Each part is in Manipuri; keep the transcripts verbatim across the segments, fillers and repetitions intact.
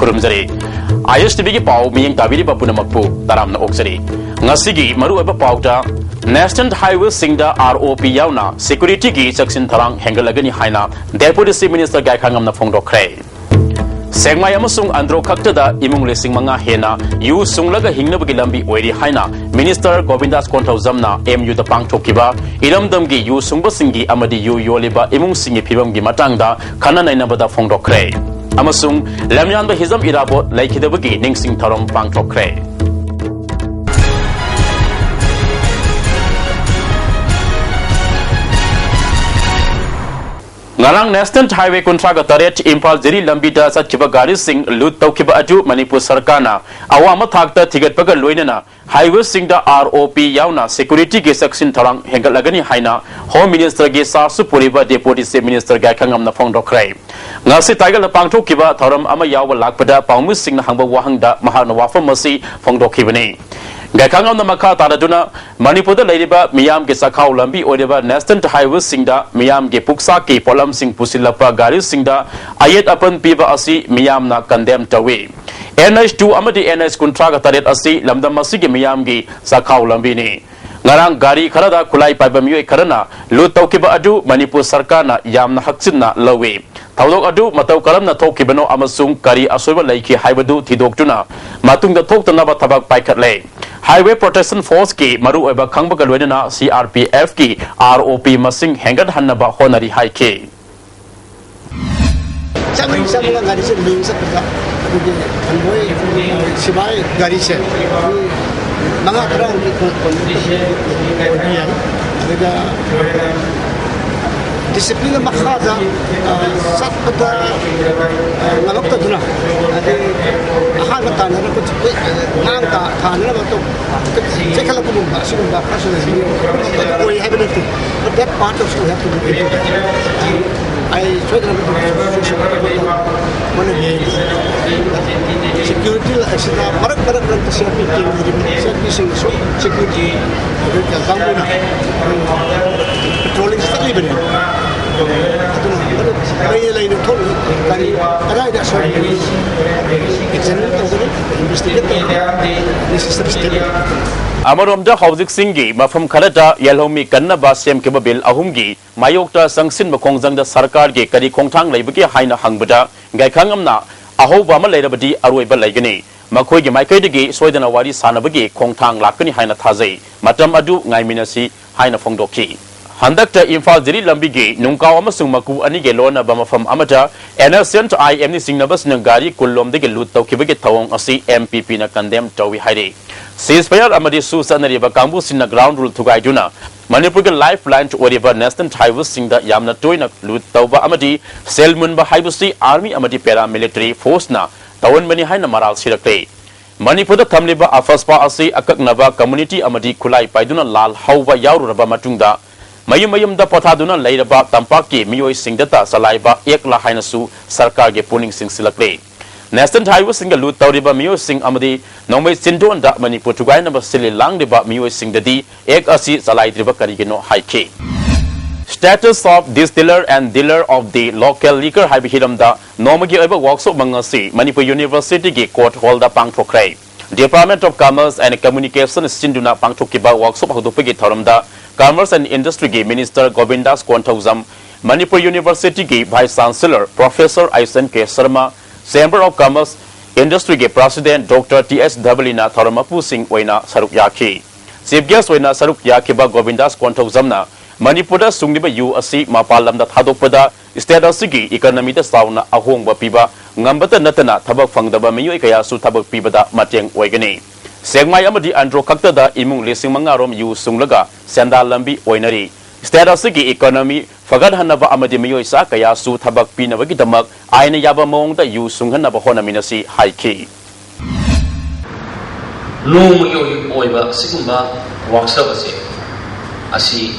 ꯈꯨꯔꯨꯝꯖꯔꯤ꯫ ꯑꯥꯏ ꯑꯦꯁ ꯇꯤ ꯚꯤꯒꯤ ꯄꯥꯎ ꯃꯤꯠꯌꯦꯡ ꯇꯥꯕꯤꯔꯤꯕ ꯄꯨꯝꯅꯃꯛꯄꯨ ꯇꯔꯥꯝꯅ ꯑꯣꯛꯆꯔꯤ꯫ ꯉꯁꯤꯒꯤ ꯃꯔꯨꯑꯣꯏꯕ ꯄꯥꯎꯗ, ꯅꯦꯁꯅꯦꯜ ꯍꯥꯏꯋꯦꯁꯤꯡꯗ ꯑꯥꯔ ꯑꯣ ꯄꯤ ꯌꯥꯎꯅ ꯁꯦꯀ꯭ꯌꯨꯔꯤꯇꯤꯒꯤ ꯆꯦꯛꯁꯤꯟ ꯊꯧꯔꯥꯡ ꯍꯦꯟꯒꯠꯂꯒꯅꯤ ꯍꯥꯏꯅ ꯗꯦꯄꯨꯇꯤ ꯆꯤꯐ ꯃꯤꯅꯤꯁꯇꯔ ꯒꯥꯏꯈꯥꯉꯝꯅ ꯐꯣꯡꯗꯣꯛꯈ꯭ꯔꯦ꯫ ꯁꯦꯛꯃꯥꯏ ꯑꯃꯁꯨꯡ ꯑꯟꯗ꯭ꯔꯣ ꯈꯛꯇꯗ ꯏꯃꯨꯡ ꯂꯤꯁꯤꯡ ꯃꯉꯥ ꯍꯦꯟꯅ ꯌꯨ ꯁꯨꯡꯂꯒ ꯍꯤꯡꯅꯕꯒꯤ ꯂꯝꯕꯤ ꯑꯣꯏꯔꯤ ꯍꯥꯏꯅ ꯃꯤꯅꯤꯁꯇꯔ ꯒꯣꯕꯤꯟꯗꯥꯁ ꯀꯣꯟꯊꯧꯖꯝꯅ ꯑꯦꯝ ꯌꯨꯗ ꯄꯥꯡꯊꯣꯛꯈꯤꯕ ꯏꯔꯝꯗꯝꯒꯤ ꯌꯨ ꯁꯨꯡꯕꯁꯤꯡꯒꯤ ꯑꯃꯗꯤ ꯌꯨ ꯌꯣꯜꯂꯤꯕ ꯏꯃꯨꯡꯁꯤꯡꯒꯤ ꯐꯤꯕꯝꯒꯤ ꯃꯇꯥꯡꯗ ꯈꯟꯅ ꯅꯩꯅꯕꯗ ꯐꯣꯡꯗꯣꯛꯈ꯭ꯔꯦ꯫ ꯑꯃꯁꯨꯡ ꯂꯝꯌꯥꯟꯕ ꯍꯤꯖꯝ ꯏꯔꯥꯕꯣꯠ ꯂꯩꯈꯤꯗꯕꯒꯤ ꯅꯤꯡꯁꯤꯡ ꯊꯧꯔꯝ ꯄꯥꯡꯊꯣꯛꯈ꯭ꯔꯦ꯫ ꯉꯔꯥꯡ ꯅꯦꯁꯅꯦꯜ ꯍꯥꯏꯋꯦ ꯀꯨꯟꯊ꯭ꯔꯥꯒ ꯇꯔꯦꯠ ꯏꯝꯐꯥꯜ ꯖꯤꯔꯤ ꯂꯝꯕꯤꯗ ꯆꯠꯈꯤꯕ ꯒꯥꯔꯤꯁꯤꯡ ꯂꯨꯠ ꯇꯧꯈꯤꯕ ꯑꯗꯨ ꯃꯅꯤꯄꯨꯔ ꯁꯔꯀꯥꯔꯅ ꯑꯋꯥꯡꯕ ꯊꯥꯛꯇ ꯊꯤꯒꯠꯄꯒ ꯂꯣꯏꯅꯅ ꯍꯥꯏꯋꯦꯁꯤꯡꯗ ꯑꯥꯔ ꯑꯣ ꯄꯤ ꯌꯥꯎꯅ ꯁꯦꯀ꯭ꯌꯨꯔꯤꯇꯤꯒꯤ ꯆꯦꯛꯁꯤꯟ ꯊꯧꯔꯥꯡ ꯍꯦꯟꯒꯠꯂꯒꯅꯤ ꯍꯥꯏꯅ ꯍꯣꯝ ꯃꯤꯅꯤꯁꯇꯔꯒꯤ ꯆꯥꯔꯖꯁꯨ ꯄꯨꯔꯤꯕ ꯗꯦꯄꯨꯇꯤ ꯆꯤꯐ ꯃꯤꯅꯤꯁꯇꯔ ꯒꯥꯏꯈꯉꯝꯅ ꯐꯣꯡꯗꯣꯛꯈ꯭ꯔꯦ꯫ ꯉꯁꯤ ꯇꯥꯏꯒꯜꯗ ꯄꯥꯡꯊꯣꯛꯈꯤꯕ ꯊꯧꯔꯝ ꯑꯃ ꯌꯥꯎꯕ ꯂꯥꯛꯄꯗ ꯄꯥꯎꯃꯤꯁꯤꯡꯅ ꯍꯪꯕ ꯋꯥꯍꯪꯗ ꯃꯍꯥꯛꯅ ꯋꯥꯐꯝ ꯑꯁꯤ ꯐꯣꯡꯗꯣꯛꯈꯤꯕꯅꯤ꯫ ꯒꯥꯏꯈꯉꯝꯅ ꯃꯈꯥ ꯇꯥꯔꯗꯨꯅ ꯃꯅꯤꯄꯨꯔꯗ ꯂꯩꯔꯤꯕ ꯃꯤꯌꯥꯝꯒꯤ ꯆꯥꯛꯈꯥꯎ ꯂꯝꯕꯤ ꯑꯣꯏꯔꯤꯕ ꯅꯦꯁꯅꯦꯜ ꯍꯥꯏꯋꯦꯁꯤꯡꯗ ꯃꯤꯌꯥꯝꯒꯤ ꯄꯨꯛꯆꯥꯛꯀꯤ ꯄꯣꯠꯂꯝꯁꯤꯡ ꯄꯨꯁꯤꯜꯂꯛꯄ ꯒꯥꯔꯤꯁꯤꯡꯗ ꯑꯌꯦꯠ ꯑꯄꯟ ꯄꯤꯕ ꯑꯁꯤ ꯃꯤꯌꯥꯝꯅ ꯀꯟꯗꯦꯝ ꯇꯧꯏ꯫ ꯑꯦꯟ ꯑꯩꯆ ꯇꯨ ꯑꯃꯗꯤ ꯑꯦꯟ ꯑꯩꯆ ꯀꯨꯟꯊ꯭ꯔꯥꯒ ꯇꯔꯦꯠ ꯑꯁꯤ ꯂꯝꯗꯝ ꯑꯁꯤꯒꯤ ꯃꯤꯌꯥꯝꯒꯤ ꯆꯥꯛꯈꯥꯎ ꯂꯝꯕꯤꯅꯤ꯫ ꯉꯔꯥꯡ ꯒꯥꯔꯤ ꯈꯔꯗ ꯈꯨꯠꯂꯥꯏ ꯄꯥꯏꯕ ꯃꯤꯑꯣꯏ ꯈꯔꯅ ꯂꯨꯠ ꯇꯧꯈꯤꯕ ꯑꯗꯨ ꯃꯅꯤꯄꯨꯔ ꯁꯔꯀꯥꯔꯅ ꯌꯥꯝꯅ ꯍꯛꯆꯤꯟꯅ ꯂꯧꯏ꯫ ꯊꯧꯗꯣꯛ ꯑꯗꯨ ꯃꯇꯧ ꯀꯔꯝꯅ ꯊꯣꯛꯈꯤꯕꯅꯣ ꯑꯃꯁꯨꯡ ꯀꯔꯤ ꯑꯁꯣꯏꯕ ꯂꯩꯈꯤ ꯍꯥꯏꯕꯗꯨ ꯊꯤꯗꯣꯛꯇꯨꯅ ꯃꯇꯨꯡꯗ ꯊꯣꯛꯇꯅꯕ ꯊꯕꯛ ꯄꯥꯏꯈꯠꯂꯦ꯫ ꯍꯥꯏꯋꯦ ꯄ꯭ꯔꯣꯇꯦꯛꯁꯟ ꯐꯣꯔꯁꯀꯤ ꯃꯔꯨꯑꯣꯏꯕ ꯈꯪꯕꯒ ꯂꯣꯏꯅꯅ ꯁꯤ ꯑꯥꯔ ꯄꯤ ꯑꯦꯐꯀꯤ ꯑꯥꯔ ꯑꯣ ꯄꯤ ꯃꯁꯤꯡ ꯍꯦꯟꯒꯠꯍꯟꯅꯕ ꯍꯣꯠꯅꯔꯤ ꯍꯥꯏꯈꯤ꯫ ꯆꯪꯉꯤ ꯆꯪꯉꯒ ꯒꯥꯔꯤꯁꯦ ꯂꯦꯡ ꯆꯠꯄꯗ ꯑꯗꯨꯒꯤ ꯀꯟꯚꯣꯏ ꯁꯤꯕꯥꯏ ꯒꯥꯔꯤꯁꯦ ꯃꯤ ꯃꯉꯥ ꯇꯔꯥꯃꯨꯛꯀꯤ ꯑꯣꯏꯕ ꯌꯥꯏ꯫ ꯑꯗꯨꯒ ꯗꯤꯁꯤꯄ꯭ꯂꯤꯟ ꯃꯈꯥꯗ ꯆꯠꯄꯗ ꯉꯝꯃꯛꯇꯗꯨꯅ ꯑꯗꯩ ꯑꯍꯥꯟꯕ ꯇꯥꯟꯅꯔꯛꯄ ꯉꯥꯡ ꯇꯥꯟꯅꯅꯕ ꯆꯦꯟꯈꯠꯂꯛꯄꯒꯨꯝꯕ ꯑꯁꯤꯒꯨꯝꯕ ꯈꯔꯁꯨ ꯂꯩꯕ ꯑꯣꯏ ꯍꯥꯏꯕ ꯅꯠꯇꯦ꯫ But that part also we have to look into that. ꯑꯩ ꯁꯣꯏꯗꯅ ꯃꯗꯨꯒꯤ ꯁꯦꯀ꯭ꯌꯨꯔꯤꯇꯤ ꯑꯁꯤꯗ ꯃꯔꯛ ꯃꯔꯛ ꯃꯔꯛꯇ ꯁꯤ ꯑꯥꯔ ꯄꯤ ꯀꯦꯝ ꯂꯩꯔꯤꯕ ꯁꯤ ꯑꯥꯔ ꯄꯤꯁꯤꯡꯅꯁꯨ ꯁꯦꯀ꯭ꯌꯨꯔꯤꯇꯤ ꯀꯥꯡꯕꯨꯅ ꯄꯦꯇ꯭ꯔꯣꯂꯤꯡ ꯆꯠꯂꯤꯕꯅꯤ꯫ ꯑꯗꯨꯅ ꯂꯩꯅ ꯂꯩꯅ ꯊꯣꯛꯂꯤ꯫ ꯀꯔꯤ, ꯀꯗꯥꯏꯗ ꯑꯁꯣꯏꯕ ꯂꯩ? ꯑꯦꯛꯖꯥꯃꯤꯟ ꯇꯧꯒꯅꯤ, ꯏꯟꯚꯦꯁꯇꯤꯒꯦꯠ ꯇꯧꯒꯅꯤ꯫ Necessary step. ꯑꯃꯔꯣꯝꯗ ꯍꯧꯖꯤꯛꯁꯤꯡꯒꯤ ꯃꯐꯝ ꯈꯔꯗ ꯌꯦꯜꯍꯧꯃꯤ ꯀꯟꯅꯕ ꯁꯦꯝꯈꯤꯕ ꯕꯤꯜ ꯑꯍꯨꯝꯒꯤ ꯃꯥꯌꯣꯛꯇ ꯆꯪꯁꯤꯟꯕ ꯈꯣꯡꯖꯪꯗ ꯁꯔꯀꯥꯔꯒꯤ ꯀꯔꯤ ꯈꯣꯡꯊꯥꯡ ꯂꯩꯕꯒꯦ ꯍꯥꯏꯅ ꯍꯪꯕꯗ, ꯒꯥꯏꯈꯪ ꯑꯃꯅ ꯑꯍꯧꯕ ꯑꯃ ꯂꯩꯔꯕꯗꯤ ꯑꯔꯣꯏꯕ ꯂꯩꯒꯅꯤ, ꯃꯈꯣꯏꯒꯤ ꯃꯥꯏꯀꯩꯗꯒꯤ ꯁꯣꯏꯗꯅ ꯋꯥꯔꯤ ꯁꯥꯅꯕꯒꯤ ꯈꯣꯡꯊꯥꯡ ꯂꯥꯛꯀꯅꯤ ꯍꯥꯏꯅ ꯊꯥꯖꯩ, ꯃꯇꯝ ꯑꯗꯨ ꯉꯥꯏꯃꯤꯟꯅꯁꯤ ꯍꯥꯏꯅ ꯐꯣꯡꯗꯣꯛꯈꯤ꯫ ꯍꯟꯗꯛꯇ ꯏꯝꯐꯥꯜ ꯖꯤꯔꯤ ꯂꯝꯕꯤꯒꯤ ꯅꯨꯡꯀꯥꯎ ꯑꯃꯁꯨꯡ ꯃꯀꯨ ꯑꯅꯤꯒꯤ ꯂꯣꯟꯅꯕ ꯃꯐꯝ ꯑꯃꯗ ꯑꯦꯟ ꯑꯦꯁ ꯑꯦꯟ ꯑꯥꯏ ꯑꯦꯝꯅ ꯆꯤꯡꯅꯕꯁꯤꯡꯅ ꯒꯥꯔꯤ ꯀꯨꯟꯂꯣꯝꯗꯒꯤ ꯂꯨꯠ ꯇꯧꯈꯤꯕꯒꯤ ꯊꯧꯑꯣꯡ ꯑꯁꯤ ꯑꯦꯝ ꯄꯤ ꯄꯤꯅ ꯀꯟꯗꯦꯝ ꯇꯧꯏ ꯍꯥꯏꯔꯤ꯫ ꯁꯤꯖ ꯐꯌꯥꯔ ꯑꯃꯗꯤ ꯁꯨ ꯆꯠꯅꯔꯤꯕ ꯀꯥꯡꯕꯨꯁꯤꯡꯅ ꯒ꯭ꯔꯥꯎꯟ ꯔꯨꯜ ꯊꯨꯒꯥꯏꯗꯨꯅ ꯃꯅꯤꯄꯨꯔꯒꯤ ꯂꯥꯏꯐ ꯂꯥꯏꯟ ꯑꯣꯏꯔꯤꯕ ꯅꯦꯁꯅꯦꯜ ꯍꯥꯏꯋꯦꯁꯤꯡꯗ ꯌꯥꯝꯅ ꯇꯣꯏꯅ ꯂꯨꯠ ꯇꯧꯕ ꯑꯃꯗꯤ ꯁꯦꯜ ꯃꯨꯟꯕ ꯍꯥꯏꯕꯁꯤ ꯑꯥꯔꯃꯤ ꯑꯃꯗꯤ ꯄꯦꯔꯥꯃꯤꯂꯤꯇꯔꯤ ꯐꯣꯔꯁꯅ ꯇꯧꯍꯟꯕꯅꯤ ꯍꯥꯏꯅ ꯃꯔꯥꯜ ꯁꯤꯔꯛꯂꯦ꯫ ꯃꯅꯤꯄꯨꯔꯗ ꯊꯝꯂꯤꯕ ꯑꯐꯁꯄꯥ ꯑꯁꯤ ꯑꯀꯛꯅꯕ ꯀꯝꯃꯨꯅꯤꯇꯤ ꯑꯃꯗꯤ ꯈꯨꯠꯂꯥꯏ ꯄꯥꯏꯗꯨꯅ ꯂꯥꯜ ꯍꯧꯕ ꯌꯥꯎꯔꯨꯔꯕ ꯃꯇꯨꯡꯗ, ꯃꯌꯨꯝ ꯃꯌꯨꯝꯗ ꯄꯣꯊꯥꯗꯨꯅ ꯂꯩꯔꯕ ꯇꯝꯄꯥꯛꯀꯤ ꯃꯤꯑꯣꯏꯁꯤꯡꯗꯇ ꯆꯂꯥꯏꯕ ꯑꯦꯛꯂꯥ ꯍꯥꯏꯅꯁꯨ ꯁꯔꯀꯥꯔꯒꯤ ꯄꯨꯛꯅꯤꯡ ꯆꯤꯡꯁꯤꯜꯂꯛꯂꯤ꯫ ꯅꯦꯁꯅꯦꯜ ꯍꯥꯏꯋꯦꯁꯤꯡꯒ ꯂꯨꯠ ꯇꯧꯔꯤꯕ ꯃꯤꯑꯣꯏꯁꯤꯡ ꯑꯃꯗꯤ ꯅꯣꯡꯃꯩ ꯆꯤꯟꯗꯣꯟꯗ ꯃꯅꯤꯄꯨꯔ ꯊꯨꯒꯥꯏꯅꯕ ꯁꯤꯜꯂꯤ ꯂꯥꯡꯂꯤꯕ ꯃꯤꯑꯣꯏꯁꯤꯡꯗꯗꯤ ꯑꯦꯛ ꯑꯁꯤ ꯆꯂꯥꯏꯗ꯭ꯔꯤꯕ ꯀꯔꯤꯒꯤꯅꯣ ꯍꯥꯏꯈꯤ꯫ Status of Distiller and Dealer of the Local Liquor ꯍꯥꯏꯕ ꯍꯤꯔꯝꯗ ꯅꯣꯡꯃꯒꯤ ꯑꯣꯏꯕ ꯋꯥꯛꯁꯣꯞ ꯑꯃ ꯉꯁꯤ ꯃꯅꯤꯄꯨꯔ ꯌꯨꯅꯤꯚꯔꯁꯤꯇꯤꯒꯤ ꯀꯣꯔꯠ ꯍꯣꯜꯗ ꯄꯥꯡꯊꯣꯛꯈ꯭ꯔꯦ꯫ Department of Commerce and Communication ꯁꯤꯟꯗꯨꯅ ꯄꯥꯡꯊꯣꯛꯈꯤꯕ ꯋꯥꯛꯁꯣꯞ ꯍꯧꯗꯣꯛꯄꯒꯤ ꯊꯧꯔꯝꯗ Commerce and Industryꯒꯤ ꯃꯤꯅꯤꯁꯇꯔ ꯒꯣꯕꯤꯟꯗꯥꯁ ꯀꯣꯟꯊꯧꯖꯝ, ꯃꯅꯤꯄꯨꯔ ꯌꯨꯅꯤꯚꯔꯁꯤꯇꯤꯒꯤ vice chancellor professor H N K Sharma, Chamber of Commerce Industryꯒꯤ ꯄ꯭ꯔꯁꯤꯗꯦꯟꯠ ꯗꯣꯛꯇꯔ ꯇꯤ ꯑꯦꯁ ꯙꯕꯂꯤꯅ ꯊꯧꯔꯝ ꯃꯄꯨꯁꯤꯡ ꯑꯣꯏꯅ ꯁꯔꯨꯛ ꯌꯥꯈꯤ꯫ ꯆꯤꯐ ꯒꯦꯁ ꯑꯣꯏꯅ ꯁꯔꯨꯛ ꯌꯥꯈꯤꯕ ꯒꯣꯕꯤꯟꯗꯥꯁ ꯀꯣꯟꯊꯧꯖꯝꯅ ꯃꯅꯤꯄꯨꯔꯗ ꯁꯨꯡꯂꯤꯕ ꯌꯨ ꯑꯁꯤ ꯃꯄꯥꯟ ꯂꯝꯗ ꯊꯥꯗꯣꯛꯄꯗ ꯁ꯭ꯇꯦꯠ ꯑꯁꯤꯒꯤ ꯏꯀꯣꯅꯣꯃꯤꯗ ꯆꯥꯎꯅ ꯑꯍꯣꯡꯕ ꯄꯤꯕ ꯉꯝꯕꯇ ꯅꯠꯇꯅ ꯊꯕꯛ ꯐꯪꯗꯕ ꯃꯤꯑꯣꯏ ꯀꯌꯥꯁꯨ ꯊꯕꯛ ꯄꯤꯕꯗ ꯃꯇꯦꯡ ꯑꯣꯏꯒꯅꯤ꯫ ꯁꯦꯛꯃꯥꯏ ꯑꯃꯗꯤ ꯑꯟꯗ꯭ꯔꯣ ꯈꯛꯇꯗ ꯏꯃꯨꯡ ꯂꯤꯁꯤꯡ ꯃꯉꯥ ꯔꯣꯝ ꯌꯨ ꯁꯨꯡꯂꯒ ꯁꯦꯟꯗꯥꯟ ꯂꯝꯕꯤ ꯑꯣꯏꯅꯔꯤ꯫ ꯁ꯭ꯇꯦꯠ ꯑꯁꯤꯒꯤ ꯏꯀꯣꯅꯣꯃꯤ ꯐꯒꯠꯍꯟꯅꯕ ꯑꯃꯗꯤ ꯃꯤꯑꯣꯏ ꯆꯥ ꯀꯌꯥꯁꯨ ꯊꯕꯛ ꯄꯤꯅꯕꯒꯤꯗꯃꯛ ꯑꯥꯏꯟꯅ ꯌꯥꯕ ꯃꯑꯣꯡꯗ ꯌꯨ ꯁꯨꯡꯍꯟꯅꯕ ꯍꯣꯠꯅꯃꯤꯟꯅꯁꯤ ꯍꯥꯏꯈꯤ꯫ ꯅꯣꯡꯃꯒꯤ ꯑꯣꯏꯕ ꯑꯁꯤꯒꯨꯝꯕ ꯋꯥꯛꯁꯣꯞ ꯑꯁꯦ ꯑꯁꯤ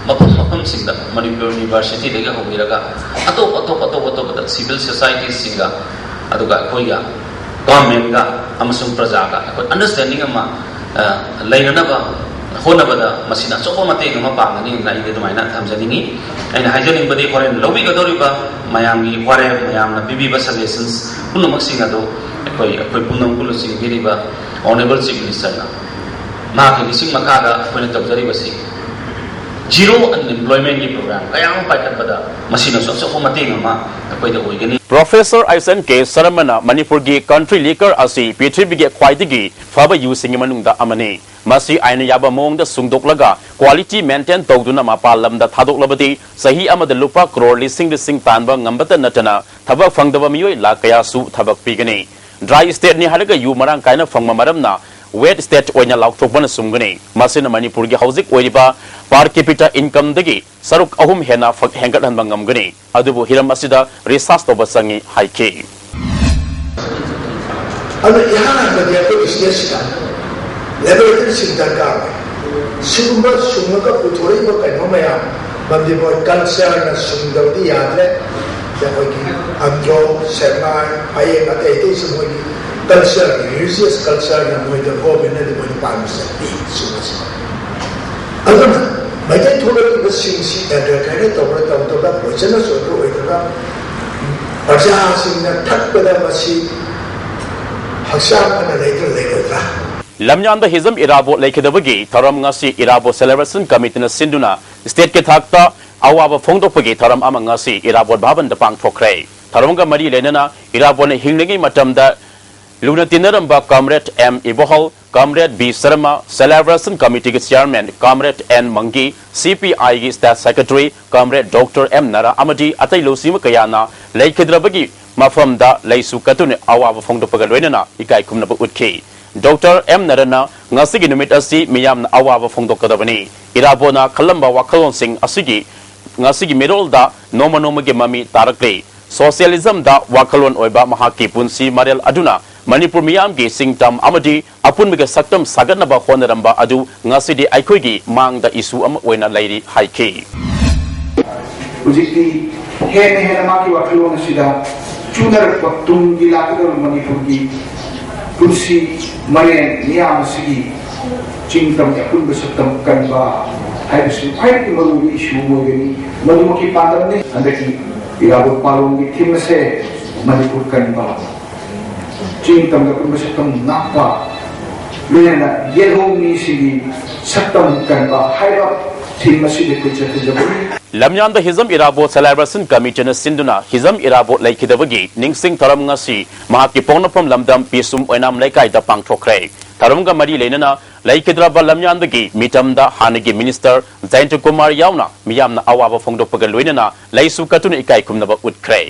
ꯃꯐꯝ ꯃꯐꯝꯁꯤꯡꯗ ꯃꯅꯤꯄꯨꯔ ꯌꯨꯅꯤꯚꯔꯁꯤꯇꯤꯗꯒꯤ ꯍꯧꯕꯤꯔꯒ ꯑꯇꯣꯞ ꯑꯇꯣꯞ ꯑꯇꯣꯞ ꯑꯇꯣꯞꯄꯗ ꯁꯤꯚꯤꯜ ꯁꯣꯁꯥꯏꯇꯤꯁꯤꯡꯒ ꯑꯗꯨꯒ ꯑꯩꯈꯣꯏꯒ ꯒꯚꯔꯟꯃꯦꯟꯠꯒ ꯑꯃꯁꯨꯡ ꯄ꯭ꯔꯖꯥꯒ ꯑꯩꯈꯣꯏ ꯑꯟꯗꯔꯁ꯭ꯇꯦꯟꯗꯤꯡ ꯑꯃ ꯑ, ꯂꯩꯅꯅꯕ ꯍꯣꯠꯅꯕꯗ ꯃꯁꯤꯅ ꯑꯆꯧꯕ ꯃꯇꯦꯡ ꯑꯃ ꯄꯥꯡꯒꯅꯤꯅ ꯑꯩꯗꯤ ꯑꯗꯨꯃꯥꯏꯅ ꯊꯝꯖꯅꯤꯡꯉꯤ꯫ ꯑꯩꯅ ꯍꯥꯏꯖꯅꯤꯡꯕꯗꯤ ꯍꯣꯔꯦꯟ ꯂꯧꯕꯤꯒꯗꯧꯔꯤꯕ ꯃꯌꯥꯝꯒꯤ ꯋꯥꯔꯦꯞ, ꯃꯌꯥꯝꯅ ꯄꯤꯕꯤꯕ suggestions ꯄꯨꯝꯅꯃꯛꯁꯤꯡ ꯑꯗꯨ ꯑꯩꯈꯣꯏ, ꯑꯩꯈꯣꯏ ꯄꯨꯝꯅꯃꯛꯄꯨ ꯂꯨꯆꯤꯡꯕꯤꯔꯤꯕ Honourable Chief Minister ꯅ ꯃꯍꯥꯛꯀꯤ ꯂꯤꯁꯤꯡ ꯃꯈꯥꯗ ꯑꯩꯈꯣꯏꯅ ꯇꯧꯖꯔꯤꯕꯁꯤ zero unemployment ꯀꯤ program ꯀꯌꯥ ꯑꯃ ꯄꯥꯏꯈꯠꯄꯗ ꯃꯁꯤꯅꯁꯨ ꯑꯆꯧꯕ ꯃꯇꯦꯡ ꯑꯃ ꯑꯩꯈꯣꯏꯗ ꯑꯣꯏꯒꯅꯤ꯫ Professor S N K Sharma ꯅ ꯃꯅꯤꯄꯨꯔꯒꯤ country liquor ꯑꯁꯤ ꯄ꯭ꯔꯤꯊꯤꯕꯤꯒꯤ ꯈ꯭ꯋꯥꯏꯗꯒꯤ ꯐꯕ ꯌꯨꯁꯤꯡꯒꯤ ꯃꯅꯨꯡꯗ ꯑꯃꯅꯤ꯫ ꯃꯁꯤ ꯑꯥꯏꯟꯅ ꯌꯥꯕ ꯃꯑꯣꯡꯗ ꯁꯨꯡꯗꯣꯛꯂꯒ quality maintain ꯇꯧꯗꯨꯅ ꯃꯄꯥꯟ ꯂꯝꯗ ꯊꯥꯗꯣꯛꯂꯕꯗꯤ ꯆꯍꯤ ꯑꯃꯗ ꯂꯨꯄꯥ ꯀ꯭ꯔꯣꯔ ꯂꯤꯁꯤꯡ ꯂꯤꯁꯤꯡ ꯇꯥꯟꯕ ꯉꯝꯕꯇ ꯅꯠꯇꯅ ꯊꯕꯛ ꯐꯪꯗꯕ ꯃꯤꯑꯣꯏ ꯂꯥꯈ ꯀꯌꯥꯁꯨ ꯊꯕꯛ ꯄꯤꯒꯅꯤ꯫ Dry state ꯅꯤ ꯍꯥꯏꯔꯒ ꯌꯨ ꯃꯔꯥꯡ ꯀꯥꯏꯅ ꯐꯪꯕ ꯃꯔꯝꯅ wet state ꯑꯣꯏꯅ ꯂꯥꯎꯊꯣꯛꯄꯅ ꯆꯨꯝꯒꯅꯤ꯫ ꯃꯁꯤꯅ ꯃꯅꯤꯄꯨꯔꯒꯤ ꯍꯧꯖꯤꯛ ꯑꯣꯏꯔꯤꯕ per capita income ꯗꯒꯤ ꯁꯔꯨꯛ ꯑꯍꯨꯝ ꯍꯦꯟꯅ ꯐ-, ꯍꯦꯟꯒꯠꯍꯟꯕ ꯉꯝꯒꯅꯤ꯫ ꯑꯗꯨꯕꯨ ꯍꯤꯔꯝ ꯑꯁꯤꯗ research ꯇꯧꯕ ꯆꯪꯏ ꯍꯥꯏꯈꯤ꯫ ꯑꯗꯨꯅ ꯏꯍꯥꯟ ꯍꯥꯟꯕꯗꯤ ꯑꯩꯈꯣꯏ stateꯁꯤꯗ laboratoryꯁꯤꯡ ꯗꯔꯀꯥꯔ ꯑꯣꯏ꯫ ꯁꯤꯒꯨꯝꯕ ꯁꯨꯡꯉꯒ ꯄꯨꯊꯣꯔꯛꯏꯕ ꯀꯩꯅꯣ ꯃꯌꯥꯝ, ꯃꯔꯝꯗꯤ ꯃꯣꯏ cultureꯅ ꯁꯨꯡꯗꯕꯗꯤ ꯌꯥꯗ꯭ꯔꯦ꯫ ꯑꯩꯈꯣꯏꯒꯤ ꯑꯟꯗ꯭ꯔꯣ, ꯁꯦꯛꯃꯥꯏ, ꯐꯌꯦꯡ, ꯑꯇꯩ ꯑꯇꯩꯁꯨ ꯃꯣꯏꯒꯤ culture, religious cultureꯅ ꯃꯣꯏꯗ governmentꯅꯗꯤ ꯃꯣꯏꯗ ꯄꯥꯟꯕꯁꯦ ꯄꯤ ꯁꯤꯒꯨꯝꯕꯁꯦ꯫ ꯑꯗꯨꯅ ꯃꯩꯇꯩ ꯊꯣꯛꯂꯛꯂꯤꯕꯁꯤꯡꯁꯤ adulterate ꯇꯧꯕ꯭ꯔꯥ ꯇꯧꯗꯕ꯭ꯔꯥ, poisonous ꯑꯣꯏꯕ꯭ꯔꯥ ꯑꯣꯏꯗꯕ꯭ꯔꯥ, ꯄ꯭ꯔꯖꯥꯁꯤꯡꯅ ꯊꯛꯄꯗ ꯃꯁꯤ ꯍꯛꯆꯥꯡ ꯐꯅ ꯂꯩꯗ꯭ꯔꯥ ꯂꯩꯔꯣꯏꯗ꯭ꯔꯥ? ꯂꯝꯌꯥꯟꯕ ꯍꯤꯖꯝ ꯏꯔꯥꯕꯣꯠ ꯂꯩꯈꯤꯗꯕꯒꯤ ꯊꯧꯔꯝ ꯉꯁꯤ ꯏꯔꯥꯕꯣꯠ celebration committeeꯅ ꯁꯤꯟꯗꯨꯅ stateꯀꯤ ꯊꯥꯛꯇ ꯑꯋꯥꯕ ꯐꯣꯡꯗꯣꯛꯄꯒꯤ ꯊꯧꯔꯝ ꯑꯃ ꯉꯁꯤ ꯏꯔꯥꯕꯣꯠ ꯚꯕꯟꯗ ꯄꯥꯡꯊꯣꯛꯈ꯭ꯔꯦ꯫ ꯊꯧꯔꯝꯒ ꯃꯔꯤ ꯂꯩꯅꯅ ꯏꯔꯥꯕꯣꯠꯅ ꯍꯤꯡꯂꯤꯉꯩ ꯃꯇꯝꯗ ꯂꯨꯅ ꯇꯤꯟꯅꯔꯝꯕ comrade M ꯏꯕꯣꯍꯜ, comrade B Sharma, celebration committeeꯒꯤ chairman comrade N ꯃꯪꯒꯤ, CPIꯒꯤ state secretary comrade Doctor M ꯅꯔꯥ ꯑꯃꯗꯤ ꯑꯇꯩ ꯂꯧꯁꯤꯡꯕ ꯀꯌꯥꯅ ꯂꯩꯈꯤꯗ꯭ꯔꯕꯒꯤ ꯃꯐꯝꯗ ꯂꯩꯁꯨ ꯀꯠꯇꯨꯅ ꯑꯋꯥꯕ ꯐꯣꯡꯗꯣꯛꯄꯒ ꯂꯣꯏꯅꯅ ꯏꯀꯥꯏ ꯈꯨꯝꯅꯕ ꯎꯠꯈꯤ꯫ Doctor M ꯅꯔꯥꯅ ꯉꯁꯤꯒꯤ ꯅꯨꯃꯤꯠ ꯑꯁꯤ ꯃꯤꯌꯥꯝꯅ ꯑꯋꯥꯕ ꯐꯣꯡꯗꯣꯛꯀꯗꯕꯅꯤ꯫ ꯏꯔꯥꯕꯣꯠꯅ ꯈꯜꯂꯝꯕ ꯋꯥꯈꯜꯂꯣꯟꯁꯤꯡ ꯑꯁꯤꯒꯤ ꯉꯁꯤꯒꯤ ꯃꯤꯔꯣꯜꯗ ꯅꯣꯡꯃ ꯅꯣꯡꯃꯒꯤ ꯃꯃꯤ ꯇꯥꯔꯛꯂꯤ꯫ Socialismꯗ ꯋꯥꯈꯜꯂꯣꯟ ꯑꯣꯏꯕ ꯃꯍꯥꯛꯀꯤ ꯄꯨꯟꯁꯤ ꯃꯔꯦꯜ ꯑꯗꯨꯅ ꯃꯅꯤꯄꯨꯔ ꯃꯤꯌꯥꯝꯒꯤ ꯁꯤꯡꯇꯝ ꯑꯃꯗꯤ ꯑꯄꯨꯟꯕꯒꯤ ꯁꯛꯇꯝ ꯁꯥꯒꯠꯅꯕ ꯍꯣꯠꯅꯔꯝꯕ ꯑꯗꯨ ꯉꯁꯤꯗꯤ ꯑꯩꯈꯣꯏꯒꯤ ꯃꯥꯡꯗ issue ꯑꯃ ꯑꯣꯏꯅ ꯂꯩꯔꯤ ꯍꯥꯏꯈꯤ꯫ ꯍꯧꯖꯤꯛꯇꯤ ꯍꯦꯟꯅ ꯍꯦꯟꯅ ꯃꯥꯒꯤ ꯋꯥꯈꯜꯂꯣꯟ ꯑꯁꯤꯗ ꯆꯨꯅꯔꯛꯄ ꯇꯨꯡꯒꯤ ꯂꯥꯛꯀꯗꯧꯔꯤꯕ ꯃꯅꯤꯄꯨꯔꯒꯤ ꯄꯨꯟꯁꯤ ꯃꯔꯦꯜ ꯃꯤꯌꯥꯝ ꯑꯁꯤꯒꯤ ꯆꯤꯡ ꯇꯝꯒꯤ ꯑꯄꯨꯟꯕ ꯁꯛꯇꯝ ꯀꯟꯕ ꯍꯥꯏꯕꯁꯤ ꯈ꯭ꯋꯥꯏꯗꯒꯤ ꯃꯔꯨꯑꯣꯏꯕ ꯏꯁꯨ ꯑꯃ ꯑꯣꯏꯒꯅꯤ꯫ ꯃꯗꯨꯃꯛꯀꯤ ꯄꯥꯟꯗꯝꯅꯤ꯫ ꯍꯟꯗꯛꯀꯤ ꯏꯔꯥꯕꯣꯠ ꯄꯥꯂꯣꯟꯒꯤ ꯊꯤꯝ ꯑꯁꯦ ꯃꯅꯤꯄꯨꯔ ꯀꯟꯕ, ꯆꯤꯡ ꯇꯝꯒꯤ ꯑꯄꯨꯟꯕ ꯁꯛꯇꯝ ꯉꯥꯛꯄ, ꯂꯣꯏꯅꯅ ꯌꯦꯜꯍꯧꯃꯤꯁꯤꯡꯒꯤ ꯁꯛꯇꯝ ꯀꯟꯕ ꯍꯥꯏꯕ ꯊꯤꯝ ꯑꯁꯤꯗ ꯑꯩꯈꯣꯏ ꯆꯠꯊꯖꯕꯅꯤ꯫ ꯂꯝꯌꯥꯟꯗ ꯍꯤꯖꯝ ꯏꯔꯥꯕꯣꯠ celebration committeeꯅ ꯁꯤꯟꯗꯨꯅ ꯍꯤꯖꯝ ꯏꯔꯥꯕꯣꯠ ꯂꯩꯈꯤꯗꯕꯒꯤ ꯅꯤꯡꯁꯤꯡ ꯊꯧꯔꯝ ꯉꯁꯤ ꯃꯍꯥꯛꯀꯤ ꯄꯣꯛꯅꯐꯝ ꯂꯝꯗꯝ ꯄꯤꯁꯨꯝ ꯑꯣꯏꯅꯥꯝ ꯂꯩꯀꯥꯏꯗ ꯄꯥꯡꯊꯣꯛꯈ꯭ꯔꯦ꯫ ꯊꯧꯔꯝꯒ ꯃꯔꯤ ꯂꯩꯅꯅ ꯂꯩꯈꯤꯗ꯭ꯔꯕ ꯂꯝꯌꯥꯟꯗꯒꯤ ꯃꯤꯇꯝꯗ ꯍꯥꯟꯅꯒꯤ minister ꯖꯌꯟꯇ ꯀꯨꯃꯥꯔ ꯌꯥꯎꯅ ꯃꯤꯌꯥꯝꯅ ꯑꯋꯥꯕ ꯐꯣꯡꯗꯣꯛꯄꯒ ꯂꯣꯏꯅꯅ ꯂꯩꯁꯨ ꯀꯠꯇꯨꯅ ꯏꯀꯥꯏ ꯈꯨꯝꯅꯕ ꯎꯠꯈ꯭ꯔꯦ꯫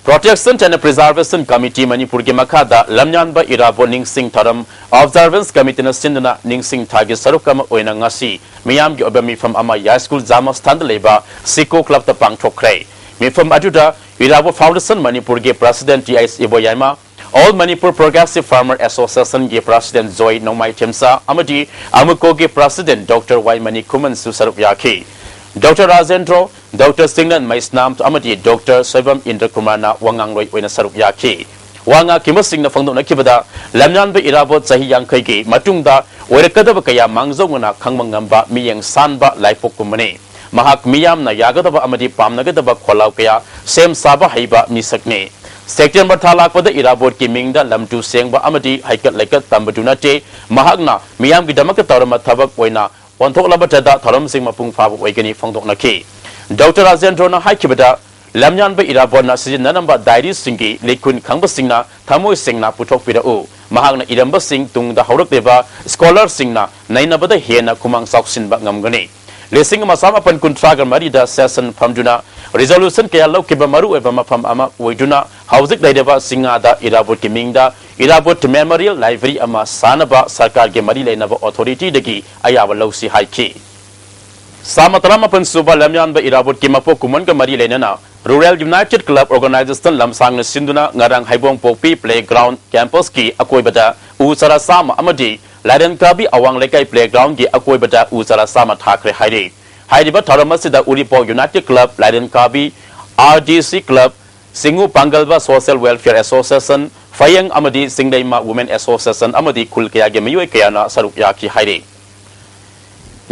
Protection and Preservation Committee ꯃꯅꯤꯄꯨꯔꯒꯤ ꯃꯈꯥꯗ ꯂꯝꯌꯥꯟꯕ ꯏꯔꯥꯕꯣꯠ ꯅꯤꯡꯁꯤꯡ ꯊꯧꯔꯝ Observance Committeeꯅ ꯁꯤꯟꯗꯨꯅ ꯅꯤꯡꯁꯤꯡ ꯊꯥꯒꯤ ꯁꯔꯨꯛ ꯑꯃ ꯑꯣꯏꯅ ꯉꯁꯤ ꯃꯤꯌꯥꯝꯒꯤ ꯑꯣꯏꯕ ꯃꯤꯐꯝ ꯑꯃ ꯌꯥꯏꯁ꯭ꯀꯨꯜ ꯖꯥꯃꯁꯊꯥꯟꯗ ꯂꯩꯕ ꯁꯤꯀꯣ clubꯇ ꯄꯥꯡꯊꯣꯛꯈ꯭ꯔꯦ꯫ ꯃꯤꯐꯝ ꯑꯗꯨꯗ ꯏꯔꯥꯕꯣꯠ Foundationꯃꯅꯤꯄꯨꯔꯒꯤ president T H Iboyaima, All Manipur Progressive Farmer Associationꯒꯤ president ꯖꯣꯏ ꯅꯣꯡꯃꯥꯏꯊꯦꯝꯆꯥ ꯑꯃꯗꯤ ꯑꯃꯨꯀꯣꯒꯤ president Doctor ꯋꯥꯏ ꯃꯅꯤꯀꯨꯃꯟꯁꯨ ꯁꯔꯨꯛ ꯌꯥꯈꯤ꯫ Doctor ꯔꯥꯖꯦꯟꯗ꯭ꯔꯣ, Doctor ꯁꯤꯡꯅꯟ ꯃꯩꯁꯅꯥꯝ ꯑꯃꯗꯤ Doctor ꯁꯣꯏꯕꯝ ꯏꯟꯗ꯭ꯔꯀꯨꯃꯥꯔꯅ ꯋꯥꯉꯥꯡꯂꯣꯏ ꯑꯣꯏꯅ ꯁꯔꯨꯛ ꯌꯥꯈꯤ꯫ ꯋꯥ ꯉꯥꯡꯈꯤꯕꯁꯤꯡꯅ ꯐꯣꯡꯗꯣꯛꯅꯈꯤꯕꯗ, ꯂꯝꯌꯥꯟꯕ ꯏꯔꯥꯕꯣꯠ ꯆꯍꯤ ꯌꯥꯡꯈꯩꯒꯤ ꯃꯇꯨꯡꯗ ꯑꯣꯏꯔꯛꯀꯗꯕ ꯀꯌꯥ ꯃꯥꯡꯖꯧꯅꯅ ꯈꯪꯕ ꯉꯝꯕ ꯃꯤꯠꯌꯦꯡ ꯁꯥꯟꯕ ꯂꯥꯏꯄꯣꯛꯀꯨꯝꯕꯅꯤ꯫ ꯃꯍꯥꯛ ꯃꯤꯌꯥꯝꯅ ꯌꯥꯒꯗꯕ ꯑꯃꯗꯤ ꯄꯥꯝꯅꯒꯗꯕ ꯈꯣꯜꯂꯥꯎ ꯀꯌꯥ ꯁꯦꯝ ꯁꯥꯕ ꯍꯩꯕ ꯃꯤꯁꯛꯅꯤ꯫ September ꯊꯥ ꯂꯥꯛꯄꯗ ꯏꯔꯥꯕꯣꯠꯀꯤ ꯃꯤꯡꯗ ꯂꯝ ꯇꯨ ꯁꯦꯡꯕ ꯑꯃꯗꯤ ꯍꯩꯀꯠ ꯂꯩꯀꯠ ꯇꯝꯕꯗꯨ ꯅꯠꯇꯦ, ꯃꯍꯥꯛꯅ ꯃꯤꯌꯥꯝꯒꯤꯗꯃꯛꯇ ꯇꯧꯔꯝꯕ ꯊꯕꯛ ꯑꯣꯏꯅ ꯑꯣꯟꯊꯣꯛꯂꯕꯗ ꯊꯧꯔꯝꯁꯤꯡ ꯃꯄꯨꯡ ꯐꯥꯕ ꯑꯣꯏꯒꯅꯤ ꯐꯣꯡꯗꯣꯛꯅꯈꯤ꯫ Doctor ꯔꯥꯖꯦꯟꯗ꯭ꯔꯣꯅ ꯍꯥꯏꯈꯤꯕꯗ, ꯂꯝꯌꯥꯟꯕ ꯏꯔꯥꯕꯣꯠꯅ ꯁꯤꯖꯤꯟꯅꯔꯝꯕ diaryꯁꯤꯡꯒꯤ ꯂꯤꯈꯨꯟ ꯈꯪꯕꯁꯤꯡꯅ ꯊꯃꯣꯏ ꯁꯦꯡꯅ ꯄꯨꯊꯣꯛꯄꯤꯔꯛꯎ꯫ ꯃꯍꯥꯛꯅ ꯏꯔꯝꯕꯁꯤꯡ ꯇꯨꯡꯗ ꯍꯧꯔꯛꯂꯤꯕ scholarꯁꯤꯡꯅ ꯅꯩꯅꯕꯗ ꯍꯦꯟꯅ ꯈꯨꯃꯥꯡ ꯆꯥꯎꯁꯤꯟꯕ ꯉꯝꯒꯅꯤ꯫ ꯂꯤꯁꯤꯡ ꯑꯃ ꯆꯥꯃꯥꯄꯟ ꯀꯨꯟꯊ꯭ꯔꯥꯒ ꯃꯔꯤꯗ session ꯐꯝꯗꯨꯅ resolution ꯀꯌꯥ ꯂꯧꯈꯤꯕ ꯃꯔꯨꯑꯣꯏꯕ ꯃꯐꯝ ꯑꯃ ꯑꯣꯏꯗꯨꯅ ꯍꯧꯖꯤꯛ ꯂꯩꯔꯤꯕ ꯆꯤꯡꯉꯥꯗ ꯏꯔꯥꯕꯣꯠꯀꯤ ꯃꯤꯡꯗ ꯏꯔꯥꯕꯣꯠ Memorial Library ꯑꯃ ꯁꯥꯅꯕ ꯁꯔꯀꯥꯔꯒꯤ ꯃꯔꯤ ꯂꯩꯅꯕ authorityꯗꯒꯤ ꯑꯌꯥꯕ ꯂꯧꯁꯤ ꯍꯥꯏꯈꯤ꯫ ꯆꯥꯃ ꯇꯔꯥꯃꯥꯄꯟ ꯁꯨꯕ ꯂꯝꯌꯥꯟꯕ ꯏꯔꯥꯕꯣꯠꯀꯤ ꯃꯄꯣꯛ ꯀꯨꯝꯑꯣꯟꯒ ꯃꯔꯤ ꯂꯩꯅꯅ Rural United Club Organisation ꯂꯝꯁꯥꯡꯅ ꯁꯤꯟꯗꯨꯅ ꯉꯔꯥꯡ ꯍꯩꯕꯣꯡꯄꯣꯛꯄꯤ playground campusꯀꯤ ꯑꯀꯣꯏꯕꯗ ꯎ ꯆꯥꯔꯥ ꯆꯥꯝꯃ ꯑꯃꯗꯤ ꯂꯥꯏꯔꯦꯟ ꯀꯥꯕꯤ ꯑꯋꯥꯡ ꯂꯩꯀꯥꯏ playgroundꯒꯤ ꯑꯀꯣꯏꯕꯗ ꯎ ꯆꯥꯔꯥ ꯆꯥꯝꯃ ꯊꯥꯈ꯭ꯔꯦ ꯍꯥꯏꯔꯤ꯫ ꯍꯥꯏꯔꯤꯕ ꯊꯧꯔꯝ ꯑꯁꯤꯗ ꯎꯔꯤꯄꯣꯛ United Club, ꯂꯥꯏꯔꯦꯟ ꯀꯥꯕꯤ, R D C Club, ꯁꯤꯡꯉꯨ ꯄꯥꯡꯒꯜꯕ Social Welfare Association, ꯐꯌꯦꯡ ꯑꯃꯗꯤ ꯆꯤꯡꯂꯩꯃ Women Association ꯑꯃꯗꯤ ꯈꯨꯜ ꯀꯌꯥꯒꯤ ꯃꯤꯑꯣꯏ ꯀꯌꯥꯅ ꯁꯔꯨꯛ ꯌꯥꯈꯤ ꯍꯥꯏꯔꯤ꯫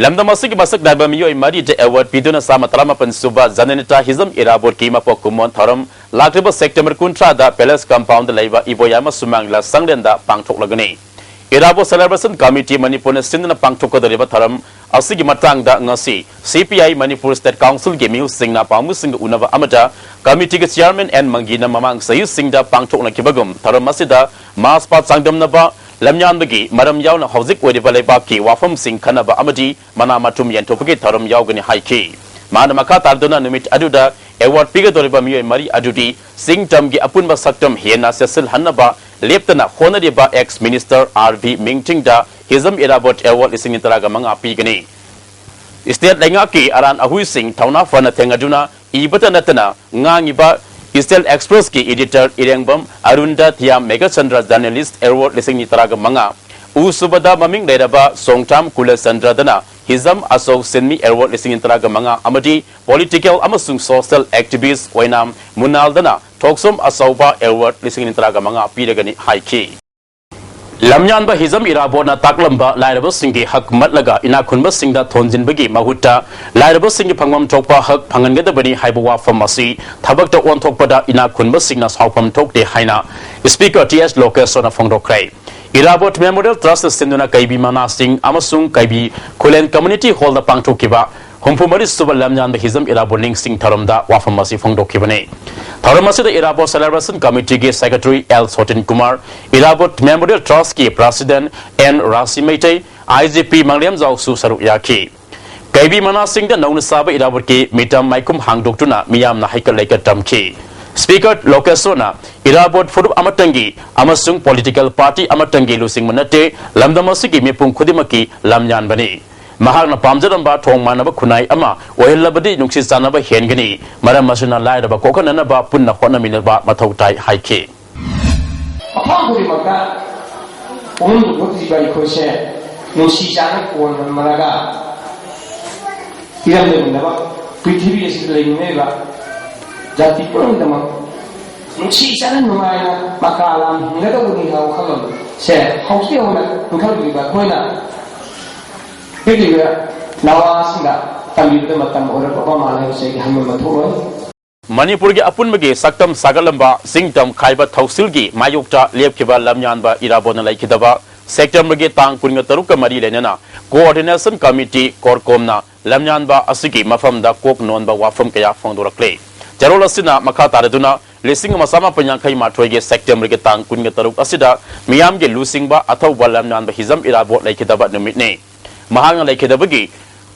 ꯂꯝꯗꯝ ꯑꯁꯤꯒꯤ ꯃꯁꯛ ꯅꯥꯏꯕ ꯃꯤꯑꯣꯏ ꯃꯔꯤꯗ award ꯄꯤꯗꯨꯅ ꯆꯥꯃ ꯇꯔꯥꯃꯥꯄꯟ ꯁꯨꯕ ꯖꯅꯅꯤꯇꯥ ꯍꯤꯖꯝ ꯏꯔꯥꯕꯣꯠꯀꯤ ꯃꯄꯣꯛ ꯀꯨꯝꯑꯣꯟ ꯊꯧꯔꯝ ꯂꯥꯛꯂꯤꯕ September ꯀꯨꯟꯊ꯭ꯔꯥꯗ Palace Compound ꯗ ꯂꯩꯕ ꯏꯕꯣꯌꯥꯏꯃ ꯁꯨꯃꯥꯡ ꯂꯤꯂꯥ ꯁꯪꯂꯦꯟꯗ ꯄꯥꯡꯊꯣꯛꯂꯒꯅꯤ꯫ ꯏꯔꯥꯕꯣꯠ Celebration Committee ꯃꯅꯤꯄꯨꯔꯅ ꯁꯤꯟꯗꯨꯅ ꯄꯥꯡꯊꯣꯛꯀꯗꯧꯔꯤꯕ ꯊꯧꯔꯝ ꯑꯁꯤꯒꯤ ꯃꯇꯥꯡꯗ ꯉꯁꯤ C P I Manipur State Council ꯒꯤ ꯃꯤꯍꯨꯠꯁꯤꯡꯅ ꯄꯥꯎꯃꯤꯁꯤꯡꯒ ꯎꯅꯕ ꯑꯃꯗ committee ꯒꯤ chairman N ꯃꯪꯒꯤꯅ ꯃꯃꯥꯡ ꯆꯍꯤꯁꯤꯡꯗ ꯄꯥꯡꯊꯣꯛꯅꯈꯤꯕꯒꯨꯝ ꯊꯧꯔꯝ ꯑꯁꯤꯗ ꯃꯥꯁꯄꯥ ꯆꯥꯡꯗꯝꯅꯕ, ꯂꯝꯌꯥꯟꯕꯒꯤ ꯃꯔꯝ ꯌꯥꯎꯅ ꯍꯧꯖꯤꯛ ꯑꯣꯏꯔꯤꯕ ꯂꯩꯕꯥꯛꯀꯤ ꯋꯥꯐꯝꯁꯤꯡ ꯈꯟꯅꯕ ꯑꯃꯗꯤ ꯃꯅꯥ ꯃꯊꯨꯝ ꯌꯦꯟꯊꯣꯛꯄꯒꯤ ꯊꯧꯔꯝ ꯌꯥꯎꯒꯅꯤ ꯍꯥꯏꯈꯤ꯫ ꯃꯥꯅ ꯃꯈꯥ ꯇꯥꯗꯨꯅ ꯅꯨꯃꯤꯠ ꯑꯗꯨꯗ award ꯄꯤꯒꯗꯧꯔꯤꯕ ꯃꯤꯑꯣꯏ ꯃꯔꯤ ꯑꯗꯨꯗꯤ ꯆꯤꯡ ꯇꯝꯒꯤ ꯑꯄꯨꯟꯕ ꯁꯛꯇꯝ ꯍꯦꯟꯅ ꯆꯦꯠꯁꯤꯜꯍꯟꯅꯕ ꯂꯦꯞꯇꯅ ꯍꯣꯠꯅꯔꯤꯕ ex minister R V ꯃꯤꯡꯊꯤꯡꯗ Hijam Irabot award ꯂꯤꯁꯤꯡ ꯇꯔꯥꯒ ꯃꯉꯥ ꯄꯤꯒꯅꯤ꯫ State ꯂꯩꯉꯥꯛꯀꯤ ꯑꯔꯥꯟ ꯑꯍꯨꯏꯁꯤꯡ ꯊꯧꯅꯥ ꯐꯅ ꯊꯦꯡꯅꯗꯨꯅ ꯏꯕꯇ ꯅꯠꯇꯅ ꯉꯥꯡꯉꯤꯕ Eastern Express ꯀꯤ editor ꯏꯔꯦꯡꯕꯝ ꯑꯔꯨꯟꯗ ꯊꯤꯌꯥꯝ ꯃꯦꯘꯆꯟꯗ꯭ꯔ journalist award ꯂꯤꯁꯤꯡ ꯇꯔꯥꯒ ꯃꯉꯥ, ꯎꯁꯨꯕꯗ ꯃꯃꯤꯡ ꯂꯩꯔꯕ ꯁꯣꯡꯊꯥꯝ ꯀꯨꯂꯆꯟꯗ꯭ꯔꯗꯅ ꯍꯤꯖꯝ ꯑꯁꯣꯛ ꯁꯤꯟꯃꯤ award ꯂꯤꯁꯤꯡ ꯇꯔꯥꯒ ꯃꯉꯥ ꯑꯃꯗꯤ political ꯑꯃꯁꯨꯡ social activist ꯑꯣꯏꯅ ꯃꯨꯅꯥꯜꯗꯅ ꯊꯣꯛꯁꯣꯝ ꯑꯆꯧꯕ award ꯂꯤꯁꯤꯡ ꯇꯔꯥꯒ ꯃꯉꯥ ꯄꯤꯔꯒꯅꯤ ꯍꯥꯏꯈꯤ꯫ ꯂꯝꯌꯥꯟꯕ ꯍꯤꯖꯝ ꯏꯔꯥꯕꯣꯠꯅ ꯇꯥꯛꯂꯝꯕ ꯂꯥꯏꯔꯕꯁꯤꯡꯒꯤ ꯍꯛ ꯃꯠꯂꯒ ꯏꯅꯥꯛ ꯈꯨꯟꯕꯁꯤꯡꯗ ꯊꯣꯟꯖꯤꯟꯕꯒꯤ ꯃꯍꯨꯠꯇ ꯂꯥꯏꯔꯕꯁꯤꯡꯒꯤ ꯐꯪꯐꯝ ꯊꯣꯛꯄ ꯍꯛ ꯐꯪꯍꯟꯒꯗꯕꯅꯤ ꯍꯥꯏꯕ ꯋꯥꯐꯝ ꯑꯁꯤ ꯊꯕꯛꯇ ꯑꯣꯟꯊꯣꯛꯄꯗ ꯏꯅꯥꯛ ꯈꯨꯟꯕꯁꯤꯡꯅ ꯁꯥꯎꯐꯝ ꯊꯣꯛꯇꯦ ꯍꯥꯏꯅ Speaker T H ꯂꯣꯀꯦꯁꯣꯔꯅ ꯐꯣꯡꯗꯣꯛꯈ꯭ꯔꯦ꯫ ꯏꯔꯥꯕꯣꯠ Memorial Trust ꯁꯤꯟꯗꯨꯅ ꯀꯩꯕꯤ ꯃꯅꯥꯁꯤꯡ ꯑꯃꯁꯨꯡ ꯀꯩꯕꯤ ꯈꯨꯂꯦꯟ Community Hall ꯗ ꯄꯥꯡꯊꯣꯛꯈꯤꯕ ꯍꯨꯝꯐꯨ ꯃꯔꯤ ꯁꯨꯕ ꯂꯝꯌꯥꯟꯕ ꯍꯤꯖꯝ ꯏꯔꯥꯕꯣꯠ ꯅꯤꯡꯁꯤꯡ ꯊꯧꯔꯝꯗ ꯋꯥꯐꯝ ꯑꯁꯤ ꯐꯣꯡꯗꯣꯛꯈꯤꯕꯅꯤ꯫ ꯊꯧꯔꯝ ꯑꯁꯤꯗ ꯏꯔꯥꯕꯣꯠ Celebration Committee ꯒꯤ Secretary L ꯁꯣꯇꯤꯟ ꯀꯨꯃꯥꯔ, ꯏꯔꯥꯕꯣꯠ Memorial Trust ꯀꯤ President N ꯔꯥꯁꯤ ꯃꯩꯇꯩ, I G P ꯃꯪꯂꯦꯝꯖꯥꯎꯁꯨ ꯁꯔꯨꯛ ꯌꯥꯈꯤ꯫ ꯀꯩꯕꯤ ꯃꯅꯥꯁꯤꯡꯗ ꯅꯧꯅ ꯁꯥꯕ ꯏꯔꯥꯕꯣꯠꯀꯤ ꯃꯤꯇꯝ ꯃꯥꯏꯀꯨꯝ ꯍꯥꯡꯗꯣꯛꯇꯨꯅ ꯃꯤꯌꯥꯝꯅ ꯍꯩꯀꯠ ꯂꯩꯀꯠ ꯇꯝꯈꯤ꯫ Speaker ꯂꯣꯀꯦꯁꯣꯔꯅ ꯏꯔꯥꯕꯣꯠ ꯐꯨꯔꯨꯞ ꯑꯃꯠꯇꯪꯒꯤ ꯑꯃꯁꯨꯡ political party ꯑꯃꯠꯇꯪꯒꯤ ꯂꯨꯆꯤꯡꯕ ꯅꯠꯇꯦ, ꯂꯝꯗꯝ ꯑꯁꯤꯒꯤ ꯃꯤꯄꯨꯝ ꯈꯨꯗꯤꯡꯃꯛꯀꯤ ꯂꯝꯌꯥꯟꯕꯅꯤ꯫ ꯃꯍꯥꯛꯅ ꯄꯥꯝꯖꯔꯝꯕ ꯊꯣꯡ ꯃꯥꯟꯅꯕ ꯈꯨꯟꯅꯥꯏ ꯑꯃ ꯑꯣꯏꯍꯜꯂꯕꯗꯤ ꯅꯨꯡꯁꯤ ꯆꯥꯟꯅꯕ ꯍꯦꯟꯒꯅꯤ꯫ ꯃꯔꯝ ꯑꯁꯤꯅ ꯂꯥꯏꯔꯕ ꯀꯣꯛꯍꯟꯅꯅꯕ ꯄꯨꯟꯅ ꯍꯣꯠꯅꯃꯤꯟꯅꯕ ꯃꯊꯧ ꯇꯥꯏ ꯍꯥꯏꯈꯤ꯫ ꯃꯐꯝ ꯈꯨꯗꯤꯡꯃꯛꯇ ꯄꯨꯝꯅꯃꯛ ꯄꯨꯊꯣꯛꯂꯤꯕ ꯑꯩꯈꯣꯏꯁꯦ ꯅꯨꯡꯁꯤ ꯆꯥꯟꯅ ꯀꯣꯟꯅꯔꯒ ꯏꯔꯝ ꯂꯩꯃꯤꯟꯅꯕ, ꯄ꯭ꯔꯤꯊꯤꯕꯤ ꯑꯁꯤꯗ ꯂꯩꯃꯤꯟꯅꯔꯤꯕ ꯖꯥꯇꯤ ꯄꯨꯝꯅꯃꯛ ꯅꯨꯡꯁꯤ ꯆꯥꯟꯅ ꯅꯨꯡꯉꯥꯏꯅ ꯃꯀꯥ ꯂꯥꯝ ꯍꯤꯡꯒꯗꯧꯕꯅꯤ ꯍꯥꯏꯕ ꯋꯥꯈꯜꯂꯣꯟꯁꯦ ꯍꯧꯖꯤꯛ ꯍꯧꯅ ꯏꯟꯈꯠꯂꯛꯂꯤꯕ ꯑꯩꯈꯣꯏꯅ ꯄꯤꯛꯂꯤꯕ ꯅꯋꯥꯁꯤꯡꯗ ꯇꯝꯕꯤꯕꯗ ꯃꯇꯝ ꯑꯣꯏꯔꯛꯄ ꯃꯥꯜꯂꯦ ꯍꯥꯏꯕꯁꯦ ꯑꯩꯒꯤ ꯍꯪꯕ ꯊꯣꯛꯂꯣꯏ꯫ ꯃꯅꯤꯄꯨꯔꯒꯤ ꯑꯄꯨꯟꯕꯒꯤ ꯁꯛꯇꯝ ꯁꯥꯒꯠꯂꯝꯕ ꯆꯤꯡꯇꯝ ꯈꯥꯏꯕ ꯊꯧꯁꯤꯜꯒꯤ ꯃꯥꯌꯣꯛꯇ ꯂꯦꯞꯈꯤꯕ ꯂꯝꯌꯥꯟꯕ ꯏꯔꯥꯕꯣꯠꯅ ꯂꯩꯈꯤꯗꯕ ꯁꯦꯞꯇꯦꯝꯕꯔꯒꯤ ꯇꯥꯡ ꯀꯨꯟꯒ ꯇꯔꯨꯛꯀ ꯃꯔꯤ ꯂꯩꯅꯅ Coordination Committee ꯀꯣꯔꯀꯣꯝꯅ ꯂꯝꯌꯥꯟꯕ ꯑꯁꯤꯒꯤ ꯃꯐꯝꯗ ꯀꯣꯛ ꯅꯣꯟꯕ ꯋꯥꯐꯝ ꯀꯌꯥ ꯐꯣꯡꯗꯣꯔꯛꯂꯦ꯫ ꯆꯦꯔꯣꯜ ꯑꯁꯤꯅ ꯃꯈꯥ ꯇꯥꯔꯗꯨꯅ ꯂꯤꯁꯤꯡ ꯑꯃ ꯆꯥꯃꯥꯄꯟ ꯌꯥꯡꯈꯩ ꯃꯥꯊꯣꯏꯒꯤ ꯁꯦꯞꯇꯦꯝꯕꯔꯒꯤ ꯇꯥꯡ ꯀꯨꯟꯒ ꯇꯔꯨꯛ ꯑꯁꯤꯗ ꯃꯤꯌꯥꯝꯒꯤ ꯂꯨꯆꯤꯡꯕ ꯑꯊꯧꯕ ꯂꯝꯌꯥꯟꯕ ꯍꯤꯖꯝ ꯏꯔꯥꯕꯣꯠ ꯂꯩꯈꯤꯗꯕ ꯅꯨꯃꯤꯠꯅꯤ꯫ ꯃꯍꯥꯛꯅ ꯂꯩꯈꯤꯗꯕꯒꯤ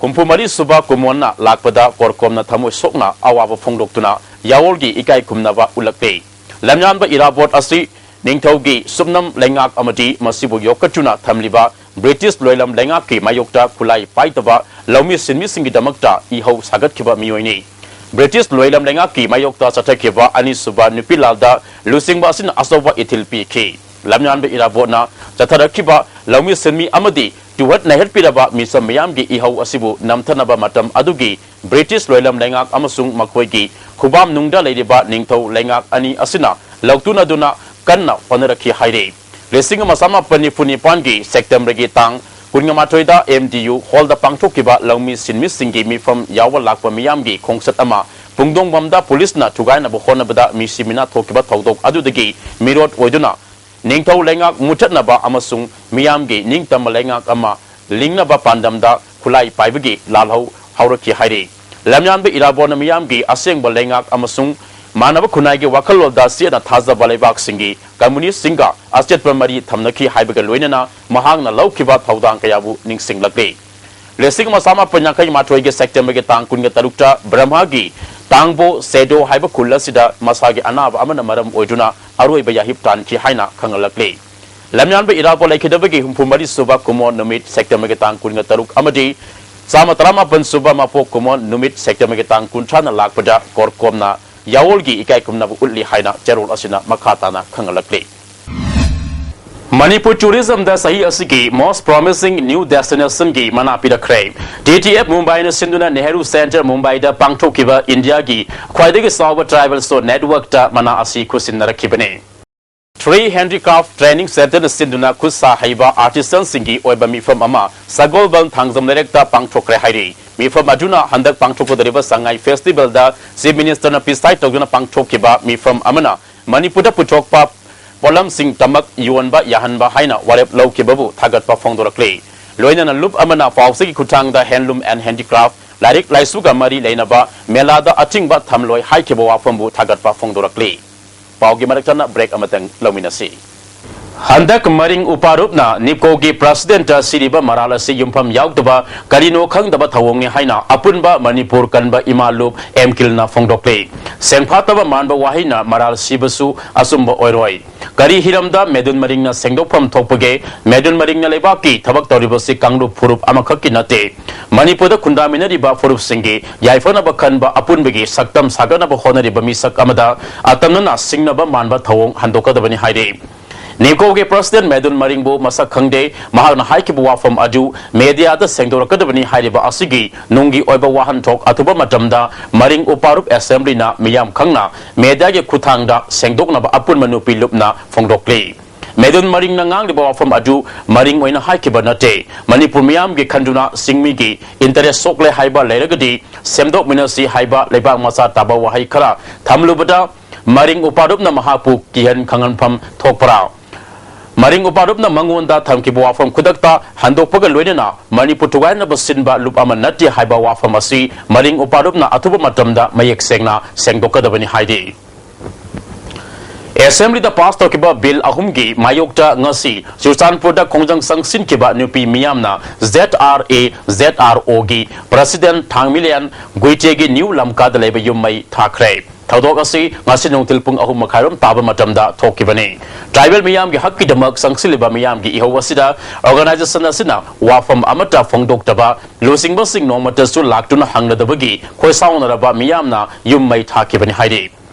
ꯍꯨꯝꯐꯨ ꯃꯔꯤ ꯁꯨꯕ ꯀꯨꯃꯣꯟꯅ ꯂꯥꯛꯄꯗ ꯀꯣꯔꯀꯣꯝꯅ ꯊꯃꯣꯏ ꯁꯣꯛꯅ ꯑꯋꯥꯕ ꯐꯣꯡꯗꯣꯛꯇꯨꯅ ꯌꯥꯑꯣꯜꯒꯤ ꯏꯀꯥꯏ ꯈꯨꯝꯅꯕ ꯎꯠꯂꯛꯂꯦ꯫ ꯂꯝꯌꯥꯟꯕ ꯏꯔꯥꯕꯣꯠ ꯑꯁꯤ ꯅꯤꯡꯊꯧꯒꯤ ꯁꯨꯞꯅꯝ ꯂꯩꯉꯥꯛ ꯑꯃꯗꯤ ꯃꯁꯤꯕꯨ ꯌꯣꯛꯈꯠꯇꯨꯅ ꯊꯝꯂꯤꯕ ꯕ꯭ꯔꯤꯇꯤꯁ ꯂꯣꯏꯂꯝ ꯂꯩꯉꯥꯛꯀꯤ ꯃꯥꯌꯣꯛꯇ ꯈꯨꯠꯂꯥꯏ ꯄꯥꯏꯗꯕ ꯂꯧꯃꯤ ꯁꯤꯟꯃꯤꯁꯤꯡꯒꯤꯗꯃꯛꯇ ꯏꯍꯧ ꯁꯥꯒꯠꯈꯤꯕ ꯃꯤꯑꯣꯏꯅꯤ꯫ ꯕ꯭ꯔꯤꯇꯤꯁ ꯂꯣꯏꯂꯝ ꯂꯩꯉꯥꯛꯀꯤ ꯃꯥꯌꯣꯛꯇ ꯆꯠꯊꯈꯤꯕ ꯑꯅꯤꯁꯨꯕ ꯅꯨꯄꯤ ꯂꯥꯜꯗ ꯂꯨꯆꯤꯡꯕ ꯑꯁꯤꯅ ꯑꯆꯧꯕ ꯏꯊꯤꯜ ꯄꯤꯈꯤ꯫ ꯂꯝꯌꯥꯟꯕ ꯏꯔꯥꯕꯣꯠꯅ ꯆꯠꯊꯔꯛꯈꯤꯕ ꯂꯧꯃꯤ ꯁꯤꯟꯃꯤ ꯑꯃꯗꯤ ꯇꯨꯍꯠ ꯅꯩꯍꯠꯄꯤꯔꯕ ꯃꯤꯆꯝ ꯃꯤꯌꯥꯝꯒꯤ ꯏꯍꯧ ꯑꯁꯤꯕꯨ ꯅꯝꯊꯅꯕ ꯃꯇꯝ ꯑꯗꯨꯒꯤ ꯕ꯭ꯔꯤꯇꯤꯁ ꯂꯣꯏꯂꯝ ꯂꯩꯉꯥꯛ ꯑꯃꯁꯨꯡ ꯃꯈꯣꯏꯒꯤ ꯈꯨꯕꯥꯝ ꯅꯨꯡꯗ ꯂꯩꯔꯤꯕ ꯅꯤꯡꯊꯧ ꯂꯩꯉꯥꯛ ꯑꯅꯤ ꯑꯁꯤꯅ ꯂꯧꯇꯨꯅꯗꯨꯅ ꯀꯟꯅ ꯍꯣꯠꯅꯔꯛꯈꯤ ꯍꯥꯏꯔꯤ꯫ ꯂꯤꯁꯤꯡ ꯑꯃ ꯆꯥꯃꯥꯄꯟ ꯅꯤꯐꯨ ꯅꯤꯄꯥꯟꯒꯤ ꯁꯦꯞꯇꯦꯝꯕꯔꯒꯤ ꯇꯥꯡ ꯀꯨꯟꯃꯥꯊꯣꯏꯗ ꯑꯦꯝ ꯗꯤ ꯌꯨ ꯍꯣꯜꯗ ꯄꯥꯡꯊꯣꯛꯈꯤꯕ ꯂꯧꯃꯤ ꯁꯤꯟꯃꯤꯁꯤꯡꯒꯤ ꯃꯤꯐꯝ ꯌꯥꯎꯕ ꯂꯥꯛꯄ ꯃꯤꯌꯥꯝꯒꯤ ꯈꯣꯡꯆꯠ ꯑꯃ ꯄꯨꯡꯗꯣꯡꯕꯝꯗ ꯄꯨꯂꯤꯁꯅ ꯊꯨꯒꯥꯏꯅꯕ ꯍꯣꯠꯅꯕꯗ ꯃꯤꯁꯤ ꯃꯤꯅꯥ ꯊꯣꯛꯈꯤꯕ ꯊꯧꯗꯣꯛ ꯑꯗꯨꯗꯒꯤ ꯃꯤꯔꯣꯠ ꯑꯣꯏꯗꯨꯅ ꯅꯤꯡꯊꯧ ꯂꯩꯉꯥꯛ ꯃꯨꯠꯊꯠꯅꯕ ꯑꯃꯁꯨꯡ ꯃꯤꯌꯥꯝꯒꯤ ꯅꯤꯡꯇꯝꯕ ꯂꯩꯉꯥꯛ ꯑꯃ ꯂꯤꯡꯅꯕ ꯄꯥꯟꯗꯝꯗ ꯈꯨꯠꯂꯥꯏ ꯄꯥꯏꯕꯒꯤ ꯂꯥꯜꯍꯧ ꯍꯧꯔꯛꯈꯤ ꯍꯥꯏꯔꯤ꯫ ꯂꯝꯌꯥꯟꯕ ꯏꯔꯥꯕꯣꯠꯅ ꯃꯤꯌꯥꯝꯒꯤ ꯑꯁꯦꯡꯕ ꯂꯩꯉꯥꯛ ꯑꯃꯁꯨꯡ ꯃꯥꯟꯅꯕ ꯈꯨꯟꯅꯥꯏꯒꯤ ꯋꯥꯈꯜꯂꯣꯟꯗ ꯆꯦꯠꯅ ꯊꯥꯖꯕ ꯂꯩꯕꯥꯛꯁꯤꯡꯒꯤ ꯀꯝꯃꯨꯅꯤꯁ꯭ꯠꯁꯤꯡꯒ ꯑꯆꯦꯠꯄ ꯃꯔꯤ ꯊꯝꯅꯈꯤ ꯍꯥꯏꯕꯒ ꯂꯣꯏꯅꯅ ꯃꯍꯥꯛꯅ ꯂꯧꯈꯤꯕ ꯊꯧꯗꯥꯡ ꯀꯌꯥꯕꯨ ꯅꯤꯡꯁꯤꯡꯂꯛꯂꯤ꯫ ꯂꯤꯁꯤꯡ ꯑꯃ ꯆꯥꯃꯥꯄꯟ ꯌꯥꯡꯈꯩ ꯃꯥꯊꯣꯏꯒꯤ ꯁꯦꯞꯇꯦꯝꯕꯔꯒꯤ ꯇꯥꯡ ꯀꯨꯟꯒ ꯇꯔꯨꯛꯇ ꯕ꯭ꯔꯍꯃꯒꯤ ꯇꯥꯡꯕꯣ ꯁꯦꯗꯣ ꯍꯥꯏꯕ ꯈꯨꯜ ꯑꯁꯤꯗ ꯃꯁꯥꯒꯤ ꯑꯅꯥꯕ ꯑꯃꯅ ꯃꯔꯝ ꯑꯣꯏꯗꯨꯅ ꯑꯔꯣꯏꯕ ꯌꯥꯍꯤꯞ ꯇꯥꯟꯈꯤ ꯍꯥꯏꯅ ꯈꯪꯍꯜꯂꯛꯂꯤ꯫ ꯂꯝꯌꯥꯟꯕ ꯏꯔꯥꯕꯣꯠ ꯂꯩꯈꯤꯗꯕꯒꯤ ꯍꯨꯝꯐꯨ ꯃꯔꯤ ꯁꯨꯕ ꯀꯨꯃꯣꯟ ꯅꯨꯃꯤꯠ ꯁꯦꯞꯇꯦꯝꯕꯔꯒꯤ ꯇꯥꯡ ꯀꯨꯟꯒ ꯇꯔꯨꯛ ꯑꯃꯗꯤ ꯆꯥꯝꯃ ꯇꯔꯥꯃꯥꯄꯟ ꯁꯨꯕ ꯃꯄꯣꯛ ꯀꯨꯃꯣꯟ ꯅꯨꯃꯤꯠ ꯁꯦꯞꯇꯦꯝꯕꯔꯒꯤ ꯇꯥꯡ ꯀꯨꯟꯊ꯭ꯔꯥꯅ ꯂꯥꯛꯄꯗ ꯀꯣꯔꯀꯣꯝꯅ ꯌꯥꯑꯣꯜꯒꯤ ꯏꯀꯥꯏ ꯈꯨꯝꯅꯕ ꯎꯠꯂꯤ ꯍꯥꯏꯅ ꯆꯦꯔꯣꯜ ꯑꯁꯤꯅ ꯃꯈꯥ ꯇꯥꯅ ꯈꯪꯍꯜꯂꯛꯂꯤ꯫ ꯃꯅꯤꯄꯨꯔ ꯇꯨꯔꯤꯖꯝꯗ ꯆꯍꯤ ꯑꯁꯤꯒꯤ Most Promising New Destinationꯒꯤ ꯃꯅꯥ ꯄꯤꯔꯛꯈ꯭ꯔꯦ꯫ ꯇꯤ ꯇꯤ ꯑꯦꯐ ꯃꯨꯝꯕꯥꯏꯅ ꯁꯤꯟꯗꯨꯅ ꯅꯦꯍꯔꯨ ꯁꯦꯟꯇꯔ ꯃꯨꯝꯕꯥꯏꯗ ꯄꯥꯡꯊꯣꯛꯈꯤꯕ ꯏꯟꯗꯤꯌꯥꯒꯤ ꯈ꯭ꯋꯥꯏꯗꯒꯤ ꯆꯥꯎꯕ ꯇ꯭ꯔꯥꯏꯕꯦꯜ ꯁꯣ ꯅꯦꯠꯋꯔꯛꯇ ꯃꯅꯥ ꯑꯁꯤ ꯈꯨꯠꯁꯤꯟꯅꯔꯛꯈꯤꯕꯅꯤ꯫ ꯊ꯭ꯔꯤ ꯍꯦꯟꯗꯤꯀ꯭ꯔꯥꯐ ꯇ꯭ꯔꯦꯅꯤꯡ ꯁꯦꯟꯇꯔꯅ ꯁꯤꯟꯗꯨꯅ ꯈꯨꯠ ꯁꯥ ꯍꯩꯕ ꯑꯥꯔꯇꯤꯁꯟꯁꯤꯡꯒꯤ ꯑꯣꯏꯕ ꯃꯤꯐꯝ ꯑꯃ ꯁꯒꯣꯜꯕꯟ ꯊꯥꯡꯖꯝ ꯂꯩꯔꯛꯇ ꯄꯥꯡꯊꯣꯛꯈ꯭ꯔꯦ ꯍꯥꯏꯔꯤ꯫ ꯃꯤꯐꯝ ꯑꯗꯨꯅ ꯍꯟꯗꯛ ꯄꯥꯡꯊꯣꯛꯀꯗꯧꯔꯤꯕ ꯁꯉꯥꯏ ꯐꯦꯁꯇꯤꯚꯦꯜꯗ ꯆꯤꯐ ꯃꯤꯅꯤꯁꯇꯔꯅ ꯄ꯭ꯔꯤꯁꯥꯏꯗ ꯇꯧꯗꯨꯅ ꯄꯥꯡꯊꯣꯛꯈꯤꯕ ꯃꯤꯐꯝ ꯑꯃꯅ ꯃꯅꯤꯄꯨꯔꯗ ꯄꯨꯊꯣꯛꯄ ꯄꯣꯠꯂꯝꯁꯤꯡ ꯇꯃꯛ ꯌꯣꯟꯕ ꯌꯥꯍꯟꯕ ꯍꯥꯏꯅ ꯋꯥꯔꯦꯞ ꯂꯧꯈꯤꯕꯕꯨ ꯊꯥꯒꯠꯄ ꯐꯣꯡꯗꯣꯔꯛꯂꯤ꯫ ꯂꯣꯏꯅꯅ ꯂꯨꯞ ꯑꯃꯅ ꯄꯥꯎꯆꯦꯒꯤ ꯈꯨꯠꯊꯥꯡꯗ ꯍꯦꯟꯂꯨꯝ ꯑꯦꯟ ꯍꯦꯟꯗꯤꯀ꯭ꯔꯥꯐ, ꯂꯥꯏꯔꯤꯛ ꯂꯥꯏꯁꯨꯒ ꯃꯔꯤ ꯂꯩꯅꯕ ꯃꯦꯂꯥꯗ ꯑꯊꯤꯡꯕ ꯊꯝꯂꯣꯏ ꯍꯥꯏꯈꯤꯕ ꯋꯥꯐꯝꯕꯨ ꯊꯥꯒꯠꯄ ꯐꯣꯡꯗꯣꯔꯛꯂꯤ꯫ ꯄꯥꯎꯒꯤ ꯃꯔꯛ ꯊꯠꯅ ꯕ꯭ꯔꯦꯛ ꯑꯃꯇꯪ ꯂꯧꯃꯤꯟꯅꯁꯤ꯫ ꯍꯟꯗꯛ ꯃꯔꯤꯡ ꯎꯄꯥꯔꯨꯞꯅ ꯅꯤꯞꯀꯣꯒꯤ ꯄ꯭ꯔꯁꯤꯗꯦꯟꯇ ꯁꯤꯔꯤꯕ ꯃꯔꯥꯜ ꯑꯁꯤ ꯌꯨꯝꯐꯝ ꯌꯥꯎꯗꯕ ꯀꯔꯤꯅꯣ ꯈꯪꯗꯕ ꯊꯧꯑꯣꯡꯅꯤ ꯍꯥꯏꯅ ꯑꯄꯨꯟꯕ ꯃꯅꯤꯄꯨꯔ ꯀꯟꯕ ꯏꯃꯥ ꯂꯨꯞ ꯑꯦꯝ ꯀꯤꯜꯅ ꯐꯣꯡꯗꯣꯛꯂꯤ꯫ ꯁꯦꯡꯐꯥꯠꯇꯕ ꯃꯥꯟꯕ ꯋꯥꯍꯩꯅ ꯃꯔꯥꯜ ꯁꯤꯕꯁꯨ ꯑꯆꯨꯝꯕ ꯑꯣꯏꯔꯣꯏ꯫ ꯀꯔꯤ ꯍꯤꯔꯝꯗ ꯃꯦꯗꯨꯟ ꯃꯔꯤꯡꯅ ꯁꯦꯡꯗꯣꯛꯐꯝ ꯊꯣꯛꯄꯒꯦ? ꯃꯦꯗꯨꯟ ꯃꯔꯤꯡꯅ ꯂꯩꯕꯥꯛꯀꯤ ꯊꯕꯛ ꯇꯧꯔꯤꯕꯁꯤ ꯀꯥꯡꯂꯨꯞ ꯐꯨꯔꯨꯞ ꯑꯃꯈꯛꯀꯤ ꯅꯠꯇꯦ꯫ ꯃꯅꯤꯄꯨꯔꯗ ꯈꯨꯟꯗꯥꯃꯤꯟꯅꯔꯤꯕ ꯐꯨꯔꯨꯞꯁꯤꯡꯒꯤ ꯌꯥꯏꯐꯅꯕ ꯈꯟꯕ ꯑꯄꯨꯟꯕꯒꯤ ꯁꯛꯇꯝ ꯁꯥꯒꯠꯅꯕ ꯍꯣꯠꯅꯔꯤꯕ ꯃꯤꯁꯛ ꯑꯃꯗ ꯑꯇꯝꯅꯅ ꯁꯤꯡꯅꯕ ꯃꯥꯟꯕ ꯊꯧꯑꯣꯡ ꯍꯟꯗꯣꯛꯀꯗꯕꯅꯤ ꯍꯥꯏꯔꯤ꯫ ꯅꯤꯞꯀꯣꯒꯤ ꯄ꯭ꯔꯁꯤꯗꯦꯟ ꯃꯦꯗꯨꯟ ꯃꯔꯤꯡꯕꯨ ꯃꯁꯛ ꯈꯪꯗꯦ, ꯃꯍꯥꯛꯅ ꯍꯥꯏꯈꯤꯕ ꯋꯥꯐꯝ ꯑꯗꯨ ꯃꯦꯗꯤꯌꯥꯗ ꯁꯦꯡꯗꯣꯔꯛꯀꯗꯕꯅꯤ ꯍꯥꯏꯔꯤꯕ ꯑꯁꯤꯒꯤ ꯅꯨꯡꯒꯤ ꯑꯣꯏꯕ ꯋꯥꯍꯟꯊꯣꯛ ꯑꯊꯨꯕ ꯃꯇꯝꯗ ꯃꯔꯤꯡ ꯎꯄꯥꯔꯨꯞ ꯑꯦꯁꯦꯝꯕ꯭ꯂꯤꯅ ꯃꯤꯌꯥꯝ ꯈꯪꯅ ꯃꯦꯗꯤꯌꯥꯒꯤ ꯈꯨꯠꯊꯥꯡꯗ ꯁꯦꯡꯗꯣꯛꯅꯕ ꯑꯄꯨꯟꯕ ꯅꯨꯄꯤ ꯂꯨꯞꯅ ꯐꯣꯡꯗꯣꯛꯂꯤ꯫ ꯃꯦꯗꯨꯟ ꯃꯔꯤꯡꯅ ꯉꯥꯡꯂꯤꯕ ꯋꯥꯐꯝ ꯑꯗꯨ ꯃꯔꯤꯡ ꯑꯣꯏꯅ ꯍꯥꯏꯈꯤꯕ ꯅꯠꯇꯦ꯫ ꯃꯅꯤꯄꯨꯔ ꯃꯤꯌꯥꯝꯒꯤ ꯈꯟꯗꯨꯅ ꯆꯤꯡꯃꯤꯒꯤ ꯏꯟꯇꯔꯦꯁ ꯁꯣꯛꯂꯦ ꯍꯥꯏꯕ ꯂꯩꯔꯒꯗꯤ ꯁꯦꯝꯗꯣꯛꯃꯤꯟꯅꯁꯤ ꯍꯥꯏꯕ ꯂꯩꯕꯥꯛ ꯃꯆꯥ ꯇꯥꯕ ꯋꯥꯍꯩ ꯈꯔ ꯊꯝꯂꯨꯕꯗ ꯃꯔꯤꯡ ꯎꯄꯥꯔꯨꯞꯅ ꯃꯍꯥꯛꯄꯨ ꯀꯤꯍꯟ ꯈꯪꯍꯟꯐꯝ ꯊꯣꯛꯄ꯭ꯔꯥ? ꯃꯔꯤꯡ ꯎꯄꯥꯔꯨꯞꯅ ꯃꯉꯣꯟꯗ ꯊꯝꯈꯤꯕ ꯋꯥꯐꯝ ꯈꯨꯗꯛꯇ ꯍꯟꯗꯣꯛꯄꯒ ꯂꯣꯏꯅꯅ ꯃꯅꯤꯄꯨꯔ ꯊꯨꯒꯥꯏꯅꯕ ꯁꯤꯟꯕ ꯂꯨꯞ ꯑꯃ ꯅꯠꯇꯦ ꯍꯥꯏꯕ ꯋꯥꯐꯝ ꯑꯁꯤ ꯃꯔꯤꯡ ꯎꯄꯥꯔꯨꯞꯅ ꯑꯊꯨꯕ ꯃꯇꯝꯗ ꯃꯌꯦꯛ ꯁꯦꯡꯅ ꯁꯦꯡꯗꯣꯛꯀꯗꯕꯅꯤ ꯍꯥꯏꯔꯤ꯫ ꯑꯦꯁꯦꯝꯕ꯭ꯂꯤꯗ ꯄꯥꯁ ꯇꯧꯈꯤꯕ ꯕꯤꯜ ꯑꯍꯨꯝꯒꯤ ꯃꯥꯌꯣꯛꯇ ꯉꯁꯤ ꯆꯨꯔꯆꯥꯟꯄꯨꯔꯗ ꯈꯣꯡꯖꯪ ꯆꯪꯁꯤꯟꯈꯤꯕ ꯅꯨꯄꯤ ꯃꯤꯌꯥꯝꯅ Z R A Z R ꯑꯣꯒꯤ ꯄ꯭ꯔꯁꯤꯗꯦꯟ ꯊꯥꯡꯃꯤꯂꯦꯟ ꯒꯨꯏꯇꯦꯒꯤ ꯅ꯭ꯌꯨ ꯂꯝꯀꯥꯗ ꯂꯩꯕ ꯌꯨꯝ ꯃꯩ ꯊꯥꯈ꯭ꯔꯦ꯫ ꯊꯧꯗꯣꯛ ꯑꯁꯤ ꯉꯁꯤ ꯅꯨꯡꯊꯤꯜ ꯄꯨꯡ ꯑꯍꯨꯝ ꯃꯈꯥꯏꯔꯣꯝ ꯇꯥꯕ ꯃꯇꯝꯗ ꯊꯣꯛꯈꯤꯕꯅꯤ꯫ ꯇ꯭ꯔꯥꯏꯕꯦꯜ ꯃꯤꯌꯥꯝꯒꯤ ꯍꯛꯀꯤꯗꯃꯛ ꯆꯪꯁꯤꯜꯂꯤꯕ ꯃꯤꯌꯥꯝꯒꯤ ꯏꯍꯧ ꯑꯁꯤꯗ ꯑꯣꯔꯒꯅꯥꯏꯖꯦꯁꯟ ꯑꯁꯤꯅ ꯋꯥꯐꯝ ꯑꯃꯠꯇ ꯐꯣꯡꯗꯣꯛꯇꯕ ꯂꯨꯆꯤꯡꯕꯁꯤꯡ ꯅꯣꯡꯃꯇꯁꯨ ꯂꯥꯛꯇꯨꯅ ꯍꯪꯅꯗꯕꯒꯤ ꯈꯣꯏꯁꯥꯎꯅꯔꯕ ꯃꯤꯌꯥꯝꯅ ꯌꯨꯝ ꯃꯩ ꯊꯥꯈꯤꯕꯅꯤ ꯍꯥꯏꯔꯤ꯫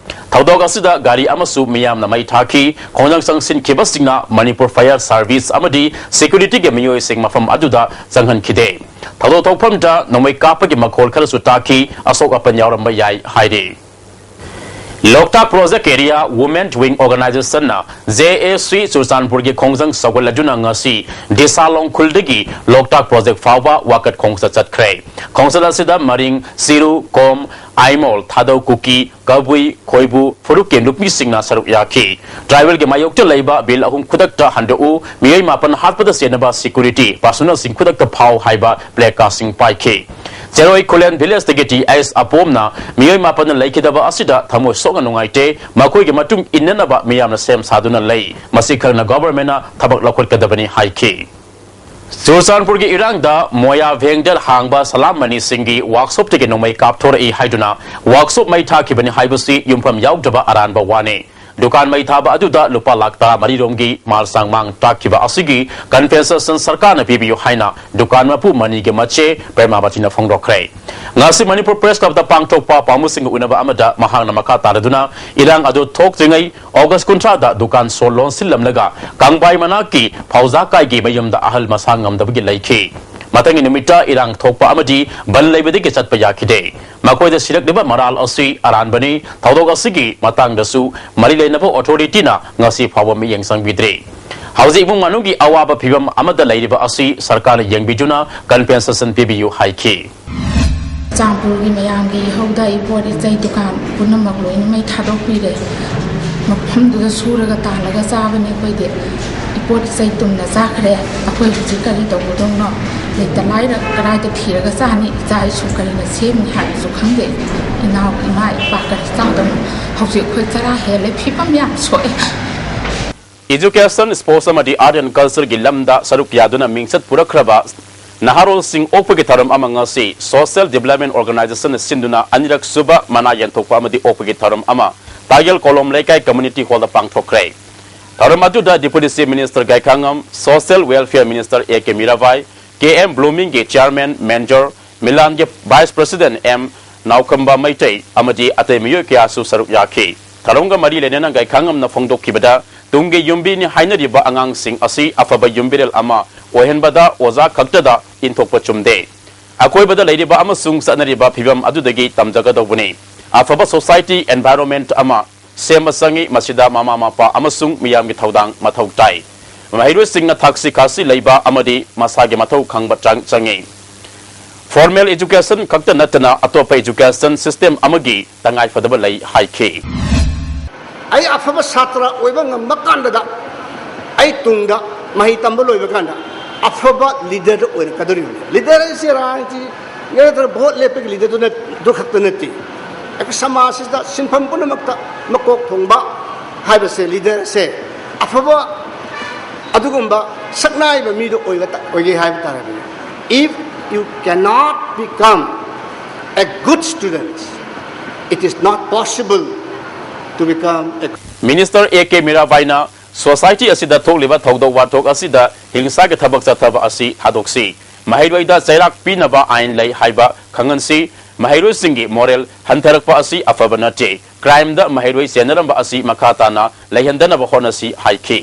ꯊꯧꯗꯣꯛ ꯑꯁꯤꯗ ꯒꯥꯔꯤ ꯑꯃꯁꯨ ꯃꯤꯌꯥꯝꯅ ꯃꯩ ꯊꯥꯈꯤ꯫ ꯈꯣꯡꯖꯪ ꯆꯪꯁꯤꯟꯈꯤꯕꯁꯤꯡꯅ ꯃꯅꯤꯄꯨꯔ ꯐꯥꯌꯔ ꯁꯥꯔꯚꯤꯁ ꯑꯃꯗꯤ ꯁꯦꯀ꯭ꯌꯨꯔꯤꯇꯤꯒꯤ ꯃꯤꯑꯣꯏꯁꯤꯡ ꯃꯐꯝ ꯑꯗꯨꯗ ꯆꯪꯍꯟꯈꯤꯗꯦ꯫ ꯊꯧꯗꯣꯛ ꯊꯣꯛꯐꯝꯗ ꯅꯣꯡꯃꯩ ꯀꯥꯞꯄꯒꯤ ꯃꯈꯣꯜ ꯈꯔꯁꯨ ꯇꯥꯈꯤ꯫ ꯑꯁꯣꯛ ꯑꯄꯟ ꯌꯥꯎꯔꯝꯕ ꯌꯥꯏ ꯍꯥꯏꯔꯤ꯫ Loktak project area women wing ꯑꯣꯔꯒꯅꯥꯏꯖꯦꯁꯟꯅ, ꯖꯦ ꯑꯦ ꯁꯤ, ꯆꯨꯔꯆꯥꯟꯄꯨꯔꯒꯤ ꯈꯣꯡꯖꯪ ꯁꯧꯒꯠꯂꯗꯨꯅ ꯉꯁꯤ ꯗꯤꯁꯥꯂꯣꯡ ꯈꯨꯜꯗꯒꯤ ꯂꯣꯛꯇꯥꯛ ꯄ꯭ꯔꯣꯖꯦꯛ ꯐꯥꯎꯕ ꯋꯥꯀꯠ ꯈꯣꯡꯆꯠ ꯆꯠꯈ꯭ꯔꯦ꯫ ꯈꯣꯡꯆꯠ ꯑꯁꯤꯗ ꯃꯔꯤꯡ, ꯆꯤꯔꯨ, ꯀꯣꯝ, ꯑꯥꯏꯃꯣꯜ, ꯊꯥꯗꯧ ꯀꯨꯀꯤ, ꯀꯕꯨꯏ, ꯈꯣꯏꯕꯨ ꯐꯨꯔꯨꯞꯀꯤ ꯅꯨꯄꯤꯁꯤꯡꯅ ꯁꯔꯨꯛ ꯌꯥꯈꯤ꯫ ꯇ꯭ꯔꯥꯏꯕꯦꯜꯒꯤ ꯃꯥꯌꯣꯛꯇ ꯂꯩꯕ ꯕꯤꯜ ꯑꯍꯨꯝ ꯈꯨꯗꯛꯇ ꯍꯟꯗꯣꯛꯎ, ꯃꯤꯑꯣꯏ ꯃꯥꯄꯟ ꯍꯥꯠꯄꯗ ꯆꯦꯟꯅꯕ ꯁꯦꯀ꯭ꯌꯨꯔꯤꯇꯤ ꯄꯥꯔꯁꯣꯅꯦꯜꯁꯤꯡ ꯈꯨꯗꯛꯇ ꯐꯥꯎ ꯍꯥꯏꯕ ꯄ꯭ꯂꯦ ꯀꯥꯔꯗꯁꯤꯡ ꯄꯥꯏꯈꯤ꯫ ꯆꯦꯔꯣꯏ ꯈꯨꯂꯦꯟ ꯚꯤꯂꯦꯖꯇꯒꯤ ꯇꯤ ꯑꯦꯁ ꯑꯄꯣꯝꯅ ꯃꯤꯑꯣꯏ ꯃꯥꯄꯟꯅ ꯂꯩꯈꯤꯗꯕ ꯑꯁꯤꯗ ꯊꯃꯣꯏ ꯁꯣꯛꯅ ꯅꯨꯡꯉꯥꯏꯇꯦ꯫ ꯃꯈꯣꯏꯒꯤ ꯃꯇꯨꯡ ꯏꯟꯅꯅꯕ ꯃꯤꯌꯥꯝꯅ ꯁꯦꯝ ꯁꯥꯗꯨꯅ ꯂꯩ꯫ ꯃꯁꯤ ꯈꯪꯅ ꯒꯚꯔꯟꯃꯦꯟꯠꯅ ꯊꯕꯛ ꯂꯧꯈꯠꯀꯗꯕꯅꯤ ꯍꯥꯏꯈꯤ꯫ ꯆꯨꯔꯆꯥꯟꯄꯨꯔꯒꯤ ꯏꯔꯥꯡꯗ ꯃꯣꯌꯥ ꯚꯦꯡꯗꯔ ꯍꯥꯡꯕ ꯁꯂꯥꯝ ꯃꯅꯤꯁꯤꯡꯒꯤ ꯋꯥꯛꯁꯣꯞꯇꯒꯤ ꯅꯣꯡꯃꯩ ꯀꯥꯞꯊꯣꯔꯛꯏ ꯍꯥꯏꯗꯨꯅ ꯋꯥꯛꯁꯣꯞ ꯃꯩ ꯊꯥꯈꯤꯕꯅꯤ ꯍꯥꯏꯕꯁꯤ ꯌꯨꯝꯐꯝ ꯌꯥꯎꯗꯕ ꯑꯔꯥꯟꯕ ꯋꯥꯅꯤ꯫ ꯗꯨꯀꯥꯟ ꯃꯩ ꯊꯥꯕ ꯑꯗꯨꯗ ꯂꯨꯄꯥ ꯂꯥꯈ ꯇꯔꯥꯃꯔꯤ ꯔꯣꯝꯒꯤ ꯃꯥꯜ ꯆꯥꯡ ꯃꯥꯡ ꯇꯥꯛꯈꯤꯕ ꯑꯁꯤꯒꯤ ꯀꯝꯄꯦꯟꯁꯦꯁꯟ ꯁꯔꯀꯥꯔꯅ ꯄꯤꯕꯤꯌꯨ ꯍꯥꯏꯅ ꯗꯨꯀꯥꯟ ꯃꯄꯨ ꯃꯅꯤꯒꯤ ꯃꯆꯦ ꯄ꯭ꯔꯦꯃꯥꯕꯇꯤꯅ ꯐꯣꯡꯗꯣꯛꯈ꯭ꯔꯦ꯫ ꯉꯁꯤ ꯃꯅꯤꯄꯨꯔ ꯄ꯭ꯔꯦꯁ ꯀ꯭ꯂꯕꯇ ꯄꯥꯡꯊꯣꯛꯄ ꯄꯥꯎꯃꯤꯁꯤꯡꯒ ꯎꯅꯕ ꯑꯃꯗ ꯃꯍꯥꯛꯅ ꯃꯈꯥ ꯇꯥꯔꯗꯨꯅ ꯏꯔꯥꯡ ꯑꯗꯨ ꯊꯣꯛꯇ꯭ꯔꯤꯉꯩ ꯑꯣꯒꯁ ꯀꯨꯟꯊ꯭ꯔꯥꯗ ꯗꯨꯀꯥꯟ ꯁꯣ ꯂꯣꯟꯁꯤꯜꯂꯝꯂꯒ ꯀꯥꯡꯕꯥꯏ ꯃꯅꯥꯛꯀꯤ ꯐꯧꯖꯥꯀꯥꯏꯒꯤ ꯃꯌꯨꯝꯗ ꯑꯍꯜ ꯃꯁꯥ ꯉꯝꯗꯕꯒꯤ ꯂꯩꯈꯤ꯫ ꯃꯊꯪꯒꯤ ꯅꯨꯃꯤꯠꯇ ꯏꯔꯥꯡ ꯊꯣꯛꯄ ꯑꯃꯗꯤ ꯕꯟ ꯂꯩꯕꯗꯒꯤ ꯆꯠꯄ ꯌꯥꯈꯤꯗꯦ꯫ ꯃꯈꯣꯏꯗ ꯁꯤꯔꯛꯂꯤꯕ ꯃꯔꯥꯜ ꯑꯁꯤ ꯑꯔꯥꯟꯕꯅꯤ꯫ ꯊꯧꯗꯣꯛ ꯑꯁꯤꯒꯤ ꯃꯇꯥꯡꯗꯁꯨ ꯃꯔꯤ ꯂꯩꯅꯕ ꯑꯣꯊꯣꯔꯤꯇꯤꯅ ꯉꯁꯤ ꯐꯥꯎꯕ ꯃꯤꯠꯌꯦꯡ ꯆꯪꯕꯤꯗ꯭ꯔꯤ꯫ ꯍꯧꯖꯤꯛ ꯏꯃꯨꯡ ꯃꯅꯨꯡꯒꯤ ꯑꯋꯥꯕ ꯐꯤꯕꯝ ꯑꯃꯗ ꯂꯩꯔꯤꯕ ꯑꯁꯤ ꯁꯔꯀꯥꯔꯅ ꯌꯦꯡꯕꯤꯗꯨꯅ ꯀꯝꯄꯦꯟꯁꯦꯁꯟ ꯄꯤꯕꯤꯌꯨ ꯍꯥꯏꯈꯤ꯫ ꯆꯥꯟꯄꯨꯔꯒꯤ ꯃꯌꯥꯝꯒꯤ ꯏꯍꯧꯗ ꯏꯄꯣꯠ ꯏꯆꯩ ꯗꯨꯀꯥꯟ ꯄꯨꯝꯅꯃꯛ ꯂꯣꯏꯅ ꯃꯩ ꯊꯥꯗꯣꯛꯄꯤꯔꯦ꯫ ꯃꯐꯝꯗꯨꯗ ꯁꯨꯔꯒ ꯇꯥꯜꯂꯒ ꯆꯥꯕꯅꯤ ꯑꯩꯈꯣꯏꯗꯤ꯫ ꯏꯄꯣꯠ ꯏꯆꯩ ꯇꯨꯝꯅ ꯆꯥꯈ꯭ꯔꯦ꯫ ꯑꯩꯈꯣꯏ ꯍꯧꯖꯤꯛ ꯀꯔꯤ ꯇꯧꯒꯗꯧꯅꯣ? ꯂꯩꯇ ꯂꯥꯏꯔ ꯀꯗꯥꯏꯗ ꯊꯤꯔꯒ ꯆꯥꯅꯤ? ꯏꯆꯥ ꯏꯁꯨ ꯀꯔꯤꯅ ꯁꯦꯝꯅꯤ ꯍꯥꯏꯕꯁꯨ ꯈꯪꯗꯦ꯫ ꯏꯅꯥꯎ ꯏꯃꯥ ꯏꯄꯥ ꯀꯔꯤ ꯆꯥꯗꯧꯅꯣ? ꯍꯧꯖꯤꯛ ꯑꯩꯈꯣꯏ ꯆꯔꯥ ꯍꯦꯜꯂꯦ, ꯐꯤꯕꯝ ꯌꯥꯝ ꯁꯣꯛꯑꯦ꯫ Education, sports ꯑꯃꯗꯤ art and cultureꯒꯤ ꯂꯝꯗ ꯁꯔꯨꯛ ꯌꯥꯗꯨꯅ ꯃꯤꯡꯆꯠ ꯄꯨꯔꯛꯈ꯭ꯔꯕ ꯅꯍꯥꯔꯣꯜꯁꯤꯡ ꯑꯣꯛꯄꯒꯤ ꯊꯧꯔꯝ ꯑꯃ ꯉꯁꯤ Social Development Organizationꯅ ꯁꯤꯟꯗꯨꯅ ꯑꯅꯤꯔꯛ ꯁꯨꯕ ꯃꯅꯥ ꯌꯦꯟꯊꯣꯛꯄ ꯑꯃꯗꯤ ꯑꯣꯛꯄꯒꯤ ꯊꯧꯔꯝ ꯑꯃ ꯇꯥꯒꯦꯜ ꯀꯣꯂꯣꯝ ꯂꯩꯀꯥꯏ Community Hallꯗ ꯄꯥꯡꯊꯣꯛꯈ꯭ꯔꯦ꯫ ꯊꯧꯔꯝ ꯑꯗꯨꯗ Deputy Chief Minister Gaikhangam, Social Welfare Minister A K Mirabai, K M ꯕ꯭ꯂꯨꯃꯤꯡꯒꯤ Chairman ꯃꯦꯟꯖꯣꯔ, ꯃꯤꯂꯥꯟꯒꯤ Vice President M Naokhamba Meitei ꯑꯃꯗꯤ ꯑꯇꯩ ꯃꯤꯑꯣꯏ ꯀꯌꯥꯁꯨ ꯁꯔꯨꯛ ꯌꯥꯈꯤ꯫ ꯊꯧꯔꯝꯒ ꯃꯔꯤ ꯂꯩꯅꯅ ꯒꯥꯏꯈꯥꯉꯝꯅ ꯐꯣꯡꯗꯣꯛꯈꯤꯕꯗ, ꯇꯨꯡꯒꯤ ꯌꯨꯝꯕꯤꯅꯤ ꯍꯥꯏꯅꯔꯤꯕ ꯑꯉꯥꯡꯁꯤꯡ ꯑꯁꯤ ꯑꯐꯕ ꯌꯨꯝꯕꯤꯔꯦꯜ ꯑꯃ ꯑꯣꯏꯍꯟꯕꯗ ꯑꯣꯖꯥ ꯈꯛꯇꯗ ꯏꯟꯊꯣꯛꯄ ꯆꯨꯝꯗꯦ꯫ ꯑꯀꯣꯏꯕꯗ ꯂꯩꯔꯤꯕ ꯑꯃꯁꯨꯡ ꯆꯠꯅꯔꯤꯕ ꯐꯤꯕꯝ ꯑꯗꯨꯗꯒꯤ ꯇꯝꯖꯒꯗꯧꯕꯅꯤ꯫ ꯑꯐꯕ society environment ꯑꯃ ꯁꯦꯝꯕ ꯆꯪꯏ꯫ ꯃꯁꯤꯗ ꯃꯃꯥ ꯃꯄꯥ ꯑꯃꯁꯨꯡ ꯃꯤꯌꯥꯝꯒꯤ ꯊꯧꯗꯥꯡ ꯃꯊꯧ ꯇꯥꯏ꯫ ꯃꯍꯩꯔꯣꯏꯁꯤꯡꯅ ꯊꯛꯁꯤ ꯈꯥꯁꯤ ꯂꯩꯕ ꯑꯃꯗꯤ ꯃꯁꯥꯒꯤ ꯃꯊꯧ ꯈꯪꯕ ꯆꯪ-, ꯆꯪꯏ꯫ Formal education ꯈꯛꯇ ꯅꯠꯇꯅ ꯑꯇꯣꯞꯄ education system ꯑꯃꯒꯤ ꯇꯉꯥꯏꯐꯗꯕ ꯂꯩ ꯍꯥꯏꯈꯤ꯫ ꯑꯩ ꯑꯐꯕ ꯁꯥꯇ꯭ꯔ ꯑꯣꯏꯕ ꯉꯝꯕ ꯀꯥꯟꯗꯗ, ꯑꯩ ꯇꯨꯡꯗ ꯃꯍꯩ ꯇꯝꯕ ꯂꯣꯏꯕ ꯀꯥꯟꯗ ꯑꯐꯕ ꯂꯤꯗꯔꯗ ꯑꯣꯏꯔꯛꯀꯗꯧꯔꯤꯕꯅꯤ꯫ ꯂꯤꯗꯔ ꯍꯥꯏꯁꯦ ꯔꯥꯖꯅꯤꯇꯤ ꯅꯠꯇ꯭ꯔꯒ ꯚꯣꯠ ꯂꯦꯞꯄꯒꯤ ꯂꯤꯗꯔꯗꯨ ꯅꯠ-, ꯑꯗꯨ ꯈꯛꯇ ꯅꯠꯇꯦ꯫ ꯑꯩꯈꯣꯏ ꯁꯃꯥꯖꯁꯤꯗ ꯁꯤꯟꯐꯝ ꯄꯨꯝꯅꯃꯛꯇ ꯃꯀꯣꯛ ꯊꯣꯡꯕ ꯍꯥꯏꯕꯁꯦ, ꯂꯤꯗꯔꯁꯦ ꯑꯐꯕ ꯑꯗꯨꯒꯨꯝꯕ ꯁꯛꯅꯥꯏꯕ ꯃꯤꯗꯨ ꯑꯣꯏꯕ ꯇ-, ꯑꯣꯏꯒꯦ ꯍꯥꯏꯕ ꯇꯥꯔꯒꯗꯤ, if you cannot become a good student, it is not possible to become a Minister A K ꯃꯤꯔꯥꯕꯥꯏꯅ society ꯑꯁꯤꯗ ꯊꯣꯛꯂꯤꯕ ꯊꯧꯗꯣꯛ ꯋꯥꯊꯣꯛ ꯑꯁꯤꯗ ꯍꯤꯡꯁꯥꯒꯤ ꯊꯕꯛ ꯆꯠꯊꯕ ꯑꯁꯤ ꯊꯥꯗꯣꯛꯁꯤ꯫ ꯃꯍꯩꯔꯣꯏꯗ ꯆꯩꯔꯥꯛ ꯄꯤꯅꯕ ꯑꯥꯏꯟ ꯂꯩ ꯍꯥꯏꯕ ꯈꯪꯍꯟꯁꯤ꯫ ꯃꯍꯩꯔꯣꯏꯁꯤꯡꯒꯤ moral ꯍꯟꯊꯔꯛꯄ ꯑꯁꯤ ꯑꯐꯕ ꯅꯠꯇꯦ꯫ Crime ꯗ ꯃꯍꯩꯔꯣꯏ ꯆꯦꯟꯅꯔꯝꯕ ꯑꯁꯤ ꯃꯈꯥ ꯇꯥꯅ ꯂꯩꯍꯟꯗꯅꯕ ꯍꯣꯠꯅꯁꯤ ꯍꯥꯏꯈꯤ꯫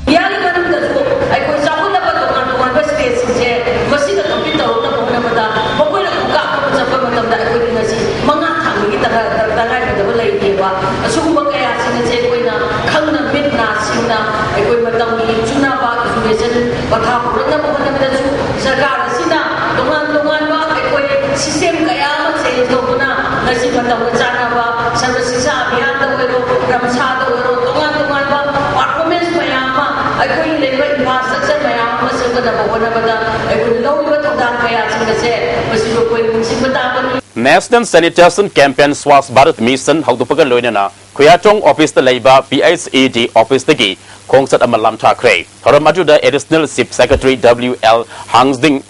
ꯏꯟꯗꯤꯌꯥꯒꯤ ꯃꯅꯨꯡꯗꯁꯨ ꯑꯩꯈꯣꯏ ꯆꯥꯎꯈꯠꯂꯕ ꯇꯣꯉꯥꯟ ꯇꯣꯉꯥꯟꯕ states ꯁꯤꯡꯁꯦ ꯃꯁꯤꯒ compete ꯇꯧꯔꯛꯅꯕ ꯍꯣꯠꯅꯕꯗ ꯃꯈꯣꯏꯅ ꯈꯣꯡꯀꯥꯞ ꯑꯃ ꯆꯠꯄ ꯃꯇꯝꯗ ꯑꯩꯈꯣꯏꯗꯤ ꯉꯁꯤ ꯃꯉꯥ ꯊꯥꯡꯕꯒꯤ ꯇꯉꯥꯏ-, ꯇꯉꯥꯏꯐꯗꯕ ꯂꯩꯇꯦꯕ꯫ ꯑꯁꯤꯒꯨꯝꯕ ꯀꯌꯥꯁꯤꯡ ꯑꯁꯦ ꯑꯩꯈꯣꯏꯅ ꯈꯪꯅ ꯃꯤꯠ ꯅꯥ ꯁꯤꯡꯅ ꯑꯩꯈꯣꯏ ꯃꯇꯝꯒꯤ ꯆꯨꯅꯕ education ꯃꯈꯥ ꯄꯨꯔꯛꯅꯕ ꯍꯣꯠꯅꯕꯗꯁꯨ ꯁꯔꯀꯥꯔ ꯑꯁꯤꯅ ꯇꯣꯉꯥꯟ ꯇꯣꯉꯥꯟꯕ ꯑꯩꯈꯣꯏ system ꯀꯌꯥ ꯑꯃ change ꯇꯧꯗꯨꯅ ꯉꯁꯤ ꯃꯇꯝꯒ ꯆꯥꯟꯅꯕ ꯁꯔꯕ ꯁꯤꯛꯁꯥ ꯑꯚꯤꯌꯥꯟꯗ ꯑꯣꯏꯔꯣ, ꯔꯝꯁꯥꯗ ꯑꯣꯏꯔꯣ, ꯇꯣꯉꯥꯟ ꯇꯣꯉꯥꯟꯕ performance ꯃꯌꯥꯝ ꯑꯃ ꯑꯩꯈꯣꯏꯒꯤ ꯂꯩꯔꯤꯕ infrastructure ꯃꯌꯥꯝ ꯑꯃ ꯁꯦꯝꯒꯠꯅꯕ ꯍꯣꯠꯅꯕꯗ ꯑꯩꯈꯣꯏꯅ ꯂꯧꯔꯤꯕ ꯊꯧꯗꯥꯡ ꯀꯌꯥꯁꯤꯡ ꯑꯁꯦ ꯃꯁꯤꯁꯨ ꯑꯩꯈꯣꯏ ꯅꯤꯡꯁꯤꯡꯕ ꯇꯥꯕꯅꯤ꯫ National Sanitation Campaign Swachh Bharat Mission ꯍꯧꯗꯣꯛꯄꯒ ꯂꯣꯏꯅꯅ ꯈꯨꯌꯥꯆꯣꯡ office ꯇ ꯂꯩꯕ P H E D office ꯇꯒꯤ ꯈꯣꯡꯆꯠ ꯑꯃ ꯂꯥꯟꯊꯥꯈ꯭ꯔꯦ꯫ ꯊꯧꯔꯝ ꯑꯗꯨꯗ Additional Chief Secretary W L Hangsding,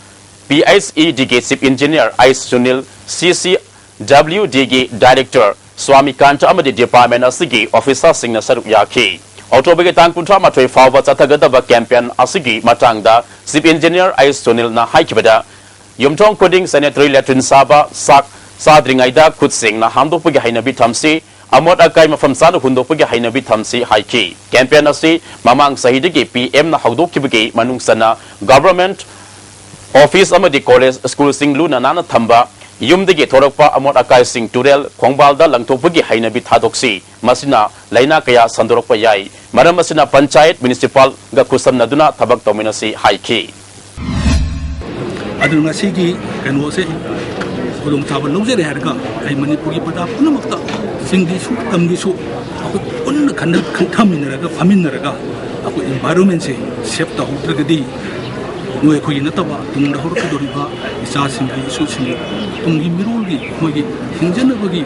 P H E D ꯒꯤ Chief Engineer H Sunil, C C W D ꯒꯤ Director ꯁ꯭ꯋꯥꯃꯤꯀꯥꯟꯇ ꯑꯃꯗꯤ department ꯑꯁꯤꯒꯤ officer ꯁꯤꯡꯅ ꯁꯔꯨꯛ ꯌꯥꯈꯤ꯫ October ꯒꯤ ꯇꯥꯡ ꯀꯨꯟꯊ꯭ꯔꯥ ꯃꯥꯊꯣꯏ ꯐꯥꯎꯕ ꯆꯠꯊꯒꯗꯕ campaign ꯑꯁꯤꯒꯤ ꯃꯇꯥꯡꯗ Chief Engineer ꯑꯩꯆ ꯁꯨꯅꯤꯜꯅ ꯍꯥꯏꯈꯤꯕꯗ, ꯌꯨꯝꯊꯣꯡ ꯈꯨꯗꯤꯡ sanitary latrine ꯁꯥꯕ, ꯆꯥꯛ ꯆꯥꯗ꯭ꯔꯤꯉꯩꯗ ꯈꯨꯠ ꯁꯦꯡꯅ ꯍꯥꯝꯗꯣꯛꯄꯒꯤ ꯍꯩꯅꯕꯤ ꯊꯝꯁꯤ, ꯑꯃꯣꯠ ꯑꯀꯥꯏ ꯃꯐꯝ ꯆꯥꯅ ꯍꯨꯟꯗꯣꯛꯄꯒꯤ ꯍꯩꯅꯕꯤ ꯊꯝꯁꯤ ꯍꯥꯏꯈꯤ꯫ ꯀꯦꯝꯄꯦꯟ ꯑꯁꯤ ꯃꯃꯥꯡ ꯆꯍꯤꯗꯒꯤ ꯄꯤ ꯑꯦꯝꯅ ꯍꯧꯗꯣꯛꯈꯤꯕꯒꯤ ꯃꯅꯨꯡ ꯆꯟꯅ ꯒꯚꯔꯟꯃꯦꯟꯠ ꯑꯣꯐꯤꯁ ꯑꯃꯗꯤ ꯀꯣꯂꯦꯖ, ꯁ꯭ꯀꯨꯜꯁꯤꯡ ꯂꯨꯅ ꯅꯥꯟꯅ ꯊꯝꯕ, ꯌꯨꯝꯗꯒꯤ ꯊꯣꯔꯛꯄ ꯑꯃꯣꯠ ꯑꯀꯥꯏꯁꯤꯡ ꯇꯨꯔꯦꯜ, ꯈꯣꯡꯕꯥꯜꯗ ꯂꯪꯊꯣꯛꯄꯒꯤ ꯍꯩꯅꯕꯤ ꯊꯥꯗꯣꯛꯁꯤ꯫ ꯃꯁꯤꯅ ꯂꯥꯏꯅꯥ ꯀꯌꯥ ꯁꯟꯗꯣꯔꯛꯄ ꯌꯥꯏ꯫ ꯃꯔꯝ ꯑꯁꯤꯅ ꯄꯟꯆꯥꯌꯠ, ꯃ꯭ꯌꯨꯅꯤꯁꯤꯄꯥꯜꯒ ꯈꯨꯠꯁꯝꯅꯗꯨꯅ ꯊꯕꯛ ꯇꯧꯃꯤꯟꯅꯁꯤ ꯍꯥꯏꯈꯤ꯫ ꯑꯗꯨꯅ ꯉꯁꯤꯒꯤ ꯀꯩꯅꯣꯁꯦ ꯈꯨꯗꯣꯡꯆꯥꯕ ꯂꯧꯖꯔꯦ ꯍꯥꯏꯔꯒ ꯑꯩ ꯃꯅꯤꯄꯨꯔꯒꯤ ꯄ꯭ꯔꯖꯥ ꯄꯨꯝꯅꯃꯛꯇ, ꯆꯤꯡꯒꯤꯁꯨ ꯇꯝꯒꯤꯁꯨ, ꯑꯩꯈꯣꯏ ꯄꯨꯟꯅ ꯈꯟꯅ-, ꯈꯟꯊꯃꯤꯟꯅꯔꯒ, ꯐꯝꯃꯤꯟꯅꯔꯒ ꯑꯩꯈꯣꯏ environment ꯁꯦ save ꯇꯧꯍꯧꯗ꯭ꯔꯒꯗꯤ ꯅꯣꯏ ꯑꯩꯈꯣꯏꯒꯤ ꯅꯠꯇꯕ ꯇꯨꯡꯗ ꯍꯧꯔꯛꯀꯗꯧꯔꯤꯕ ꯏꯆꯥꯁꯤꯡꯒꯤ, ꯏꯁꯨꯁꯤꯡꯒꯤ, ꯇꯨꯡꯒꯤ ꯃꯤꯔꯣꯜꯒꯤ ꯃꯣꯏꯒꯤ ꯍꯤꯡꯖꯅꯕꯒꯤ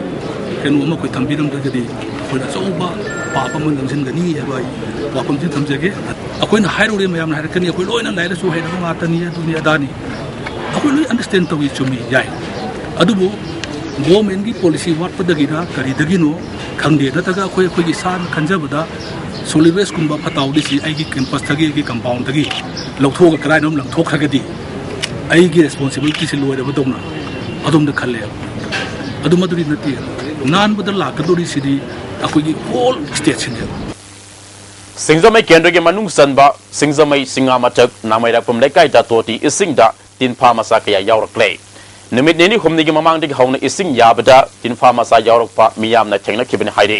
ꯀꯩꯅꯣ ꯑꯃ ꯑꯩꯈꯣꯏ ꯊꯝꯕꯤꯔꯝꯗ꯭ꯔꯒꯗꯤ ꯑꯩꯈꯣꯏꯗ ꯑꯆꯧꯕ ꯄꯥꯞ ꯑꯃ ꯅꯝꯁꯤꯟꯒꯅꯤ ꯍꯥꯏꯕ ꯑꯩ ꯋꯥꯐꯝꯁꯤ ꯊꯝꯖꯒꯦ꯫ ꯑꯩꯈꯣꯏꯅ ꯍꯥꯏꯔꯨꯔꯦ, ꯃꯌꯥꯝꯅ ꯍꯥꯏꯔꯛꯀꯅꯤ, "ꯑꯩꯈꯣꯏ ꯂꯣꯏꯅ ꯂꯥꯏꯔꯤꯛ ꯂꯥꯏꯁꯨ ꯍꯩꯔꯕ ꯉꯥꯛꯇꯅꯤ, ꯑꯗꯨꯅꯤ ꯑꯗꯥꯅꯤ"꯫ ꯑꯩꯈꯣꯏ ꯂꯣꯏ understand ꯇꯧꯏ, ꯆꯨꯝꯃꯤ, ꯌꯥꯏ꯫ ꯑꯗꯨꯕꯨ government ꯀꯤ policy ꯋꯥꯠꯄꯗꯒꯤꯔ ꯀꯔꯤꯗꯒꯤꯅꯣ ꯈꯪꯗꯦ, ꯅꯠꯇ꯭ꯔꯒ ꯑꯩꯈꯣꯏ, ꯑꯩꯈꯣꯏꯒꯤ ꯏꯁꯥꯅ ꯈꯟꯖꯕꯗ solid waste ꯀꯨꯝꯕ ꯐꯠꯇ ꯍꯥꯎꯗꯤ ꯁꯤ ꯑꯩꯒꯤ campus ꯇꯒꯤ, ꯑꯩꯒꯤ compound ꯇꯒꯤ ꯂꯧꯊꯣꯛꯑꯒ ꯀꯗꯥꯏꯅꯣꯝ ꯂꯪꯊꯣꯛꯈ꯭ꯔꯒꯗꯤ ꯑꯩꯒꯤ responsibility ꯁꯤ ꯂꯣꯏꯔꯕꯗꯧꯅ ꯑꯗꯣꯝꯗ ꯈꯜꯂꯦ꯫ ꯑꯗꯨ ꯃꯗꯨꯗꯤ ꯅꯠꯇꯦ, ꯅꯥꯟꯕꯗ ꯂꯥꯛꯀꯗꯧꯔꯤꯁꯤꯗꯤ ꯑꯩꯈꯣꯏꯒꯤ whole state ꯁꯤꯅꯦꯕ꯫ ꯁꯤꯡꯖꯃꯩ ꯀꯦꯟꯗ꯭ꯔꯒꯤ ꯃꯅꯨꯡ ꯆꯟꯕ ꯁꯤꯡꯖꯃꯩ ꯁꯤꯡꯉꯥ ꯃꯊꯛ ꯅꯥꯃꯩꯔꯥꯛꯄꯝ ꯂꯩꯀꯥꯏꯗ ꯇꯣꯇꯤ ꯏꯁꯤꯡꯗ ꯇꯤꯟꯐꯥ ꯃꯆꯥ ꯀꯌꯥ ꯌꯥꯎꯔꯛꯂꯦ꯫ ꯅꯨꯃꯤꯠ ꯅꯤꯅꯤ ꯍꯨꯝꯅꯤꯒꯤ ꯃꯃꯥꯡꯗꯒꯤ ꯍꯧꯅ ꯏꯁꯤꯡ ꯌꯥꯕꯗ ꯇꯤꯟꯐꯥ ꯃꯆꯥ ꯌꯥꯎꯔꯛꯄ ꯃꯤꯌꯥꯝꯅ ꯊꯦꯡꯅꯈꯤꯕꯅꯤ ꯍꯥꯏꯔꯤ꯫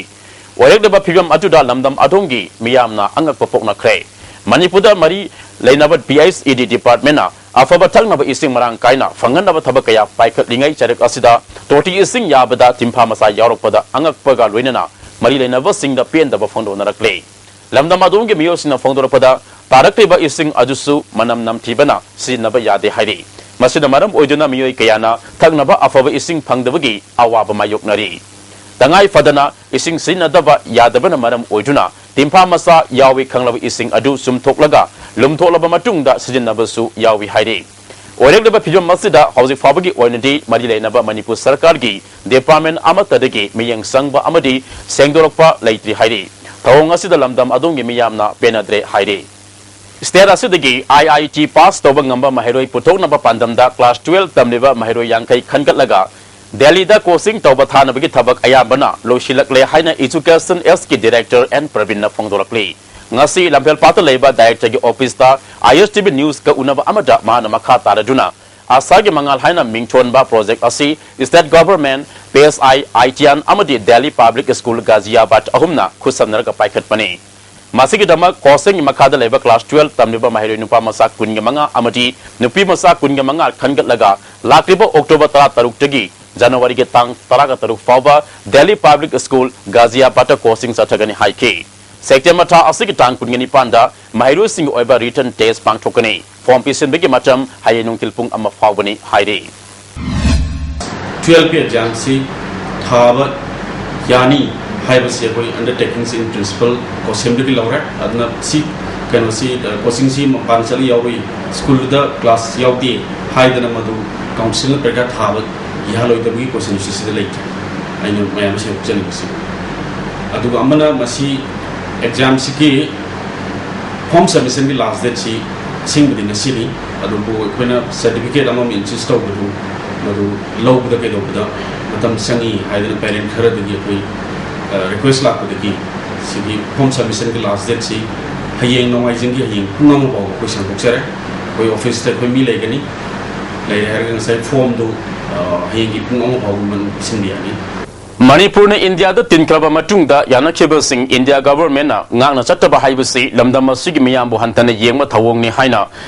ꯑꯣꯏꯔꯛꯂꯤꯕ ꯐꯤꯕꯝ ꯑꯗꯨꯗ ꯂꯝꯗꯝ ꯑꯗꯣꯝꯒꯤ ꯃꯤꯌꯥꯝꯅ ꯑꯉꯛꯄ ꯄꯣꯛꯅꯈ꯭ꯔꯦ꯫ ꯃꯅꯤꯄꯨꯔꯗ ꯃꯔꯤ ꯂꯩꯅꯕ ꯄꯤ ꯑꯩꯆ ꯏ ꯗꯤ department ꯅ ꯑꯐꯕ ꯊꯛꯅꯕ ꯏꯁꯤꯡ ꯃꯔꯥꯡ ꯀꯥꯏꯅ ꯐꯪꯍꯟꯅꯕ ꯊꯕꯛ ꯀꯌꯥ ꯄꯥꯏꯈꯠꯂꯤꯉꯩ ꯆꯔꯛ ꯑꯁꯤꯗ ꯇꯣꯇꯤ ꯏꯁꯤꯡ ꯌꯥꯕꯗ ꯇꯤꯟꯐꯥ ꯃꯆꯥ ꯌꯥꯎꯔꯛꯄꯗ ꯑꯉꯛꯄꯒ ꯂꯣꯏꯅꯅ ꯃꯔꯤ ꯂꯩꯅꯕꯁꯤꯡꯗ ꯄꯦꯟꯗꯕ ꯐꯣꯡꯗꯣꯛꯅꯔꯛꯂꯦ꯫ ꯂꯝꯗꯝ ꯑꯗꯣꯝꯒꯤ ꯃꯤꯑꯣꯏꯁꯤꯡꯅ ꯐꯣꯡꯗꯣꯔꯛꯄꯗ, ꯇꯥꯔꯛꯂꯤꯕ ꯏꯁꯤꯡ ꯑꯗꯨꯁꯨ ꯃꯅꯝ ꯅꯝꯊꯤꯕꯅ ꯁꯤꯖꯤꯟꯅꯕ ꯌꯥꯗꯦ ꯍꯥꯏꯔꯤ꯫ ꯃꯁꯤꯅ ꯃꯔꯝ ꯑꯣꯏꯗꯨꯅ ꯃꯤꯑꯣꯏ ꯀꯌꯥꯅ ꯊꯛꯅꯕ ꯑꯐꯕ ꯏꯁꯤꯡ ꯐꯪꯗꯕꯒꯤ ꯑꯋꯥꯕ ꯃꯥꯌꯣꯛꯅꯔꯤ꯫ ꯇꯉꯥꯏ ꯐꯗꯅ ꯏꯁꯤꯡ ꯁꯤꯖꯤꯟꯅꯗꯕ ꯌꯥꯗꯕꯅ ꯃꯔꯝ ꯑꯣꯏꯗꯨꯅ ꯇꯤꯟꯐꯥ ꯃꯆꯥ ꯌꯥꯎꯏ ꯈꯪꯂꯕ ꯏꯁꯤꯡ ꯑꯗꯨ ꯆꯨꯝꯊꯣꯛꯂꯒ ꯂꯨꯝꯊꯣꯛꯂꯕ ꯃꯇꯨꯡꯗ ꯁꯤꯖꯤꯟꯅꯕꯁꯨ ꯌꯥꯎꯏ ꯍꯥꯏꯔꯤ꯫ ꯑꯣꯏꯔꯛꯂꯤꯕ ꯐꯤꯕꯝ ꯑꯁꯤꯗ ꯍꯧꯖꯤꯛ ꯐꯥꯎꯕꯒꯤ ꯑꯣꯏꯅꯗꯤ ꯃꯔꯤ ꯂꯩꯅꯕ ꯃꯅꯤꯄꯨꯔ ꯁꯔꯀꯥꯔꯒꯤ department ꯑꯃꯠꯇꯗꯒꯤ ꯃꯤꯠꯌꯦꯡ ꯆꯪꯕ ꯑꯃꯗꯤ ꯁꯦꯡꯗꯣꯔꯛꯄ ꯂꯩꯇ꯭ꯔꯤ ꯍꯥꯏꯔꯤ꯫ ꯊꯧꯑꯣꯡ ꯑꯁꯤꯗ ꯂꯝꯗꯝ ꯑꯗꯣꯝꯒꯤ ꯃꯤꯌꯥꯝꯅ ꯄꯦꯟꯅꯗ꯭ꯔꯦ ꯍꯥꯏꯔꯤ꯫ State ꯑꯁꯤꯗꯒꯤ I I T pass ꯇꯧꯕ ꯉꯝꯕ ꯃꯍꯩꯔꯣꯏ ꯄꯨꯊꯣꯛꯅꯕ ꯄꯥꯟꯗꯝꯗ class twelve ꯇꯝꯂꯤꯕ ꯃꯍꯩꯔꯣꯏ ꯌꯥꯡꯈꯩ ꯈꯟꯒꯠꯂꯒ ꯗꯦꯜꯂꯤꯗ ꯀꯣꯆꯤꯡ ꯇꯧꯕ ꯊꯥꯅꯕꯒꯤ ꯊꯕꯛ ꯑꯌꯥꯝꯕꯅ ꯂꯣꯏꯁꯤꯜꯂꯛꯂꯦ ꯍꯥꯏꯅ ꯏꯖꯨꯀꯦꯁꯟ ꯑꯦꯁꯀꯤ ꯗꯤꯔꯦꯛꯇꯔ ꯑꯦꯟ ꯄ꯭ꯔꯕꯤꯟꯅ ꯐꯣꯡꯗꯣꯔꯛꯂꯤ꯫ ꯉꯁꯤ ꯂꯝꯐꯦꯜꯄꯥꯠꯇ ꯂꯩꯕ ꯗꯥꯏꯔꯦꯛꯇꯔꯒꯤ ꯑꯣꯐꯤꯁꯇ ꯑꯥꯏ ꯑꯦꯁ ꯇꯤ ꯚꯤ ꯅ꯭ꯌꯨꯁꯀ ꯎꯅꯕ ꯑꯃꯗ ꯃꯍꯥꯛꯅ ꯃꯈꯥ ꯇꯥꯔꯗꯨꯅ ꯑꯁꯥꯒꯤ ꯃꯉꯥꯜ ꯍꯥꯏꯅ ꯃꯤꯡꯊꯣꯟꯕ ꯄ꯭ꯔꯣꯖꯦꯛ ꯑꯁꯤ state government, P S I, I T N ꯑꯃꯗꯤ ꯗꯦꯜꯂꯤ ꯄꯕ꯭ꯂꯤꯛ ꯁ꯭ꯀꯨꯜ ꯒꯥꯖꯤꯌꯥꯕꯥꯗ ꯑꯍꯨꯝꯅ ꯈꯨꯠꯁꯝꯅꯔꯒ ꯄꯥꯏꯈꯠꯄꯅꯤ꯫ ꯃꯁꯤꯒꯤꯗꯃꯛ ꯀꯣꯆꯤꯡꯒꯤ ꯃꯈꯥꯗ ꯂꯩꯕ ꯀ꯭ꯂꯥꯁ ꯇꯨꯋꯦꯜꯐ ꯇꯝꯂꯤꯕ ꯃꯍꯩꯔꯣꯏ ꯅꯨꯄꯥ ꯃꯆꯥ ꯀꯨꯟꯒ ꯃꯉꯥ ꯑꯃꯗꯤ ꯅꯨꯄꯤ ꯃꯆꯥ ꯀꯨꯟꯒ ꯃꯉꯥ ꯈꯟꯒꯠꯂꯒ ꯂꯥꯛꯂꯤꯕ ꯑꯣꯛꯇꯣꯕꯔ ꯇꯔꯥꯇꯔꯨꯛꯇꯒꯤ ꯖꯅꯋꯥꯔꯤꯒꯤ ꯇꯥꯡ ꯇꯔꯥꯒ ꯇꯔꯨꯛ ꯐꯥꯎꯕ ꯗꯦꯜꯂꯤ ꯄꯕ꯭ꯂꯤꯛ ꯁ꯭ꯀꯨꯜ ꯒꯥꯖꯤꯌꯥꯕꯥꯗꯇ ꯀꯣꯆꯤꯡ ꯆꯠꯊꯒꯅꯤ ꯍꯥꯏꯈꯤ꯫ ꯁꯦꯞꯇꯦꯝꯕꯔ ꯊꯥ ꯑꯁꯤꯒꯤ ꯇꯥꯡ ꯀꯨꯟꯒ ꯅꯤꯄꯥꯟꯗ ꯃꯍꯩꯔꯣꯏꯁꯤꯡꯒꯤ ꯑꯣꯏꯕ ꯔꯤꯇꯟ ꯇꯦꯁ ꯄꯥꯡꯊꯣꯛꯀꯅꯤ꯫ ꯐꯣꯔꯝ ꯄꯤꯁꯤꯟꯕꯒꯤ ꯃꯇꯝ ꯍꯌꯦꯡ ꯅꯨꯡꯊꯤꯜ ꯄꯨꯡ ꯑꯃ ꯐꯥꯎꯕꯅꯤ ꯍꯥꯏꯔꯤ꯫ ꯇꯨꯋꯦꯜꯐꯀꯤ ꯑꯦꯛꯖꯥꯝꯁꯤ ꯊꯥꯕ ꯌꯥꯅꯤ ꯍꯥꯏꯕꯁꯤ ꯑꯩꯈꯣꯏ undertakingꯁꯤ in principle ꯀꯣꯁꯦꯝꯗꯒꯤ ꯂꯧꯔꯦ꯫ ꯑꯗꯨꯅ ꯁꯤ ꯀꯩꯅꯣꯁꯤ, ꯀꯣꯆꯤꯡꯁꯤ ꯃꯄꯥꯟ ꯆꯠꯂꯤ ꯌꯥꯎꯔꯨꯏ, ꯁ꯭ꯀꯨꯜꯗꯨꯗ ꯀ꯭ꯂꯥꯁ ꯌꯥꯎꯗꯦ ꯍꯥꯏꯗꯅ ꯃꯗꯨ ꯀꯥꯎꯟꯁꯤꯜꯅ ꯄꯔꯤꯈꯥ ꯊꯥꯕ ꯌꯥꯍꯜꯂꯣꯏꯗꯕꯒꯤ ꯀꯣꯆꯤꯡꯁꯤ ꯁꯤꯗ ꯂꯩꯇ꯭ꯔꯦ꯫ ꯑꯩꯅ ꯃꯌꯥꯝꯗ ꯁꯦꯡꯗꯣꯛꯆꯅꯤꯡꯕꯁꯤ꯫ ꯑꯗꯨꯒ ꯑꯃꯅ ꯃꯁꯤ ꯑꯦꯛꯖꯥꯝꯁꯤꯒꯤ ꯐꯣꯔꯝ ꯁꯕꯃꯤꯁꯟꯒꯤ ꯂꯥꯁ ꯗꯦꯠꯁꯤ ꯑꯁꯦꯡꯕꯗꯤ ꯉꯁꯤꯅꯤ꯫ ꯑꯗꯨꯕꯨ ꯑꯩꯈꯣꯏꯅ ꯁꯔꯇꯤꯐꯤꯀꯦꯠ ꯑꯃ ꯏꯟꯁꯤꯁ ꯇꯧꯕꯗꯨ ꯃꯗꯨ ꯂꯧꯕꯗ ꯀꯩꯗꯧꯕꯗ ꯃꯇꯝ ꯆꯪꯏ ꯍꯥꯏꯗꯅ ꯄꯦꯔꯦꯟ ꯈꯔꯗꯒꯤ ꯑꯩꯈꯣꯏ ꯔꯤꯀ꯭ꯋꯦꯁ ꯂꯥꯛꯄꯗꯒꯤ ꯁꯤꯒꯤ ꯐꯣꯔꯝ ꯁꯕꯃꯤꯁꯟꯒꯤ ꯂꯥꯁ ꯗꯦꯠꯁꯤ ꯍꯌꯦꯡ ꯅꯣꯡꯃꯥꯏꯖꯤꯡꯒꯤ ꯍꯌꯦꯡ ꯄꯨꯡ ꯑꯃ ꯐꯥꯎꯕ ꯑꯩꯈꯣꯏ ꯁꯥꯡꯗꯣꯛꯆꯔꯦ꯫ ꯑꯩꯈꯣꯏ ꯑꯣꯐꯤꯁꯇ ꯑꯩꯈꯣꯏ ꯃꯤ ꯂꯩꯒꯅꯤ꯫ ꯂꯩꯔꯦ ꯍꯥꯏꯔꯒ ꯉꯁꯥꯏ ꯐꯣꯔꯝꯗꯨ ꯍꯌꯦꯡꯒꯤ ꯄꯨꯡ ꯑꯃ ꯐꯥꯎꯕ ꯃꯅꯨꯡ ꯄꯤꯁꯤꯟꯕ ꯌꯥꯅꯤ꯫ ꯃꯅꯤꯄꯨꯔꯅ ꯏꯟꯗꯤꯌꯥꯗ ꯇꯤꯟꯈ꯭ꯔꯕ ꯃꯇꯨꯡꯗ ꯌꯥꯅꯈꯤꯕꯁꯤꯡ ꯏꯟꯗꯤꯌꯥ ꯒꯚꯔꯟꯃꯦꯟꯠꯅ ꯉꯥꯛꯅ ꯆꯠꯇꯕ ꯍꯥꯏꯕꯁꯤ ꯂꯝꯗꯝ ꯑꯁꯤꯒꯤ ꯃꯤꯌꯥꯝꯕꯨ ꯍꯟꯊꯅ ꯌꯦꯡꯕ ꯊꯧꯑꯣꯡꯅꯤ ꯍꯥꯏꯅ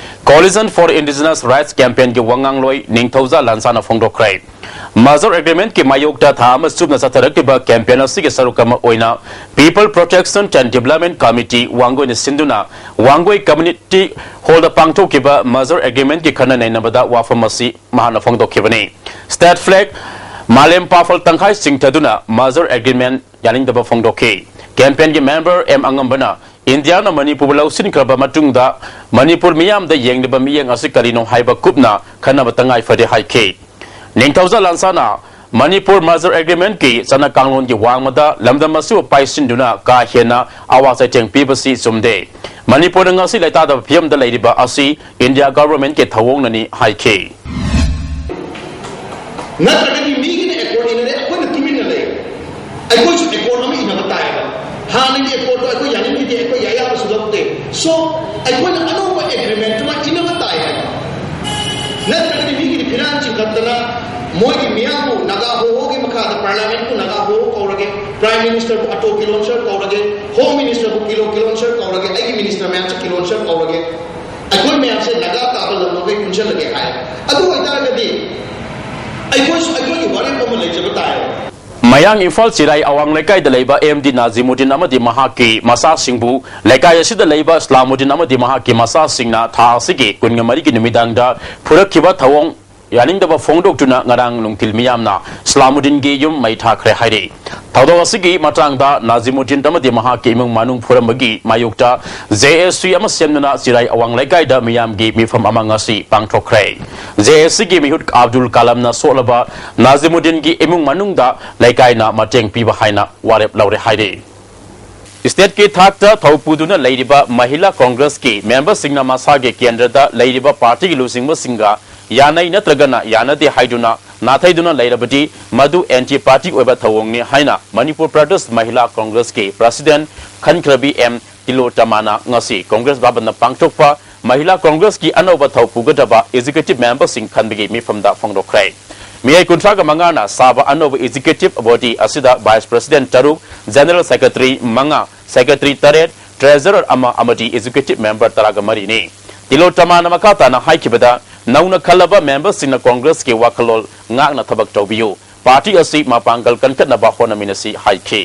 Coalition for Indigenous Rights Campaignꯒꯤ ꯋꯥꯉꯥꯡꯂꯣꯏ ꯅꯤꯡꯊꯧꯖꯥ ꯂꯥꯟꯁꯥꯅ ꯐꯣꯡꯗꯣꯛꯈ꯭ꯔꯦ꯫ ꯃꯔꯖꯔ ꯑꯦꯒ꯭ꯔꯤꯃꯦꯟꯠꯀꯤ ꯃꯥꯌꯣꯛꯇ ꯊꯥ ꯑꯃ ꯆꯨꯞꯅ ꯆꯠꯊꯔꯛꯂꯤꯕ ꯀꯦꯝꯄꯦꯟ ꯑꯁꯤꯒꯤ ꯁꯔꯨꯛ ꯑꯃ ꯑꯣꯏꯅ People Protection and Development Committee ꯋꯥꯡꯒꯣꯏꯅ ꯁꯤꯟꯗꯨꯅ ꯋꯥꯡꯒꯣꯏ ꯀꯝꯃ꯭ꯌꯨꯅꯤꯇꯤ ꯍꯣꯜꯗ ꯄꯥꯡꯊꯣꯛꯈꯤꯕ ꯃꯔꯖꯔ ꯑꯦꯒ꯭ꯔꯤꯃꯦꯟꯠꯀꯤ ꯈꯟꯅ ꯅꯩꯅꯕꯗ ꯋꯥꯐꯝ ꯑꯁꯤ ꯃꯍꯥꯛꯅ ꯐꯣꯡꯗꯣꯛꯈꯤꯕꯅꯤ꯫ ꯁ꯭ꯇꯦꯠ ꯐ꯭ꯂꯦꯒ, ꯃꯥꯂꯦꯝ ꯄꯥꯐꯜ ꯇꯪꯈꯥꯏ ꯆꯤꯡꯊꯗꯨꯅ ꯃꯔꯖꯔ ꯑꯦꯒ꯭ꯔꯤꯃꯦꯟꯠ ꯌꯥꯅꯤꯡꯗꯕ ꯐꯣꯡꯗꯣꯛꯈꯤ꯫ ꯀꯦꯝꯄꯦꯟꯒꯤ ꯃꯦꯝꯕꯔ ꯑꯦꯝ ꯑꯉꯝꯕꯅ ꯏꯟꯗꯤꯌꯥꯅ ꯃꯅꯤꯄꯨꯔꯕꯨ ꯂꯧꯁꯤꯟꯈ꯭ꯔꯕ ꯃꯇꯨꯡꯗ ꯃꯅꯤꯄꯨꯔ ꯃꯤꯌꯥꯝꯗ ꯌꯦꯡꯂꯤꯕ ꯃꯤꯠꯌꯦꯡ ꯑꯁꯤ ꯀꯔꯤꯅꯣ ꯍꯥꯏꯕ ꯀꯨꯞꯅ ꯈꯟꯅꯕ ꯇꯉꯥꯏ ꯐꯗꯦ ꯍꯥꯏꯈꯤ꯫ ꯅꯤꯡꯊꯧꯖꯥ ꯂꯥꯟꯁꯥꯅ ꯃꯅꯤꯄꯨꯔ ꯃꯔꯖꯔ ꯑꯦꯒ꯭ꯔꯤꯃꯦꯟꯠꯀꯤ ꯆꯠꯅ ꯀꯥꯡꯂꯣꯟꯒꯤ ꯋꯥꯡꯃꯗ ꯂꯝꯗꯝ ꯑꯁꯤꯕꯨ ꯄꯥꯏꯁꯤꯟꯗꯨꯅ ꯀꯥ ꯍꯦꯟꯅ ꯑꯋꯥ ꯆꯩꯊꯦꯡ ꯄꯤꯕꯁꯤ ꯆꯨꯝꯗꯦ꯫ ꯃꯅꯤꯄꯨꯔꯅ ꯉꯁꯤ ꯂꯩꯇꯥꯗꯕ ꯐꯤꯕꯝꯗ ꯂꯩꯔꯤꯕ ꯑꯁꯤ ꯏꯟꯗꯤꯌꯥ ꯒꯚꯔꯟꯃꯦꯟꯠꯀꯤ ꯊꯧꯑꯣꯡꯅꯅꯤ ꯍꯥꯏꯈꯤ꯫ ꯅꯠꯇ꯭ꯔꯒꯗꯤ ꯃꯤꯒꯤꯅ ꯑꯦꯀꯣꯔꯗ ꯏꯅꯔꯦ, ꯑꯩꯈꯣꯏꯅ ꯇꯨꯃꯤꯟꯅ ꯂꯩ꯫ ꯑꯩꯈꯣꯏꯁꯨ ꯑꯦꯀꯣꯔꯗ ꯑꯃ ꯏꯅꯕ ꯇꯥꯏꯌꯦꯕ꯫ ꯍꯥꯟꯅꯒꯤ ꯑꯦꯀꯣꯔꯗꯇꯣ ꯑꯩꯈꯣꯏ ꯌꯥꯅꯤꯡꯈꯤꯗꯦ, ꯑꯩꯈꯣꯏ ꯑꯌꯥꯕꯁꯨ ꯂꯧꯗꯦ꯫ ꯁꯣ ꯑꯩꯈꯣꯏꯅ ꯑꯅꯧꯕ ꯑꯦꯒ꯭ꯔꯤꯃꯦꯟꯠ ꯑꯃ ꯏꯅꯕ ꯇꯥꯏ ꯍꯥꯏꯕ꯫ ꯅꯠꯇ꯭ꯔꯒꯗꯤ ꯃꯤꯒꯤꯗꯤ ꯐꯤꯔꯥꯟ ꯆꯤꯡꯈꯠꯇꯅ ꯃꯣꯏꯒꯤ ꯃꯤꯌꯥꯝꯕꯨ ꯅꯥꯒꯥ ꯍꯣꯍꯣꯒꯤ ꯃꯈꯥꯗ ꯄꯥꯔꯂꯤꯌꯥꯃꯦꯟꯠꯄꯨ ꯅꯥꯒꯥ ꯍꯣꯍꯣ ꯀꯧꯔꯒꯦ, ꯄ꯭ꯔꯥꯏꯝ ꯃꯤꯅꯤꯁꯇꯔꯕꯨ ꯑꯇꯣ ꯀꯤꯂꯣꯟꯁꯔ ꯀꯧꯔꯒꯦ, ꯍꯣꯝ ꯃꯤꯅꯤꯁꯇꯔꯕꯨ ꯀꯤꯂꯣ ꯀꯤꯂꯣꯟꯁꯔ ꯀꯧꯔꯒꯦ, ꯑꯩꯒꯤ ꯃꯤꯅꯤꯁꯇꯔ ꯃꯌꯥꯝꯁꯦ ꯀꯤꯂꯣꯟꯁꯔ ꯀꯧꯔꯒꯦ, ꯑꯩꯈꯣꯏ ꯃꯌꯥꯝꯁꯦ ꯅꯥꯒꯥ ꯇꯥꯕ ꯂꯝ ꯃꯈꯩ ꯄꯨꯟꯁꯤꯜꯂꯒꯦ ꯍꯥꯏ꯫ ꯑꯗꯨ ꯑꯣꯏꯇꯥꯔꯒꯗꯤ ꯑꯩꯈꯣꯏꯁꯨ ꯑꯩꯈꯣꯏꯒꯤ ꯋꯥꯔꯦꯞ ꯑꯃ ꯂꯩꯖꯕ ꯇꯥꯏ꯫ ꯃꯌꯥꯡ ꯏꯝꯐꯥꯜ ꯆꯤꯔꯥꯏ ꯑꯋꯥꯡ ꯂꯩꯀꯥꯏꯗ ꯂꯩꯕ ꯑꯦꯝ ꯗꯤ ꯅꯥꯖꯤꯃꯨꯗꯤꯟ ꯑꯃꯗꯤ ꯃꯍꯥꯛꯀꯤ ꯃꯆꯥꯁꯤꯡꯕꯨ ꯂꯩꯀꯥꯏ ꯑꯁꯤꯗ ꯂꯩꯕ ꯏꯁꯂꯥꯃꯨꯗꯤꯟ ꯑꯃꯗꯤ ꯃꯍꯥꯛꯀꯤ ꯃꯆꯥꯁꯤꯡꯅ ꯊꯥ ꯑꯁꯤꯒꯤ ꯀꯨꯟꯃꯔꯤꯒꯤ ꯅꯨꯃꯤꯗꯥꯡꯗ ꯐꯨꯔꯛꯈꯤꯕ ꯊꯧꯑꯣꯡ ꯌꯥꯅꯤꯡꯗꯕ ꯐꯣꯡꯗꯣꯛꯇꯨꯅ ꯉꯔꯥꯡ ꯅꯨꯡꯊꯤꯜ ꯃꯤꯌꯥꯝꯅ ꯏꯁꯂꯥꯃꯨꯗꯤꯟꯒꯤ ꯌꯨꯝ ꯃꯩ ꯊꯥꯈ꯭ꯔꯦ ꯍꯥꯏꯔꯤ꯫ ꯊꯧꯗꯣꯛ ꯑꯁꯤꯒꯤ ꯃꯇꯥꯡꯗ ꯅꯥꯖꯤꯃꯨꯗꯤꯟ ꯑꯃꯗꯤ ꯃꯍꯥꯛꯀꯤ ꯏꯃꯨꯡ ꯃꯅꯨꯡ ꯐꯨꯔꯝꯕꯒꯤ ꯃꯥꯌꯣꯛꯇ ꯖꯦ ꯑꯦꯁ ꯁꯤ ꯑꯃ ꯁꯦꯝꯗꯨꯅ ꯆꯤꯔꯥꯏ ꯑꯋꯥꯡ ꯂꯩꯀꯥꯏꯗ ꯃꯤꯌꯥꯝꯒꯤ ꯃꯤꯐꯝ ꯑꯃ ꯉꯁꯤ ꯄꯥꯡꯊꯣꯛꯈ꯭ꯔꯦ꯫ ꯖꯦ ꯑꯦꯁ ꯁꯤꯒꯤ ꯃꯤꯍꯨꯠ ꯑꯕꯗꯨꯜ ꯀꯂꯝꯅ ꯁꯣꯛꯂꯕ ꯅꯥꯖꯤꯃꯨꯗꯤꯟꯒꯤ ꯏꯃꯨꯡ ꯃꯅꯨꯡꯗ ꯂꯩꯀꯥꯏꯅ ꯃꯇꯦꯡ ꯄꯤꯕ ꯍꯥꯏꯅ ꯋꯥꯔꯦꯞ ꯂꯧꯔꯦ ꯍꯥꯏꯔꯤ꯫ ꯁ꯭ꯇꯦꯠꯀꯤ ꯊꯥꯛꯇ ꯊꯧ ꯄꯨꯗꯨꯅ ꯂꯩꯔꯤꯕ ꯃꯍꯤꯂꯥ ꯀꯣꯡꯒ꯭ꯔꯦꯁꯀꯤ ꯃꯦꯝꯕꯔꯁꯤꯡꯅ ꯃꯁꯥꯒꯤ ꯀꯦꯟꯗ꯭ꯔꯗ ꯂꯩꯔꯤꯕ ꯄꯥꯔꯇꯤꯒꯤ ꯂꯨꯆꯤꯡꯕꯁꯤꯡꯒ ꯌꯥꯅꯩ ꯅꯠꯇ꯭ꯔꯒꯅ ꯌꯥꯅꯗꯦ ꯍꯥꯏꯗꯨꯅ ꯅꯥꯊꯩꯗꯨꯅ ꯂꯩꯔꯕꯗꯤ ꯃꯗꯨ ꯑꯦꯟꯇꯤ ꯄꯥꯔꯇꯤ ꯑꯣꯏꯕ ꯊꯧꯑꯣꯡꯅꯤ ꯍꯥꯏꯅ ꯃꯅꯤꯄꯨꯔ ꯄ꯭ꯔꯗꯦꯁ ꯃꯍꯤꯂꯥ ꯀꯣꯡꯒ꯭ꯔꯦꯁꯀꯤ ꯄ꯭ꯔꯁꯤꯗꯦꯟꯠ ꯈꯟꯈ꯭ꯔꯕꯤ ꯑꯦꯝ ꯇꯤꯂꯣꯇꯃꯥꯅ ꯉꯁꯤ ꯀꯣꯡꯒ꯭ꯔꯦꯁ ꯚꯕꯟꯗ ꯄꯥꯡꯊꯣꯛꯄ ꯃꯍꯤꯂꯥ ꯀꯣꯡꯒ꯭ꯔꯦꯁꯀꯤ ꯑꯅꯧꯕ ꯊꯧ ꯄꯨꯒꯗꯕ ꯑꯦꯛꯖꯤꯀ꯭ꯌꯨꯇꯤꯚ ꯃꯦꯝꯕꯔꯁꯤꯡ ꯈꯟꯕꯒꯤ ꯃꯤꯐꯝꯗ ꯐꯣꯡꯗꯣꯛꯈ꯭ꯔꯦ꯫ ꯃꯤꯑꯣꯏ ꯀꯨꯟꯊ꯭ꯔꯥꯒ ꯃꯉꯥꯅ ꯁꯥꯕ ꯑꯅꯧꯕ ꯑꯦꯛꯖꯤꯀ꯭ꯌꯨꯇꯤꯚ ꯕꯣꯗꯤ ꯑꯁꯤꯗ ꯚꯥꯏꯁ ꯄ꯭ꯔꯁꯤꯗꯦꯟꯠ ꯇꯔꯨꯛ, ꯖꯦꯅꯔꯦꯜ ꯁꯦꯀ꯭ꯔꯦꯇꯔꯤ ꯃꯉꯥ, ꯁꯦꯀ꯭ꯔꯦꯇꯔꯤ ꯇꯔꯦꯠ, ꯇ꯭ꯔꯦꯖꯔꯔ ꯑꯃ ꯑꯃꯗꯤ ꯑꯦꯛꯖꯤꯀ꯭ꯌꯨꯇꯤꯚ ꯃꯦꯝꯕꯔ ꯇꯔꯥꯒ ꯃꯔꯤꯅꯤ꯫ ꯇꯤꯂꯣꯇꯃꯥꯅ ꯃꯈꯥ ꯇꯥꯅ ꯍꯥꯏꯈꯤꯕꯗ, ꯅꯧꯅ ꯈꯜꯂꯕ ꯃꯦꯝꯕꯔꯁꯤꯡꯅ ꯀꯣꯡꯒ꯭ꯔꯦꯁꯀꯤ ꯋꯥꯈꯜꯂꯣꯟ ꯉꯥꯛꯅ ꯊꯕꯛ ꯇꯧꯕꯤꯌꯨ꯫ ꯄꯥꯔꯇꯤ ꯑꯁꯤ ꯃꯄꯥꯡꯒꯜ ꯀꯟꯈꯠꯅꯕ ꯍꯣꯠꯅꯃꯤꯟꯅꯁꯤ ꯍꯥꯏꯈꯤ꯫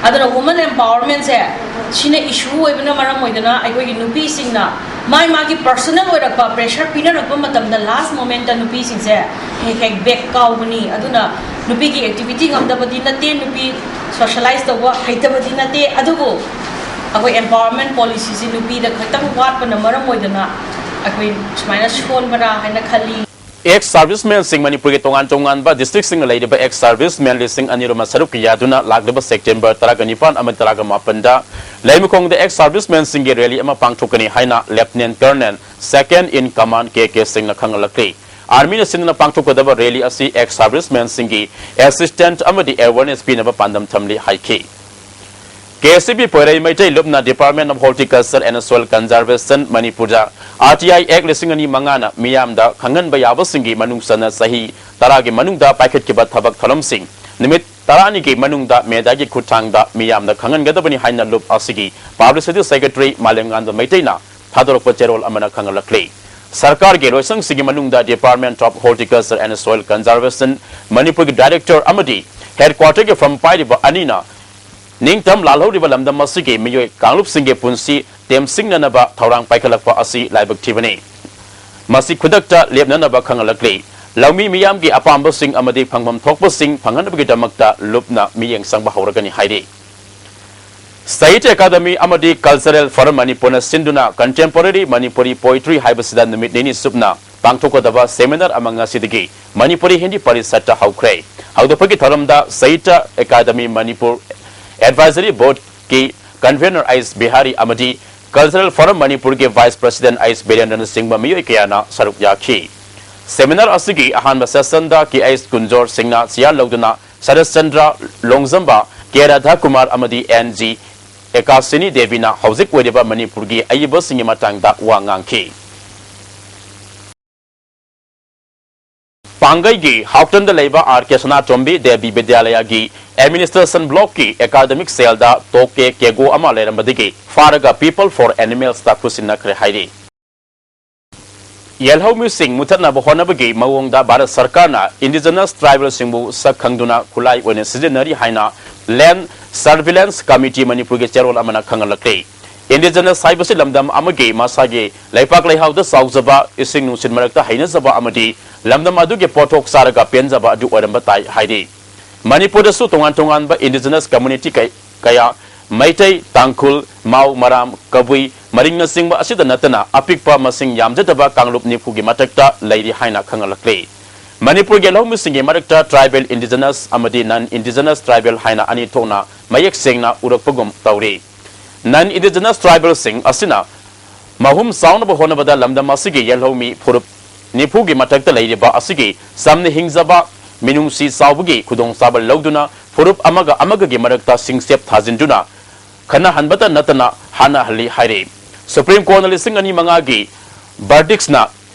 ꯑꯗꯨꯅ ꯋꯨꯃꯟ ꯑꯦꯝꯄꯥꯋꯔꯃꯦꯟꯁꯦ ꯁꯤꯅ ꯏꯁꯨ ꯑꯣꯏꯕꯅ ꯃꯔꯝ ꯑꯣꯏꯗꯅ ꯑꯩꯈꯣꯏꯒꯤ ꯅꯨꯄꯤꯁꯤꯡꯅ ꯃꯥꯏ ꯃꯥꯒꯤ ꯄꯔꯁꯣꯅꯦꯜ ꯑꯣꯏꯔꯛꯄ ꯄ꯭ꯔꯦꯁꯔ ꯄꯤꯅꯔꯛꯄ ꯃꯇꯝꯗ ꯂꯥꯁ ꯃꯣꯃꯦꯟꯠꯇ ꯅꯨꯄꯤꯁꯤꯡꯁꯦ ꯍꯦꯛ ꯍꯦꯛ ꯕꯦꯛ ꯀꯥꯎꯕꯅꯤ꯫ ꯑꯗꯨꯅ ꯅꯨꯄꯤꯒꯤ ꯑꯦꯛꯇꯤꯚꯤꯇꯤ ꯉꯝꯗꯕꯗꯤ ꯅꯠꯇꯦ, ꯅꯨꯄꯤ ꯁꯣꯁꯤꯌꯦꯂꯥꯏꯁ ꯇꯧꯕ ꯍꯩꯇꯕꯗꯤ ꯅꯠꯇꯦ, ꯑꯗꯨꯕꯨ ꯑꯩꯈꯣꯏ ꯑꯦꯝꯄꯥꯋꯔꯃꯦꯟ ꯄꯣꯂꯤꯁꯤꯁꯤ ꯅꯨꯄꯤꯗ ꯈꯛꯇꯪ ꯋꯥꯠꯄꯅ ꯃꯔꯝ ꯑꯣꯏꯗꯅ ꯑꯩꯈꯣꯏ ꯁꯨꯃꯥꯏꯅ ꯁꯣꯟꯕ꯭ꯔꯥ ꯍꯥꯏꯅ ꯈꯜꯂꯤ꯫ ꯑꯦꯛꯁ ꯁꯥꯔꯚꯤꯁꯃꯦꯟꯁꯤꯡ ꯃꯅꯤꯄꯨꯔꯒꯤ ꯇꯣꯉꯥꯟ ꯇꯣꯉꯥꯟꯕ ꯗꯤꯁꯇ꯭ꯔꯤꯛꯁꯤꯡꯗ ꯂꯩꯔꯤꯕ ꯑꯦꯛꯁ ꯁꯥꯔꯚꯤꯁꯃꯦꯟ ꯂꯤꯁꯤꯡ ꯑꯅꯤ ꯔꯣꯝ ꯁꯔꯨꯛ ꯌꯥꯗꯨꯅ ꯂꯥꯛꯂꯤꯕ ꯁꯦꯞꯇꯦꯝꯕꯔ ꯇꯔꯥꯒ ꯅꯤꯄꯥꯟ ꯑꯃꯗꯤ ꯇꯔꯥꯒ ꯃꯥꯄꯟꯗ ꯂꯩꯃꯈꯣꯡꯗ ꯑꯦꯛꯁ ꯁꯥꯔꯚꯤꯁꯃꯦꯟꯁꯤꯡꯒꯤ ꯔꯦꯂꯤ ꯑꯃ ꯄꯥꯡꯊꯣꯛꯀꯅꯤ ꯍꯥꯏꯅ lieutenant colonel second in command K K ꯁꯤꯡꯅ ꯈꯪꯍꯜꯂꯛꯂꯤ꯫ ꯑꯥꯔꯃꯤꯅ ꯁꯤꯟꯗꯨꯅ ꯄꯥꯡꯊꯣꯛꯀꯗꯕ ꯔꯦꯂꯤ ꯑꯁꯤ ꯑꯦꯛꯁ ꯁꯥꯔꯚꯤꯁꯃꯦꯟꯁꯤꯡꯒꯤ ꯑꯦꯁꯤꯁꯇꯦꯟꯠ ꯑꯃꯗꯤ ꯑꯦꯋꯦꯔꯅꯦꯁ ꯄꯤꯅꯕ ꯄꯥꯟꯗꯝ ꯊꯝꯂꯤ ꯍꯥꯏꯈꯤ꯫ K S E B Poirei Meitei ꯂꯨꯞꯅ Department of Horticulture and Soil Conservation ꯃꯅꯤꯄꯨꯔꯗ ꯑꯥꯔ ꯇꯤ ꯑꯥꯏ ꯑꯦꯛ ꯂꯤꯁꯤꯡ ꯑꯅꯤ ꯃꯉꯥꯅ ꯃꯤꯌꯥꯝꯗ ꯈꯪꯍꯟꯕ ꯌꯥꯕꯁꯤꯡꯒꯤ ꯃꯅꯨꯡ ꯆꯟꯅ ꯆꯍꯤ ꯇꯔꯥꯒꯤ ꯃꯅꯨꯡꯗ ꯄꯥꯏꯈꯠꯈꯤꯕ ꯊꯕꯛ ꯊꯧꯔꯝꯁꯤꯡ ꯅꯨꯃꯤꯠ ꯇꯔꯥꯅꯤꯒꯤ ꯃꯅꯨꯡꯗ ꯃꯦꯗꯤꯌꯥꯒꯤ ꯈꯨꯠꯊꯥꯡꯗ ꯃꯤꯌꯥꯝꯗ ꯈꯪꯍꯟꯒꯗꯕꯅꯤ ꯍꯥꯏꯅ ꯂꯨꯞ ꯑꯁꯤꯒꯤ ꯄꯕ꯭ꯂꯤꯁꯤꯇꯤ ꯁꯦꯀ꯭ꯔꯦꯇꯔꯤ ꯃꯥꯂꯦꯝꯉꯥꯟꯕ ꯃꯩꯇꯩꯅ ꯊꯥꯗꯣꯔꯛꯄ ꯆꯦꯔꯣꯜ ꯑꯃꯅ ꯈꯪꯍꯜꯂꯛꯂꯤ꯫ ꯁꯔꯀꯥꯔꯒꯤ ꯂꯣꯏꯁꯪꯁꯤꯡꯒꯤ ꯃꯅꯨꯡꯗ Department of Horticulture and Soil Conservation ꯃꯅꯤꯄꯨꯔꯒꯤ ꯗꯥꯏꯔꯦꯛꯇꯔ ꯑꯃꯗꯤ ꯍꯦꯗꯀ꯭ꯋꯥꯇꯔꯒꯤ ꯐꯝ ꯄꯥꯏꯔꯤꯕ ꯑꯅꯤꯅ ꯅꯤꯡꯇꯝ ꯂꯥꯜꯍꯧꯔꯤꯕ ꯂꯝꯗꯝ ꯑꯁꯤꯒꯤ ꯃꯤꯑꯣꯏ ꯀꯥꯡꯂꯨꯞꯁꯤꯡꯒꯤ ꯄꯨꯟꯁꯤ ꯇꯦꯝꯁꯤꯡꯅꯅꯕ ꯊꯧꯔꯥꯡ ꯄꯥꯏꯈꯠꯂꯛꯄ ꯑꯁꯤ ꯂꯥꯏꯕꯛ ꯊꯤꯕꯅꯤ꯫ ꯃꯁꯤ ꯈꯨꯗꯛꯇ ꯂꯦꯞꯅꯅꯕ ꯈꯪꯍꯜꯂꯛꯂꯤ꯫ ꯂꯧꯃꯤ ꯃꯤꯌꯥꯝꯒꯤ ꯑꯄꯥꯝꯕꯁꯤꯡ ꯑꯃꯗꯤ ꯐꯪꯐꯝ ꯊꯣꯛꯄꯁꯤꯡ ꯐꯪꯍꯟꯅꯕꯒꯤꯗꯃꯛꯇ ꯂꯨꯞꯅ ꯃꯤꯠꯌꯦꯡ ꯆꯪꯕ ꯍꯧꯔꯒꯅꯤ ꯍꯥꯏꯔꯤ꯫ ꯁꯥꯍꯤꯇ꯭ꯌ ꯑꯦꯀꯥꯗꯃꯤ ꯑꯃꯗꯤ Cultural Forum ꯃꯅꯤꯄꯨꯔꯅ ꯁꯤꯟꯗꯨꯅ Contemporary Manipuri Poetry ꯍꯥꯏꯕꯁꯤꯗ ꯅꯨꯃꯤꯠ ꯅꯤꯅꯤ ꯆꯨꯞꯅ ꯄꯥꯡꯊꯣꯛꯀꯗꯕ ꯁꯦꯃꯤꯅꯥꯔ ꯑꯃ ꯉꯁꯤꯗꯒꯤ ꯃꯅꯤꯄꯨꯔꯤ ꯍꯤꯟꯗꯤ ꯄꯔꯤꯁꯠꯇ ꯍꯧꯈ꯭ꯔꯦ꯫ ꯍꯧꯗꯣꯛꯄꯒꯤ ꯊꯧꯔꯝꯗ ꯁꯥꯍꯤꯇ꯭ꯌ ꯑꯦꯀꯥꯗꯃꯤ ꯃꯅꯤꯄꯨꯔ ꯑꯦꯗꯚꯥꯏꯖꯔꯤ ꯕꯣꯔꯗꯀꯤ ꯀꯟꯚꯦꯅꯔ ꯑꯩꯁ ꯕꯤꯍꯥꯔꯤ ꯑꯃꯗꯤ Cultural Forum ꯃꯅꯤꯄꯨꯔꯒꯤ ꯚꯥꯏꯁ ꯄ꯭ꯔꯁꯤꯗꯦꯟꯠ ꯑꯩꯁ ꯕꯤꯔꯦꯟꯗ꯭ꯔꯅꯆꯤꯡꯕ ꯃꯤꯑꯣꯏ ꯀꯌꯥꯅ ꯁꯔꯨꯛ ꯌꯥꯈꯤ꯫ ꯁꯦꯃꯤꯅꯥꯔ ꯑꯁꯤꯒꯤ ꯑꯍꯥꯟꯕ ꯁꯦꯁꯟꯗ ꯀꯦ ꯑꯩꯁ ꯀꯨꯟꯖꯣꯔ ꯁꯤꯡꯅ ꯆꯤꯌꯥꯔ ꯂꯧꯗꯨꯅ ꯁꯔꯠ ꯆꯟꯗ꯭ꯔ ꯂꯣꯡꯖꯝꯕ, ꯀꯦ ꯔꯥꯙꯥꯀꯨꯃꯥꯔ ꯑꯃꯗꯤ ꯑꯦꯟ ꯖꯤ ꯑꯦꯀꯥꯁꯤꯅꯤ ꯗꯦꯕꯤꯅ ꯍꯧꯖꯤꯛ ꯑꯣꯏꯔꯤꯕ ꯃꯅꯤꯄꯨꯔꯒꯤ ꯑꯏꯕꯁꯤꯡꯒꯤ ꯃꯇꯥꯡꯗ ꯋꯥ ꯉꯥꯡꯈꯤ꯫ ꯄꯥꯡꯒꯩꯒꯤ ꯍꯥꯎꯇꯟꯗ ꯂꯩꯕ ꯑꯥꯔ ꯀꯦ ꯁꯅꯥꯇꯣꯝꯕꯤ ꯗꯦꯕꯤ ꯕꯤꯗ꯭ꯌꯥꯂꯌꯒꯤ ꯑꯦꯗꯃꯤꯅꯤꯁꯇ꯭ꯔꯦꯁꯟ ꯕ꯭ꯂꯣꯛꯀꯤ ꯑꯦꯀꯥꯗꯃꯤꯛ ꯁꯦꯜꯗ ꯇꯣꯛꯀꯦ ꯀꯦꯒꯣ ꯑꯃ ꯂꯩꯔꯝꯕꯗꯒꯤ ꯐꯥꯔꯒ People for Animalsꯇ ꯈꯨꯠꯁꯤꯟꯅꯈ꯭ꯔꯦ ꯍꯥꯏꯔꯤ꯫ ꯌꯦꯜꯍꯧꯃꯤꯁꯤꯡ ꯃꯨꯊꯠꯅꯕ ꯍꯣꯠꯅꯕꯒꯤ ꯃꯑꯣꯡꯗ ꯚꯥꯔꯠ ꯁꯔꯀꯥꯔꯅ ꯏꯟꯗꯤꯖꯤꯅꯁ ꯇ꯭ꯔꯥꯏꯕꯦꯜꯁꯤꯡꯕꯨ ꯁꯛ ꯈꯪꯗꯨꯅ ꯈꯨꯠꯂꯥꯏ ꯑꯣꯏꯅ ꯁꯤꯖꯤꯟꯅꯔꯤ ꯍꯥꯏꯅ Land Surveillance Committee ꯃꯅꯤꯄꯨꯔꯒꯤ ꯆꯦꯔꯣꯜ ꯑꯃꯅ ꯈꯪꯍꯜꯂꯛꯂꯤ꯫ ꯏꯟꯗꯤꯖꯤꯅꯁ ꯍꯥꯏꯕꯁꯤ ꯂꯝꯗꯝ ꯑꯃꯒꯤ ꯃꯁꯥꯒꯤ ꯂꯩꯄꯥꯛ ꯂꯩꯍꯥꯎꯗ ꯆꯥꯎꯖꯕ, ꯏꯁꯤꯡ ꯅꯨꯡꯁꯤꯠ ꯃꯔꯛꯇ ꯍꯩꯅꯖꯕ ꯑꯃꯗꯤ ꯂꯝꯗꯝ ꯑꯗꯨꯒꯤ ꯄꯣꯠꯊꯣꯛ ꯆꯥꯔꯒ ꯄꯦꯟꯖꯕ ꯑꯗꯨ ꯑꯣꯏꯔꯝꯕ ꯇꯥꯏ ꯍꯥꯏꯔꯤ꯫ ꯃꯅꯤꯄꯨꯔꯗꯁꯨ ꯇꯣꯉꯥꯟ ꯇꯣꯉꯥꯟꯕ ꯏꯟꯗꯤꯖꯤꯅꯁ ꯀꯝꯃ꯭ꯌꯨꯅꯤꯇꯤ ꯀꯩ-, ꯀꯌꯥ, ꯃꯩꯇꯩ, ꯇꯥꯡꯈꯨꯜ, ꯃꯥꯎ, ꯃꯔꯥꯝ, ꯀꯕꯨꯏ, ꯃꯔꯤꯡꯅꯆꯤꯡꯕ ꯑꯁꯤꯗ ꯅꯠꯇꯅ ꯑꯄꯤꯛꯄ ꯃꯁꯤꯡ ꯌꯥꯝꯖꯗꯕ ꯀꯥꯡꯂꯨꯞ ꯅꯤꯐꯨꯒꯤ ꯃꯊꯛꯇ ꯂꯩꯔꯤ ꯍꯥꯏꯅ ꯈꯪꯍꯜꯂꯛꯂꯤ꯫ ꯃꯅꯤꯄꯨꯔꯒꯤ ꯂꯧꯃꯤꯁꯤꯡꯒꯤ ꯃꯔꯛꯇ ꯇ꯭ꯔꯥꯏꯕꯦꯜ ꯏꯟꯗꯤꯖꯤꯅꯁ ꯑꯃꯗꯤ ꯅꯟ ꯏꯟꯗꯤꯖꯤꯅꯁ ꯇ꯭ꯔꯥꯏꯕꯦꯜ ꯍꯥꯏꯅ ꯑꯅꯤ ꯊꯣꯛꯅ ꯃꯌꯦꯛ ꯁꯦꯡꯅ ꯎꯔꯛꯄꯒꯨꯝ ꯇꯧꯔꯤ꯫ ꯅꯟ ꯏꯟꯗꯤꯖꯤꯅꯁ ꯇ꯭ꯔꯥꯏꯕꯦꯜꯁꯤꯡ ꯑꯁꯤꯅ ꯃꯍꯨꯝ ꯆꯥꯎꯅꯕ ꯍꯣꯠꯅꯕꯗ ꯂꯝꯗꯝ ꯑꯁꯤꯒꯤ ꯌꯦꯜꯍꯧꯃꯤ ꯐꯨꯔꯨꯞ ꯅꯤꯐꯨꯒꯤ ꯃꯊꯛꯇ ꯂꯩꯔꯤꯕ ꯑꯁꯤꯒꯤ ꯆꯝꯅ ꯍꯤꯡꯖꯕ ꯃꯤꯅꯨꯡꯁꯤ ꯆꯥꯎꯕꯒꯤ ꯈꯨꯗꯣꯡꯆꯥꯕ ꯂꯧꯗꯨꯅ ꯐꯨꯔꯨꯞ ꯑꯃꯒ ꯑꯃꯒꯒꯤ ꯃꯔꯛꯇ ꯁꯤꯡꯆꯦꯞ ꯊꯥꯖꯤꯟꯗꯨꯅ ꯈꯟꯅꯍꯟꯕꯇ ꯅꯠꯇꯅ ꯍꯥꯠꯅꯍꯜꯂꯤ ꯍꯥꯏꯔꯤ꯫ ꯁꯨꯄ꯭ꯔꯤꯝ ꯀꯣꯔꯠꯅ ꯂꯤꯁꯤꯡ ꯑꯅꯤ ꯃꯉꯥꯒꯤ ꯕꯔꯗꯤꯛꯁꯅ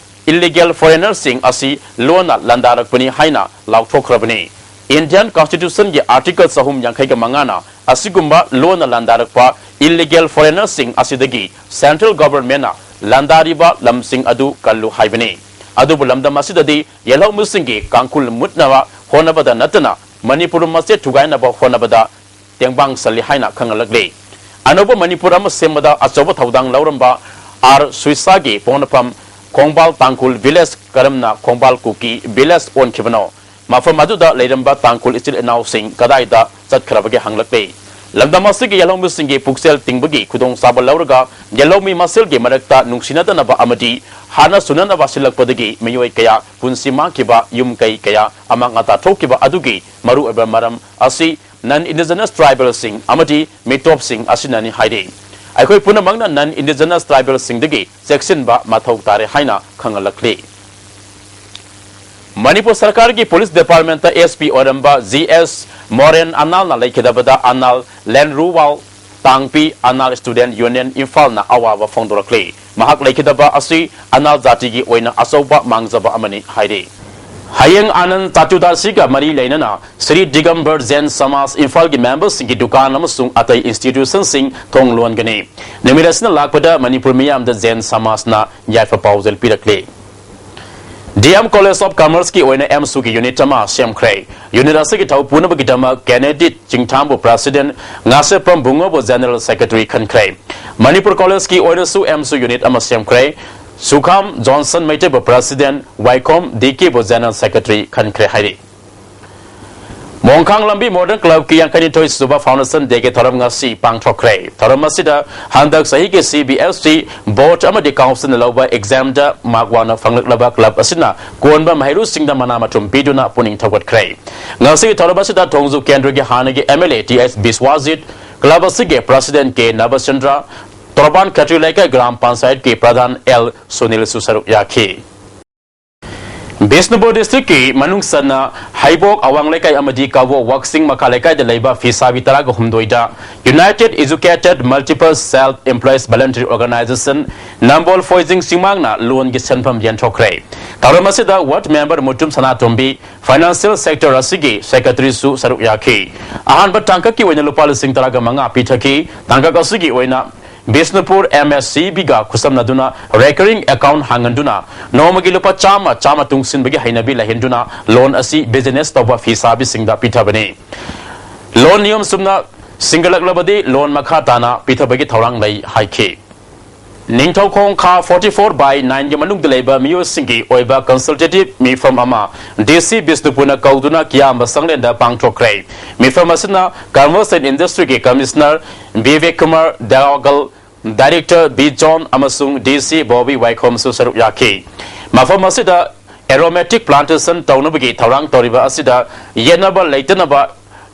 ꯏꯜꯂꯤꯒꯦꯜ ꯐꯣꯔꯦꯅꯔꯁꯤꯡ ꯑꯁꯤ ꯂꯣꯟꯅ ꯂꯥꯟꯗꯥꯔꯛꯄꯅꯤ ꯍꯥꯏꯅ ꯂꯥꯎꯊꯣꯛꯈ꯭ꯔꯕꯅꯤ꯫ ꯏꯟꯗꯤꯌꯟ ꯀꯟꯁꯇꯤꯇ꯭ꯌꯨꯁꯟꯒꯤ ꯑꯥꯔꯇꯤꯀꯜ ꯆꯍꯨꯝ ꯌꯥꯡꯈꯩꯒ ꯃꯉꯥꯅ ꯑꯁꯤꯒꯨꯝꯕ ꯂꯣꯟꯅ ꯂꯥꯟꯗꯥꯔꯛꯄ ꯏꯜꯂꯤꯒꯦꯜ ꯐꯣꯔꯦꯅꯔꯁꯤꯡ ꯑꯁꯤꯗꯒꯤ ꯁꯦꯟꯇ꯭ꯔꯦꯜ ꯒꯚꯔꯟꯃꯦꯟꯠꯅ ꯂꯥꯟꯗꯥꯔꯤꯕ ꯂꯝꯁꯤꯡ ꯑꯗꯨ ꯀꯜꯂꯨ ꯍꯥꯏꯕꯅꯤ꯫ ꯑꯗꯨꯕꯨ ꯂꯝꯗꯝ ꯑꯁꯤꯗꯗꯤ ꯌꯦꯜꯍꯧꯃꯤꯁꯤꯡꯒꯤ ꯀꯥꯡꯈꯨꯜ ꯃꯨꯠꯅꯕ ꯍꯣꯠꯅꯕꯗ ꯅꯠꯇꯅ ꯃꯅꯤꯄꯨꯔ ꯃꯆꯦꯠ ꯊꯨꯒꯥꯏꯅꯕ ꯍꯣꯠꯅꯕꯗ ꯇꯦꯡꯕꯥꯡ ꯆꯜꯂꯤ ꯍꯥꯏꯅ ꯈꯪꯍꯜꯂꯛꯂꯤ꯫ ꯑꯅꯧꯕ ꯃꯅꯤꯄꯨꯔ ꯑꯃ ꯁꯦꯝꯕꯗ ꯑꯆꯧꯕ ꯊꯧꯗꯥꯡ ꯂꯧꯔꯝꯕ ꯑꯥꯔ ꯁꯨꯏꯁꯥꯒꯤ ꯄꯣꯛꯅꯐꯝ ꯈꯣꯡꯕꯥꯜ ꯇꯥꯡꯈꯨꯜ ꯚꯤꯂꯦꯖ ꯀꯔꯝꯅ ꯈꯣꯡꯕꯥꯜ ꯀꯨꯀꯤ ꯚꯤꯂꯦꯖ ꯑꯣꯟꯈꯤꯕꯅꯣ? ꯃꯐꯝ ꯑꯗꯨꯗ ꯂꯩꯔꯝꯕ ꯇꯥꯡꯈꯨꯜ ꯏꯆꯤꯜ ꯏꯅꯥꯎꯁꯤꯡ ꯀꯗꯥꯏꯗ ꯆꯠꯈ꯭ꯔꯕꯒꯦ ꯍꯪꯂꯛꯂꯤ꯫ ꯂꯝꯗꯝ ꯑꯁꯤꯒꯤ ꯌꯦꯜꯍꯧꯃꯤꯁꯤꯡꯒꯤ ꯄꯨꯛꯆꯦꯜ ꯇꯤꯡꯕꯒꯤ ꯈꯨꯗꯣꯡꯆꯥꯕ ꯂꯧꯔꯒ ꯌꯦꯜꯍꯧꯃꯤ ꯃꯁꯦꯜꯒꯤ ꯃꯔꯛꯇ ꯅꯨꯡꯁꯤꯅꯗꯅꯕ ꯑꯃꯗꯤ ꯍꯥꯠꯅ ꯁꯨꯅꯅꯕ ꯁꯤꯜꯂꯛꯄꯗꯒꯤ ꯃꯤꯑꯣꯏ ꯀꯌꯥ ꯄꯨꯟꯁꯤ ꯃꯥꯡꯈꯤꯕ, ꯌꯨꯝ ꯀꯩ ꯀꯌꯥ ꯑꯃꯥꯡ ꯑꯇꯥ ꯊꯣꯛꯈꯤꯕ ꯑꯗꯨꯒꯤ ꯃꯔꯨꯑꯣꯏꯕ ꯃꯔꯝ ꯑꯁꯤ ꯅꯟ ꯏꯟꯗꯤꯖꯤꯅꯁ ꯇ꯭ꯔꯥꯏꯕꯦꯜꯁꯤꯡ ꯑꯃꯗꯤ ꯃꯤꯇꯣꯞꯁꯤꯡ ꯑꯁꯤꯅꯅꯤ ꯍꯥꯏꯔꯤ꯫ ꯑꯩꯈꯣꯏ ꯄꯨꯝꯅꯃꯛꯅ ꯅꯟ ꯏꯟꯗꯤꯖꯤꯅꯁ ꯇ꯭ꯔꯥꯏꯕꯦꯜꯁꯤꯡꯗꯒꯤ ꯆꯦꯛꯁꯤꯟꯕ ꯃꯊꯧ ꯇꯥꯔꯦ ꯍꯥꯏꯅ ꯈꯪꯍꯜꯂꯛꯂꯤ꯫ ꯃꯅꯤꯄꯨꯔ ꯁꯔꯀꯥꯔꯒꯤ ꯄꯨꯂꯤꯁ ꯗꯤꯄꯥꯔꯠꯃꯦꯟꯠꯇ ꯑꯦꯁ ꯄꯤ ꯑꯣꯏꯔꯝꯕ ꯖꯤ ꯑꯦꯁ ꯃꯣꯔꯦꯟ ꯑꯅꯥꯜꯅ ꯂꯩꯈꯤꯗꯕꯗ ꯑꯅꯥꯜ ꯂꯦꯟꯔꯨꯋꯥꯜ ꯇꯥꯡꯄꯤ ꯑꯅꯥꯜ ꯁ꯭ꯇꯨꯗꯦꯟꯠ ꯌꯨꯅꯤꯌꯟ ꯏꯝꯐꯥꯜꯅ ꯑꯋꯥꯕ ꯐꯣꯡꯗꯣꯔꯛꯂꯤ꯫ ꯃꯍꯥꯛ ꯂꯩꯈꯤꯗꯕ ꯑꯁꯤ ꯑꯅꯥꯜ ꯖꯥꯇꯤꯒꯤ ꯑꯣꯏꯅ ꯑꯆꯧꯕ ꯃꯥꯡꯖꯕ ꯑꯃꯅꯤ ꯍꯥꯏꯔꯤ꯫ ꯍꯌꯦꯡ ꯑꯅꯟ ꯆꯇꯨꯔꯗꯁꯤꯒ ꯃꯔꯤ ꯂꯩꯅꯅ ꯁ꯭ꯔꯤ ꯗꯤꯒꯝꯕꯔ ꯖꯦꯟ ꯁꯃꯥꯖ ꯏꯝꯐꯥꯜꯒꯤ ꯃꯦꯝꯕꯔꯁꯤꯡꯒꯤ ꯗꯨꯀꯥꯟ ꯑꯃꯁꯨꯡ ꯑꯇꯩ ꯏꯟꯁꯇꯤꯇ꯭ꯌꯨꯁꯟꯁꯤꯡ ꯊꯣꯡ ꯂꯣꯟꯒꯅꯤ꯫ ꯅꯨꯃꯤꯠ ꯑꯁꯤꯅ ꯂꯥꯛꯄꯗ ꯃꯅꯤꯄꯨꯔ ꯃꯤꯌꯥꯝꯗ ꯖꯦꯟ ꯁꯃꯥꯖꯅ ꯌꯥꯏꯐ ꯄꯥꯎꯖꯦꯜ ꯄꯤꯔꯛꯂꯤ꯫ ꯗꯤ ꯑꯦꯝ ꯀꯣꯂꯦꯖ ꯑꯣꯐ ꯀꯃꯔꯁꯀꯤ ꯑꯣꯏꯅ ꯑꯦꯝꯁꯨꯒꯤ ꯌꯨꯅꯤꯠ ꯑꯃ ꯁꯦꯝꯈ꯭ꯔꯦ꯫ ꯌꯨꯅꯤꯠ ꯑꯁꯤꯒꯤ ꯊꯧ ꯄꯨꯅꯕꯒꯤꯗꯃꯛ ꯀꯦꯅꯦꯗꯤꯠ ꯆꯤꯡꯊꯥꯝꯕꯨ president, Ngasheppam ꯕꯨꯡꯉꯣꯕꯨ general secretary ꯈꯟꯈ꯭ꯔꯦ꯫ Manipur ꯀꯣꯂꯦꯖꯀꯤ ꯑꯣꯏꯅꯁꯨ ꯑꯦꯝꯁꯨ ꯌꯨꯅꯤꯠ ꯑꯃ ꯁꯦꯝꯈ꯭ꯔꯦ꯫ ꯁꯨꯈꯥꯝ ꯖꯣꯟꯁꯟ ꯃꯩꯇꯩꯕꯨ ꯄ꯭ꯔꯦꯁꯤꯗꯦꯟꯠ, ꯋꯥꯏꯈꯣꯝ ꯗꯤ ꯀꯦꯕꯨ ꯖꯦꯅꯔꯦꯜ ꯁꯦꯀ꯭ꯔꯦꯇꯔꯤ ꯈꯟꯈ꯭ꯔꯦ ꯍꯥꯏꯔꯤ꯫ ꯃꯣꯡꯈꯥꯡ ꯂꯝꯕꯤ ꯃꯣꯗꯔꯟ ꯀ꯭ꯂꯕꯀꯤ ꯌꯥꯡꯈꯩꯅꯤꯊꯣꯏ ꯁꯨꯕ ꯐꯥꯎꯟꯗꯦꯁꯟ ꯗꯦꯒꯤ ꯊꯧꯔꯝ ꯉꯁꯤ ꯄꯥꯡꯊꯣꯛꯈ꯭ꯔꯦ꯫ ꯊꯧꯔꯝ ꯑꯁꯤꯗ ꯍꯟꯗꯛ ꯆꯍꯤꯒꯤ ꯁꯤ ꯕꯤ ꯑꯦꯁ ꯏ ꯕꯣꯔꯗ ꯑꯃꯗꯤ ꯀꯥꯎꯟꯁꯤꯜꯅ ꯂꯧꯕ ꯑꯦꯛꯖꯥꯝꯗ ꯃꯥꯔꯛ ꯋꯥꯡꯅ ꯐꯪꯂꯛꯂꯕ ꯀ꯭ꯂꯕ ꯑꯁꯤꯅ ꯀꯣꯟꯕ ꯃꯍꯩꯔꯣꯏꯁꯤꯡꯗ ꯃꯅꯥ ꯃꯊꯨꯝ ꯄꯤꯗꯨꯅ ꯄꯨꯛꯅꯤꯡ ꯊꯧꯒꯠꯈ꯭ꯔꯦ꯫ ꯉꯁꯤꯒꯤ ꯊꯧꯔꯝ ꯑꯁꯤꯗ ꯊꯣꯡꯖꯨ ꯀꯦꯟꯗ꯭ꯔꯒꯤ ꯍꯥꯟꯅꯒꯤ M L A T S Biswajit, club ꯑꯁꯤꯒꯤ ꯄ꯭ꯔꯦꯁꯤꯗꯦꯟꯠ ꯀꯦ ꯅꯕꯆꯟꯗ꯭ꯔ, ꯇꯣꯔꯕꯥꯟ ꯈꯦꯇ꯭ꯔꯤ ꯂꯩꯀꯥꯏ ꯒ꯭ꯔꯥꯝ ꯄꯟꯆꯥꯌꯠꯀꯤ ꯄ꯭ꯔꯙꯥꯟ ꯑꯦꯜ ꯁꯨꯅꯤꯜꯁꯨ ꯁꯔꯨꯛ ꯌꯥꯈꯤ꯫ ꯕꯤꯁꯅꯨꯄꯨꯔ ꯗꯤꯁꯇ꯭ꯔꯤꯛꯀꯤ ꯃꯅꯨꯡ ꯆꯟꯅ ꯍꯩꯕꯣꯛ ꯑꯋꯥꯡ ꯂꯩꯀꯥꯏ ꯑꯃꯗꯤ ꯀꯕꯣꯛ ꯋꯥꯛꯆꯤꯡ ꯃꯈꯥ ꯂꯩꯀꯥꯏꯗ ꯂꯩꯕ ꯐꯤꯁꯥꯕꯤ ꯇꯔꯥꯒ ꯍꯨꯝꯗꯣꯏꯗ United Educated Multiple Self Employees Voluntary Organization ꯅꯝꯕꯣꯜ ꯐꯣꯏꯖꯤꯡ ꯆꯤꯡꯃꯥꯡꯅ ꯂꯣꯟꯒꯤ ꯁꯦꯟꯐꯝ ꯌꯦꯟꯊꯣꯛꯈ꯭ꯔꯦ꯫ ꯊꯧꯔꯝ ꯑꯁꯤꯗ ward member ꯃꯨꯇꯨꯝ ꯁꯅꯥꯇꯣꯝꯕꯤ, financial sector ꯑꯁꯤꯒꯤ secretaryꯁꯨ ꯁꯔꯨꯛ ꯌꯥꯈꯤ꯫ ꯑꯍꯥꯟꯕ ꯇꯥꯡꯀꯛꯀꯤ ꯑꯣꯏꯅ ꯂꯨꯄꯥ ꯂꯤꯁꯤꯡ ꯇꯔꯥꯒ ꯃꯉꯥ ꯄꯤꯊꯈꯤ꯫ ꯇꯥꯡꯀꯛ ꯑꯁꯤꯒꯤ ꯑꯣꯏꯅ Bishnupur M S C Bꯒ ꯈꯨꯠꯁꯝꯅꯗꯨꯅ recurring account ꯍꯥꯡꯍꯟꯗꯨꯅ ꯅꯣꯡꯃꯒꯤ ꯂꯨꯄꯥ ꯆꯥꯝꯃ ꯆꯥꯝꯃ ꯇꯨꯡꯁꯤꯟꯕꯒꯤ ꯍꯩꯅꯕꯤ ꯂꯩꯍꯟꯗꯨꯅ ꯂꯣꯟ ꯑꯁꯤ business ꯇꯧꯕ ꯐꯤꯁꯥꯕꯤꯁꯤꯡꯗ ꯄꯤꯊꯕꯅꯤ꯫ ꯂꯣꯟ ꯅꯤꯌꯣꯝ ꯆꯨꯝꯅ ꯁꯤꯡꯒꯠꯂꯛꯂꯕꯗꯤ ꯂꯣꯟ ꯃꯈꯥ ꯇꯥꯅ ꯄꯤꯊꯕꯒꯤ ꯊꯧꯔꯥꯡ ꯂꯩ ꯍꯥꯏꯈꯤ꯫ ꯅꯤꯡꯊꯧꯈꯣꯡ ꯈꯥ forty four by nineꯒꯤ ꯃꯅꯨꯡꯗ ꯂꯩꯕ ꯃꯤꯑꯣꯏꯁꯤꯡꯒꯤ ꯑꯣꯏꯕ consultative ꯃꯤꯐꯝ ꯑꯃ D C ꯕꯤꯁꯅꯨꯄꯨꯔꯅ ꯀꯧꯗꯨꯅ ꯀꯤꯌꯥꯝꯕ ꯆꯪꯂꯦꯟꯗ ꯄꯥꯡꯊꯣꯛꯈ꯭ꯔꯦ꯫ ꯃꯤꯐꯝ ꯑꯁꯤꯅ Commerce and Industryꯒꯤ Commissioner Bibek Kumar ꯗꯦꯋꯥꯒꯜ, Director B John ꯑꯃꯁꯨꯡ D C ꯕꯣꯕꯤ ꯋꯥꯏꯈꯣꯝꯁꯨ ꯁꯔꯨꯛ ꯌꯥꯈꯤ꯫ ꯃꯐꯝ ꯑꯁꯤꯗ aromatic plantation ꯇꯧꯅꯕꯒꯤ ꯊꯧꯔꯥꯡ ꯇꯧꯔꯤꯕ ꯑꯁꯤꯗ ꯌꯦꯠꯅꯕ ꯂꯩꯇꯅꯕ,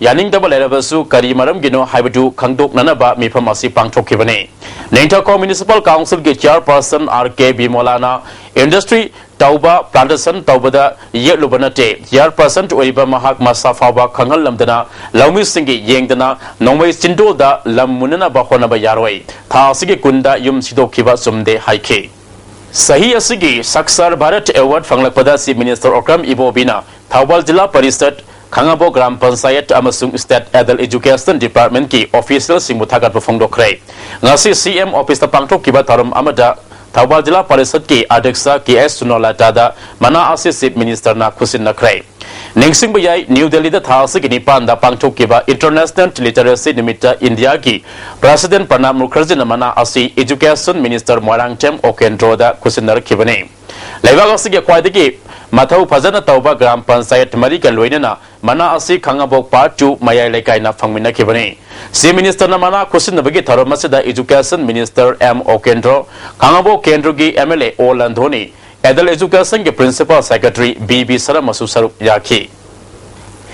ꯌꯥꯅꯤꯡꯗꯕ ꯂꯩꯔꯕꯁꯨ ꯀꯔꯤ ꯃꯔꯝꯒꯤꯅꯣ ꯍꯥꯏꯕꯗꯨ ꯈꯪꯗꯣꯛꯅꯅꯕ ꯃꯤꯐꯝ ꯑꯁꯤ ꯄꯥꯡꯊꯣꯛꯈꯤꯕꯅꯤ꯫ Ningthoukhong Municipal Councilꯒꯤ Chairperson R K ꯕꯤꯃꯣꯂꯥꯅ industry ꯇꯧꯕ, plantation ꯇꯧꯕꯗ ꯌꯦꯠꯂꯨꯕ ꯅꯠꯇꯦ꯫ Chairperson ꯑꯣꯏꯔꯤꯕ ꯃꯍꯥꯛ ꯃꯁꯥ ꯐꯥꯎꯕ ꯈꯪꯍꯜꯂꯝꯗꯅ ꯂꯧꯃꯤꯁꯤꯡꯒꯤ ꯌꯦꯡꯗꯅ ꯅꯣꯡꯃꯩ ꯆꯤꯟꯗꯣꯜꯗ ꯂꯝ ꯃꯨꯟꯅꯅꯕ ꯍꯣꯠꯅꯕ ꯌꯥꯔꯣꯏ꯫ ꯊꯥ ꯑꯁꯤꯒꯤ ꯀꯨꯟꯗ ꯌꯨꯝ ꯁꯤꯗꯣꯛꯈꯤꯕ ꯆꯨꯝꯗꯦ ꯍꯥꯏꯈꯤ꯫ ꯆꯍꯤ ꯑꯁꯤꯒꯤ Saksar Bharat Award ꯐꯪꯂꯛꯄꯗ Chief Minister ꯑꯣꯀ꯭ꯔꯝ ꯏꯕꯣꯕꯤꯅ ꯊꯧꯕꯥꯜ ꯖꯤꯂꯥ ꯄꯔꯤꯁꯠ, ꯈꯥꯉꯕꯣꯛ ꯒ꯭ꯔꯥꯝ ꯄꯟꯆꯥꯌꯠ ꯑꯃꯁꯨꯡ State Adult Education Departmentꯀꯤ officialꯁꯤꯡꯕꯨ ꯊꯥꯒꯠꯄ ꯐꯣꯡꯗꯣꯛꯈ꯭ꯔꯦ꯫ ꯉꯁꯤ C M officeꯇ ꯄꯥꯡꯊꯣꯛꯈꯤꯕ ꯊꯧꯔꯝ ꯑꯃꯗ ꯊꯧꯕꯥꯜ ꯖꯤꯂꯥ ꯄꯔꯤꯁꯠꯀꯤ ꯑꯗ꯭ꯌꯛꯁ ꯀꯦ ꯑꯦꯁ ꯁꯨꯅꯣꯂꯇꯥꯗ ꯃꯅꯥ ꯑꯁꯤ Chief Ministerꯅ ꯈꯨꯠꯁꯤꯟꯅꯈ꯭ꯔꯦ꯫ ꯅꯤꯡꯁꯤꯡꯕ ꯌꯥꯏ, ꯅ꯭ꯌꯨ ꯗꯦꯜꯂꯤꯗ ꯊꯥ ꯑꯁꯤꯒꯤ ꯅꯤꯄꯥꯟꯗ ꯄꯥꯡꯊꯣꯛꯈꯤꯕ International Literacy ꯅꯨꯃꯤꯠꯇ ꯏꯟꯗꯤꯌꯥꯒꯤ President ꯄ꯭ꯔꯅꯥꯕ ꯃꯨꯈꯔꯖꯤꯅ ꯃꯅꯥ ꯑꯁꯤ Education Minister ꯃꯣꯏꯔꯥꯡꯊꯦꯝ ꯑꯣꯀꯦꯟꯗ꯭ꯔꯣꯗ ꯈꯨꯠꯁꯤꯟꯅꯔꯛꯈꯤꯕꯅꯤ꯫ ꯂꯩꯕꯥꯛ ꯑꯁꯤꯒꯤ ꯈ꯭ꯋꯥꯏꯗꯒꯤ ꯃꯊꯧ ꯐꯖꯅ ꯇꯧꯕ ꯒ꯭ꯔꯥꯝ ꯄꯟꯆꯥꯌꯠ ꯃꯔꯤꯒ ꯂꯣꯏꯅꯅ ꯃꯅꯥ ꯑꯁꯤ ꯈꯥꯉꯕꯣꯛ Part two ꯃꯌꯥꯏ ꯂꯩꯀꯥꯏꯅ ꯐꯪꯃꯤꯟꯅꯈꯤꯕꯅꯤ꯫ Chief Ministerꯅ ꯃꯅꯥ ꯈꯨꯠꯁꯤꯟꯅꯕꯒꯤ ꯊꯧꯔꯝ ꯑꯁꯤꯗ Education Minister M Okendro, Khangabok ꯀꯦꯟꯗ꯭ꯔꯒꯤ M L A ꯑꯣ ꯂꯟꯙꯣꯅꯤ, Adult Educationꯒꯤ Principal Secretary ꯕꯤ ꯕꯤ ꯁꯔꯃꯁꯨ ꯁꯔꯨꯛ ꯌꯥꯈꯤ꯫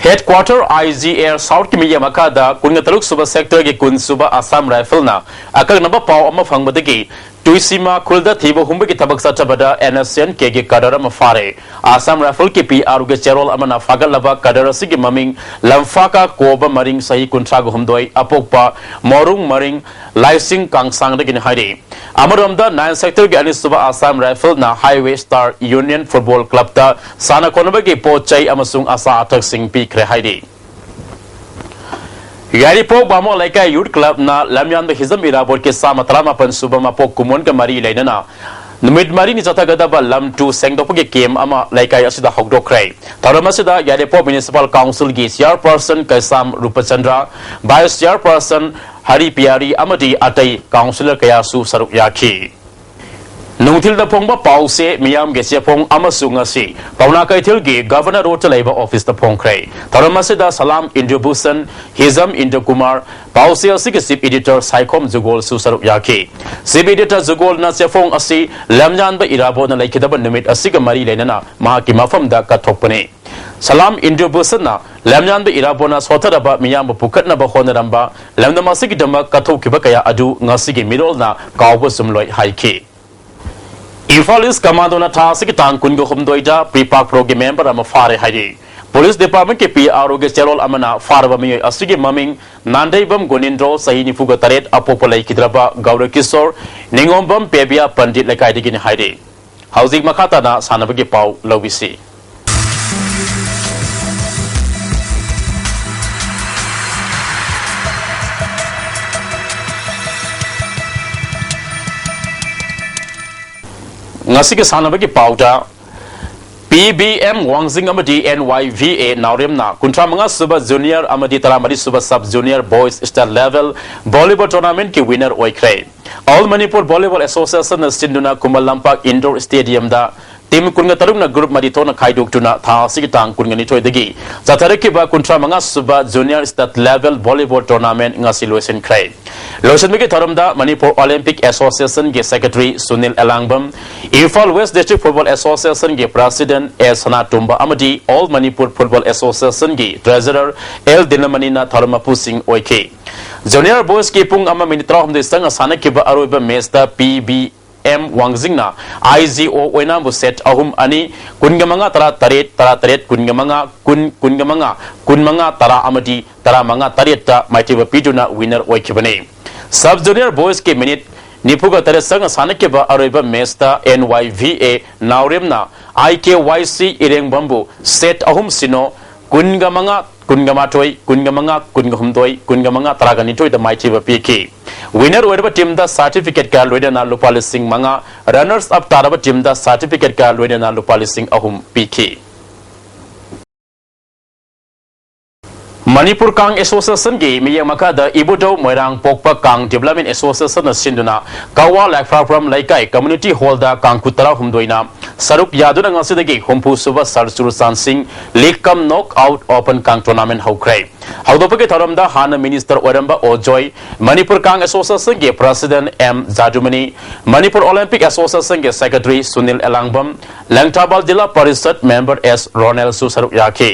Headquarter I G A Southꯀꯤ ꯃꯤꯠꯌꯦꯡ ꯃꯈꯥꯗ ꯀꯨꯟꯒ ꯇꯔꯨꯛ ꯁꯨꯕ Sectorꯒꯤ ꯀꯨꯟ ꯁꯨꯕ Assam Rifleꯅ ꯑꯀꯛꯅꯕ ꯄꯥꯎ ꯑꯃ ꯐꯪꯕꯗꯒꯤ ꯇꯨꯏꯁꯤꯃꯥ ꯈꯨꯜꯗ ꯊꯤꯕ ꯍꯨꯝꯕꯒꯤ ꯊꯕꯛ ꯆꯠꯊꯕꯗ ꯑꯦꯟ ꯑꯦꯁ ꯑꯦꯟ ꯀꯦꯒꯤ ꯀꯗꯔ ꯑꯃ ꯐꯥꯔꯦ꯫ ꯑꯁꯥꯝ ꯔꯥꯏꯐꯜꯒꯤ ꯄꯤ ꯑꯥꯔ ꯑꯣꯒꯤ ꯆꯦꯔꯣꯜ ꯑꯃꯅ ꯐꯥꯒꯠꯂꯕ ꯀꯗꯔ ꯑꯁꯤꯒꯤ ꯃꯃꯤꯡ ꯂꯝꯐꯥꯀꯥ ꯀꯣꯕ ꯃꯔꯤꯡ, ꯆꯍꯤ ꯀꯨꯟꯊ꯭ꯔꯥꯒ ꯍꯨꯝꯗꯣꯏ, ꯑꯄꯣꯛꯄ ꯃꯣꯔꯨꯡ ꯃꯔꯤꯡ, ꯂꯥꯏꯁꯤꯡ ꯀꯥꯡꯁꯥꯡꯗꯒꯤꯅꯤ ꯍꯥꯏꯔꯤ꯫ ꯑꯃꯔꯣꯝꯗ ꯅꯥꯏꯟ ꯁꯦꯛꯇꯔꯒꯤ ꯑꯅꯤꯁꯨꯕ ꯑꯁꯥꯝ ꯔꯥꯏꯐꯜꯅ ꯍꯥꯏꯋꯦ ꯁ꯭ꯇꯥꯔ ꯌꯨꯅꯤꯌꯟ ꯐꯨꯠꯕꯣꯜ ꯀ꯭ꯂꯕꯇ ꯁꯥꯟꯅ ꯈꯣꯠꯅꯕꯒꯤ ꯄꯣꯠ ꯆꯩ ꯑꯃꯁꯨꯡ ꯑꯆꯥ ꯑꯊꯛꯁꯤꯡ ꯄꯤꯈ꯭ꯔꯦ ꯍꯥꯏꯔꯤ꯫ ꯌꯥꯏꯔꯤꯄꯣꯛ ꯕꯥꯃꯣꯟ ꯂꯩꯀꯥꯏ ꯌꯨꯠ ꯀ꯭ꯂꯕꯅ ꯂꯝꯌꯥꯟꯕ ꯍꯤꯖꯝ ꯏꯔꯥꯕꯣꯠꯀꯤ ꯆꯥꯝꯃ ꯇꯔꯥꯃꯥꯄꯟ ꯁꯨꯕ ꯃꯄꯣꯛ ꯀꯨꯝꯑꯣꯟꯒ ꯃꯔꯤ ꯂꯩꯅꯅ ꯅꯨꯃꯤꯠ ꯃꯔꯤꯅꯤ ꯆꯠꯊꯒꯗꯕ ꯂꯝ ꯇꯨ ꯁꯦꯡꯗꯣꯛꯄꯒꯤ ꯀꯦꯝ ꯑꯃ ꯂꯩꯀꯥꯏ ꯑꯁꯤꯗ ꯍꯧꯗꯣꯛꯈ꯭ꯔꯦ꯫ ꯊꯧꯔꯝ ꯑꯁꯤꯗ ꯌꯥꯏꯔꯤꯄꯣꯛ ꯃ꯭ꯌꯨꯅꯤꯁꯤꯄꯥꯜ ꯀꯥꯎꯟꯁꯤꯜꯒꯤ ꯆꯤꯌꯥꯔꯄꯔꯁꯟ ꯀꯩꯁꯥꯝ ꯔꯨꯄꯆꯟꯗ꯭ꯔ, ꯚꯥꯏꯁ ꯆꯤꯌꯥꯔꯄꯔꯁꯟ ꯍꯔꯤ ꯄꯤꯌꯥꯔꯤ ꯑꯃꯗꯤ ꯑꯇꯩ ꯀꯥꯎꯟꯁꯤꯂꯔ ꯀꯌꯥꯁꯨ ꯁꯔꯨꯛ ꯌꯥꯈꯤ꯫ ꯅꯨꯡꯊꯤꯜꯗ ꯐꯣꯡꯕ ꯄꯥꯎꯁꯦ ꯃꯤꯌꯥꯝꯒꯤ ꯆꯦꯐꯣꯡ ꯑꯃꯁꯨ ꯉꯁꯤ ꯄꯥꯎꯅꯥ ꯀꯩꯊꯦꯜꯒꯤ ꯒꯚꯔꯅꯔ ꯔꯣꯗꯇ ꯂꯩꯕ ꯑꯣꯐꯤꯁꯇ ꯐꯣꯡꯈ꯭ꯔꯦ꯫ ꯊꯧꯔꯝ ꯑꯁꯤꯗ ꯁꯂꯥꯝ ꯏꯟꯗ꯭ꯔꯕꯨꯁꯟ, ꯍꯤꯖꯝ ꯏꯟꯗ꯭ꯔꯀꯨꯃꯥꯔ, ꯄꯥꯎꯁꯦ ꯑꯁꯤꯒꯤ ꯆꯤꯐ ꯏꯗꯤꯇꯔ ꯁꯥꯏꯈꯣꯝ ꯖꯨꯒꯣꯜꯁꯨ ꯁꯔꯨꯛ ꯌꯥꯈꯤ꯫ ꯆꯤꯐ ꯏꯗꯤꯇꯔ ꯖꯨꯒꯣꯜꯅ ꯆꯦꯐꯣꯡ ꯑꯁꯤ ꯂꯝꯌꯥꯟꯕ ꯏꯔꯥꯕꯣꯠꯅ ꯂꯩꯈꯤꯗꯕ ꯅꯨꯃꯤꯠ ꯑꯁꯤꯒ ꯃꯔꯤ ꯂꯩꯅꯅ ꯃꯍꯥꯛꯀꯤ ꯃꯐꯝꯗ ꯀꯠꯊꯣꯛꯄꯅꯤ꯫ ꯁꯂꯥꯝ ꯏꯟꯗ꯭ꯔꯕꯨꯁꯟꯅ ꯂꯝꯌꯥꯟꯕ ꯏꯔꯥꯕꯣꯠꯅ ꯁꯣꯠꯊꯔꯕ ꯃꯤꯌꯥꯝꯕꯨ ꯄꯨꯈꯠꯅꯕ ꯍꯣꯠꯅꯔꯝꯕ, ꯂꯝꯗꯝ ꯑꯁꯤꯒꯤꯗꯃꯛ ꯀꯠꯊꯣꯛꯈꯤꯕ ꯀꯌꯥ ꯑꯗꯨ ꯉꯁꯤꯒꯤ ꯃꯤꯔꯣꯜꯅ ꯀꯥꯎꯕ ꯆꯨꯝꯂꯣꯏ ꯍꯥꯏꯈꯤ꯫ ꯏꯝꯐꯥꯜ ꯏꯁ ꯀꯃꯥꯟꯗꯣꯅ ꯊꯥ ꯑꯁꯤꯒꯤ ꯇꯥꯡ ꯀꯨꯟꯒ ꯍꯨꯝꯗꯣꯏꯗ ꯄ꯭ꯔꯤ ꯄꯥꯛ ꯄ꯭ꯔꯣꯒꯤ ꯃꯦꯝꯕꯔ ꯑꯃ ꯐꯥꯔꯦ ꯍꯥꯏꯔꯤ꯫ ꯄꯨꯂꯤꯁ ꯗꯤꯄꯥꯔꯠꯃꯦꯟꯠꯀꯤ ꯄꯤ ꯑꯥꯔ ꯑꯣꯒꯤ ꯆꯦꯔꯣꯜ ꯑꯃꯅ ꯐꯥꯔꯕ ꯃꯤꯑꯣꯏ ꯑꯁꯤꯒꯤ ꯃꯃꯤꯡ ꯅꯥꯟꯗꯩꯕꯝ ꯒꯣꯅꯤꯟꯗ꯭ꯔꯣ, ꯆꯍꯤ ꯅꯤꯐꯨꯒ ꯇꯔꯦꯠ, ꯑꯄꯣꯛꯄ ꯂꯩꯈꯤꯗ꯭ꯔꯕ ꯒꯧꯔꯀꯤꯁꯣꯔ ꯅꯤꯉꯣꯝꯕꯝ ꯄꯦꯕꯤꯌꯥ ꯄꯟꯗꯤꯠ ꯂꯩꯀꯥꯏꯗꯒꯤꯅꯤ ꯍꯥꯏꯔꯤ꯫ ꯍꯧꯖꯤꯛ ꯃꯈꯥ ꯇꯥꯅ ꯁꯥꯟꯅꯕꯒꯤ ꯄꯥꯎ ꯂꯧꯕꯤꯁꯤ꯫ ꯉꯁꯤꯒꯤ ꯁꯥꯟꯅꯕꯒꯤ ꯄꯥꯎꯗ, ꯄꯤ ꯕꯤ ꯑꯦꯝ ꯋꯥꯡꯖꯤꯡ ꯑꯃꯗꯤ ꯑꯦꯟ ꯋꯥꯏ ꯚꯤ ꯑꯦ ꯅꯥꯎꯔꯦꯝꯅ ꯀꯨꯟꯊ꯭ꯔꯥ ꯃꯉꯥ ꯁꯨꯕ ꯖꯨꯅꯤꯌꯔ ꯑꯃꯗꯤ ꯇꯔꯥ ꯃꯔꯤ ꯁꯨꯕ sub junior boys state level volleyball ꯇꯣꯔꯅꯥꯃꯦꯟꯠꯀꯤ ꯋꯤꯟꯅꯔ ꯑꯣꯏꯈ꯭ꯔꯦ꯫ ꯑꯣꯜ ꯃꯅꯤꯄꯨꯔ ꯚꯣꯂꯤꯕꯣꯜ ꯑꯦꯁꯣꯁꯤꯌꯦꯁꯟꯅ ꯁꯤꯟꯗꯨꯅ ꯈꯨꯃꯟ ꯂꯝꯄꯥꯛ ꯏꯟꯗꯣꯔ ꯁ꯭ꯇꯦꯗꯤꯌꯝꯗ ꯇꯤꯝ ꯀꯨꯟꯒ ꯇꯔꯨꯛꯅ ꯒ꯭ꯔꯨꯞ ꯃꯔꯤ ꯊꯣꯛꯅ ꯈꯥꯏꯗꯣꯛꯇꯨꯅ ꯊꯥ ꯑꯁꯤꯒꯤ ꯇꯥꯡ ꯀꯨꯟꯒ ꯅꯤꯊꯣꯏꯗꯒꯤ ꯆꯠꯊꯔꯛꯈꯤꯕ ꯀꯨꯟꯊ꯭ꯔꯥ ꯃꯉꯥ ꯁꯨꯕ junior state level volleyball tournament ꯉꯁꯤ ꯂꯣꯏꯁꯤꯟꯈ꯭ꯔꯦ꯫ ꯂꯣꯏꯁꯤꯟꯕꯒꯤ ꯊꯧꯔꯝꯗ ꯃꯅꯤꯄꯨꯔ ꯑꯣꯂꯤꯝꯄꯤꯛ ꯑꯦꯁꯣꯁꯤꯌꯦꯁꯟꯒꯤ secretary Sunil Elangbam, Imphal west district football ꯑꯦꯁꯣꯁꯤꯌꯦꯁꯟꯒꯤ ꯄ꯭ꯔꯦꯁꯤꯗꯦꯟꯠ ꯑꯦ ꯁꯅꯥꯇꯣꯝꯕ ꯑꯃꯗꯤ ꯑꯣꯜ ꯃꯅꯤꯄꯨꯔ ꯐꯨꯠꯕꯣꯜ ꯑꯦꯁꯣꯁꯤꯌꯦꯁꯟꯒꯤ ꯇ꯭ꯔꯦꯖꯔꯔ ꯑꯦꯜ ꯗꯤꯅꯃꯅꯤꯅ ꯊꯧꯔꯝ ꯃꯄꯨꯁꯤꯡ ꯑꯣꯏꯈꯤ꯫ Junior Boys ꯀꯤ ꯄꯨꯡ ꯑꯃ ꯃꯤꯅꯤꯠ ꯇꯔꯥꯍꯨꯝꯗꯣꯏ ꯆꯪꯅ ꯁꯥꯟꯅꯈꯤꯕ ꯑꯔꯣꯏꯕ ꯃꯦꯆꯇ ꯄꯤ ꯕꯤ ꯑꯦꯝ ꯋꯥꯡꯖꯤꯡꯅ ꯑꯥꯏ ꯖꯤ ꯑꯣ ꯑꯣꯏꯅꯥꯝꯕꯨ ꯁꯦꯠ ꯑꯍꯨꯝ ꯑꯅꯤ, ꯀꯨꯟꯒ ꯃꯉꯥ ꯇꯔꯥ ꯇꯔꯦꯠ, ꯇꯔꯥ ꯇꯔꯦꯠ, ꯀꯨꯟꯒ ꯃꯉꯥ, ꯀꯨꯟ, ꯀꯨꯟꯒ ꯃꯉꯥ, ꯀꯨꯟꯃꯉꯥ ꯇꯔꯥ ꯑꯃꯗꯤ ꯇꯔꯥꯃꯉꯥ ꯇꯔꯦꯠꯇ ꯃꯥꯏꯊꯤꯕ ꯄꯤꯗꯨꯅ ꯋꯤꯅꯔ ꯑꯣꯏꯈꯤꯕꯅꯤ꯫ ꯁꯕ ꯖꯨꯅꯤꯌꯔ ꯕꯣꯏꯁꯀꯤ ꯃꯤꯅꯤꯠ ꯅꯤꯐꯨꯒ ꯇꯔꯦꯠ ꯆꯪꯅ ꯁꯥꯟꯅꯈꯤꯕ ꯑꯔꯣꯏꯕ ꯃꯦꯆꯇ and Y V A ꯅꯥꯎꯔꯦꯝꯅ I K Y ꯁꯤ ꯏꯔꯦꯡꯕꯝꯕꯨ ꯁꯦꯠ ꯑꯍꯨꯝ ꯁꯤꯅꯣ, ꯀꯨꯟꯒ ꯃꯉꯥ, ꯀꯨꯟꯒ ꯃꯥꯊꯣꯏ, ꯀꯨꯟꯒ ꯃꯉꯥ, ꯀꯨꯟꯒ ꯍꯨꯝꯗꯣꯏ, ꯀꯨꯟꯒ ꯃꯉꯥ, ꯇꯔꯥꯒ ꯅꯤꯊꯣꯏꯗ ꯃꯥꯏꯊꯤꯕ ꯄꯤꯈꯤ꯫ ꯋꯤꯅꯔ ꯑꯣꯏꯔꯕ ꯇꯤꯝꯗ ꯁꯥꯔꯇꯤꯐꯤꯀꯦꯠꯀ ꯂꯣꯏꯅꯅ ꯂꯨꯄꯥ ꯂꯤꯁꯤꯡ ꯃꯉꯥ, ꯔꯅꯔꯁ ꯑꯞ ꯇꯥꯔꯕ ꯇꯤꯝꯗ ꯁꯥꯔꯇꯤꯐꯤꯀꯦꯠꯀ ꯂꯣꯏꯅꯅ ꯂꯨꯄꯥ ꯂꯤꯁꯤꯡ ꯑꯍꯨꯝ ꯄꯤꯈꯤ꯫ ꯃꯅꯤꯄꯨꯔ ꯀꯥꯡ ꯑꯦꯁꯣꯁꯤꯌꯦꯁꯟꯒꯤ ꯃꯤꯠꯌꯦꯡ ꯃꯈꯥꯗ ꯏꯕꯨꯙꯧ ꯃꯣꯏꯔꯥꯡ ꯄꯣꯛꯄ ꯀꯥꯡ ꯗꯤꯕꯂꯞꯃꯦꯟ ꯑꯦꯁꯣꯁꯤꯌꯦꯁꯟꯅ ꯁꯤꯟꯗꯨꯅ ꯀꯋꯥ ꯂꯥꯏꯐ꯭ꯔꯥꯐ꯭ꯔꯝ ꯂꯩꯀꯥꯏ ꯀꯝꯃ꯭ꯌꯨꯅꯤꯇꯤ ꯍꯣꯜꯗ ꯀꯥꯡꯈꯨ ꯇꯔꯥꯍꯨꯝꯗꯣꯏꯅ ꯁꯔꯨꯛ ꯌꯥꯗꯨꯅ ꯉꯁꯤꯗꯒꯤ ꯍꯨꯝꯐꯨ ꯁꯨꯕ sir Churachand Singh league cum knock out open ꯀꯥꯡ ꯇꯣꯔꯅꯥꯃꯦꯟ ꯍꯧꯈ꯭ꯔꯦ꯫ ꯍꯧꯗꯣꯛꯄꯒꯤ ꯊꯧꯔꯝꯗ ꯍꯥꯟꯅ ꯃꯤꯅꯤꯁꯇꯔ ꯑꯣꯏꯔꯝꯕ ꯑꯣꯖꯣꯏ, ꯃꯅꯤꯄꯨꯔ ꯀꯥꯡ ꯑꯦꯁꯣꯁꯤꯌꯦꯁꯟꯒꯤ president M Jadumani, Manipur olympic ꯑꯦꯁꯣꯁꯤꯌꯦꯁꯟꯒꯤ secretary Sunil Elangbam, Langthabal zila parishad member S ꯔꯣꯅꯦꯜꯁꯨ ꯁꯔꯨꯛ ꯌꯥꯈꯤ꯫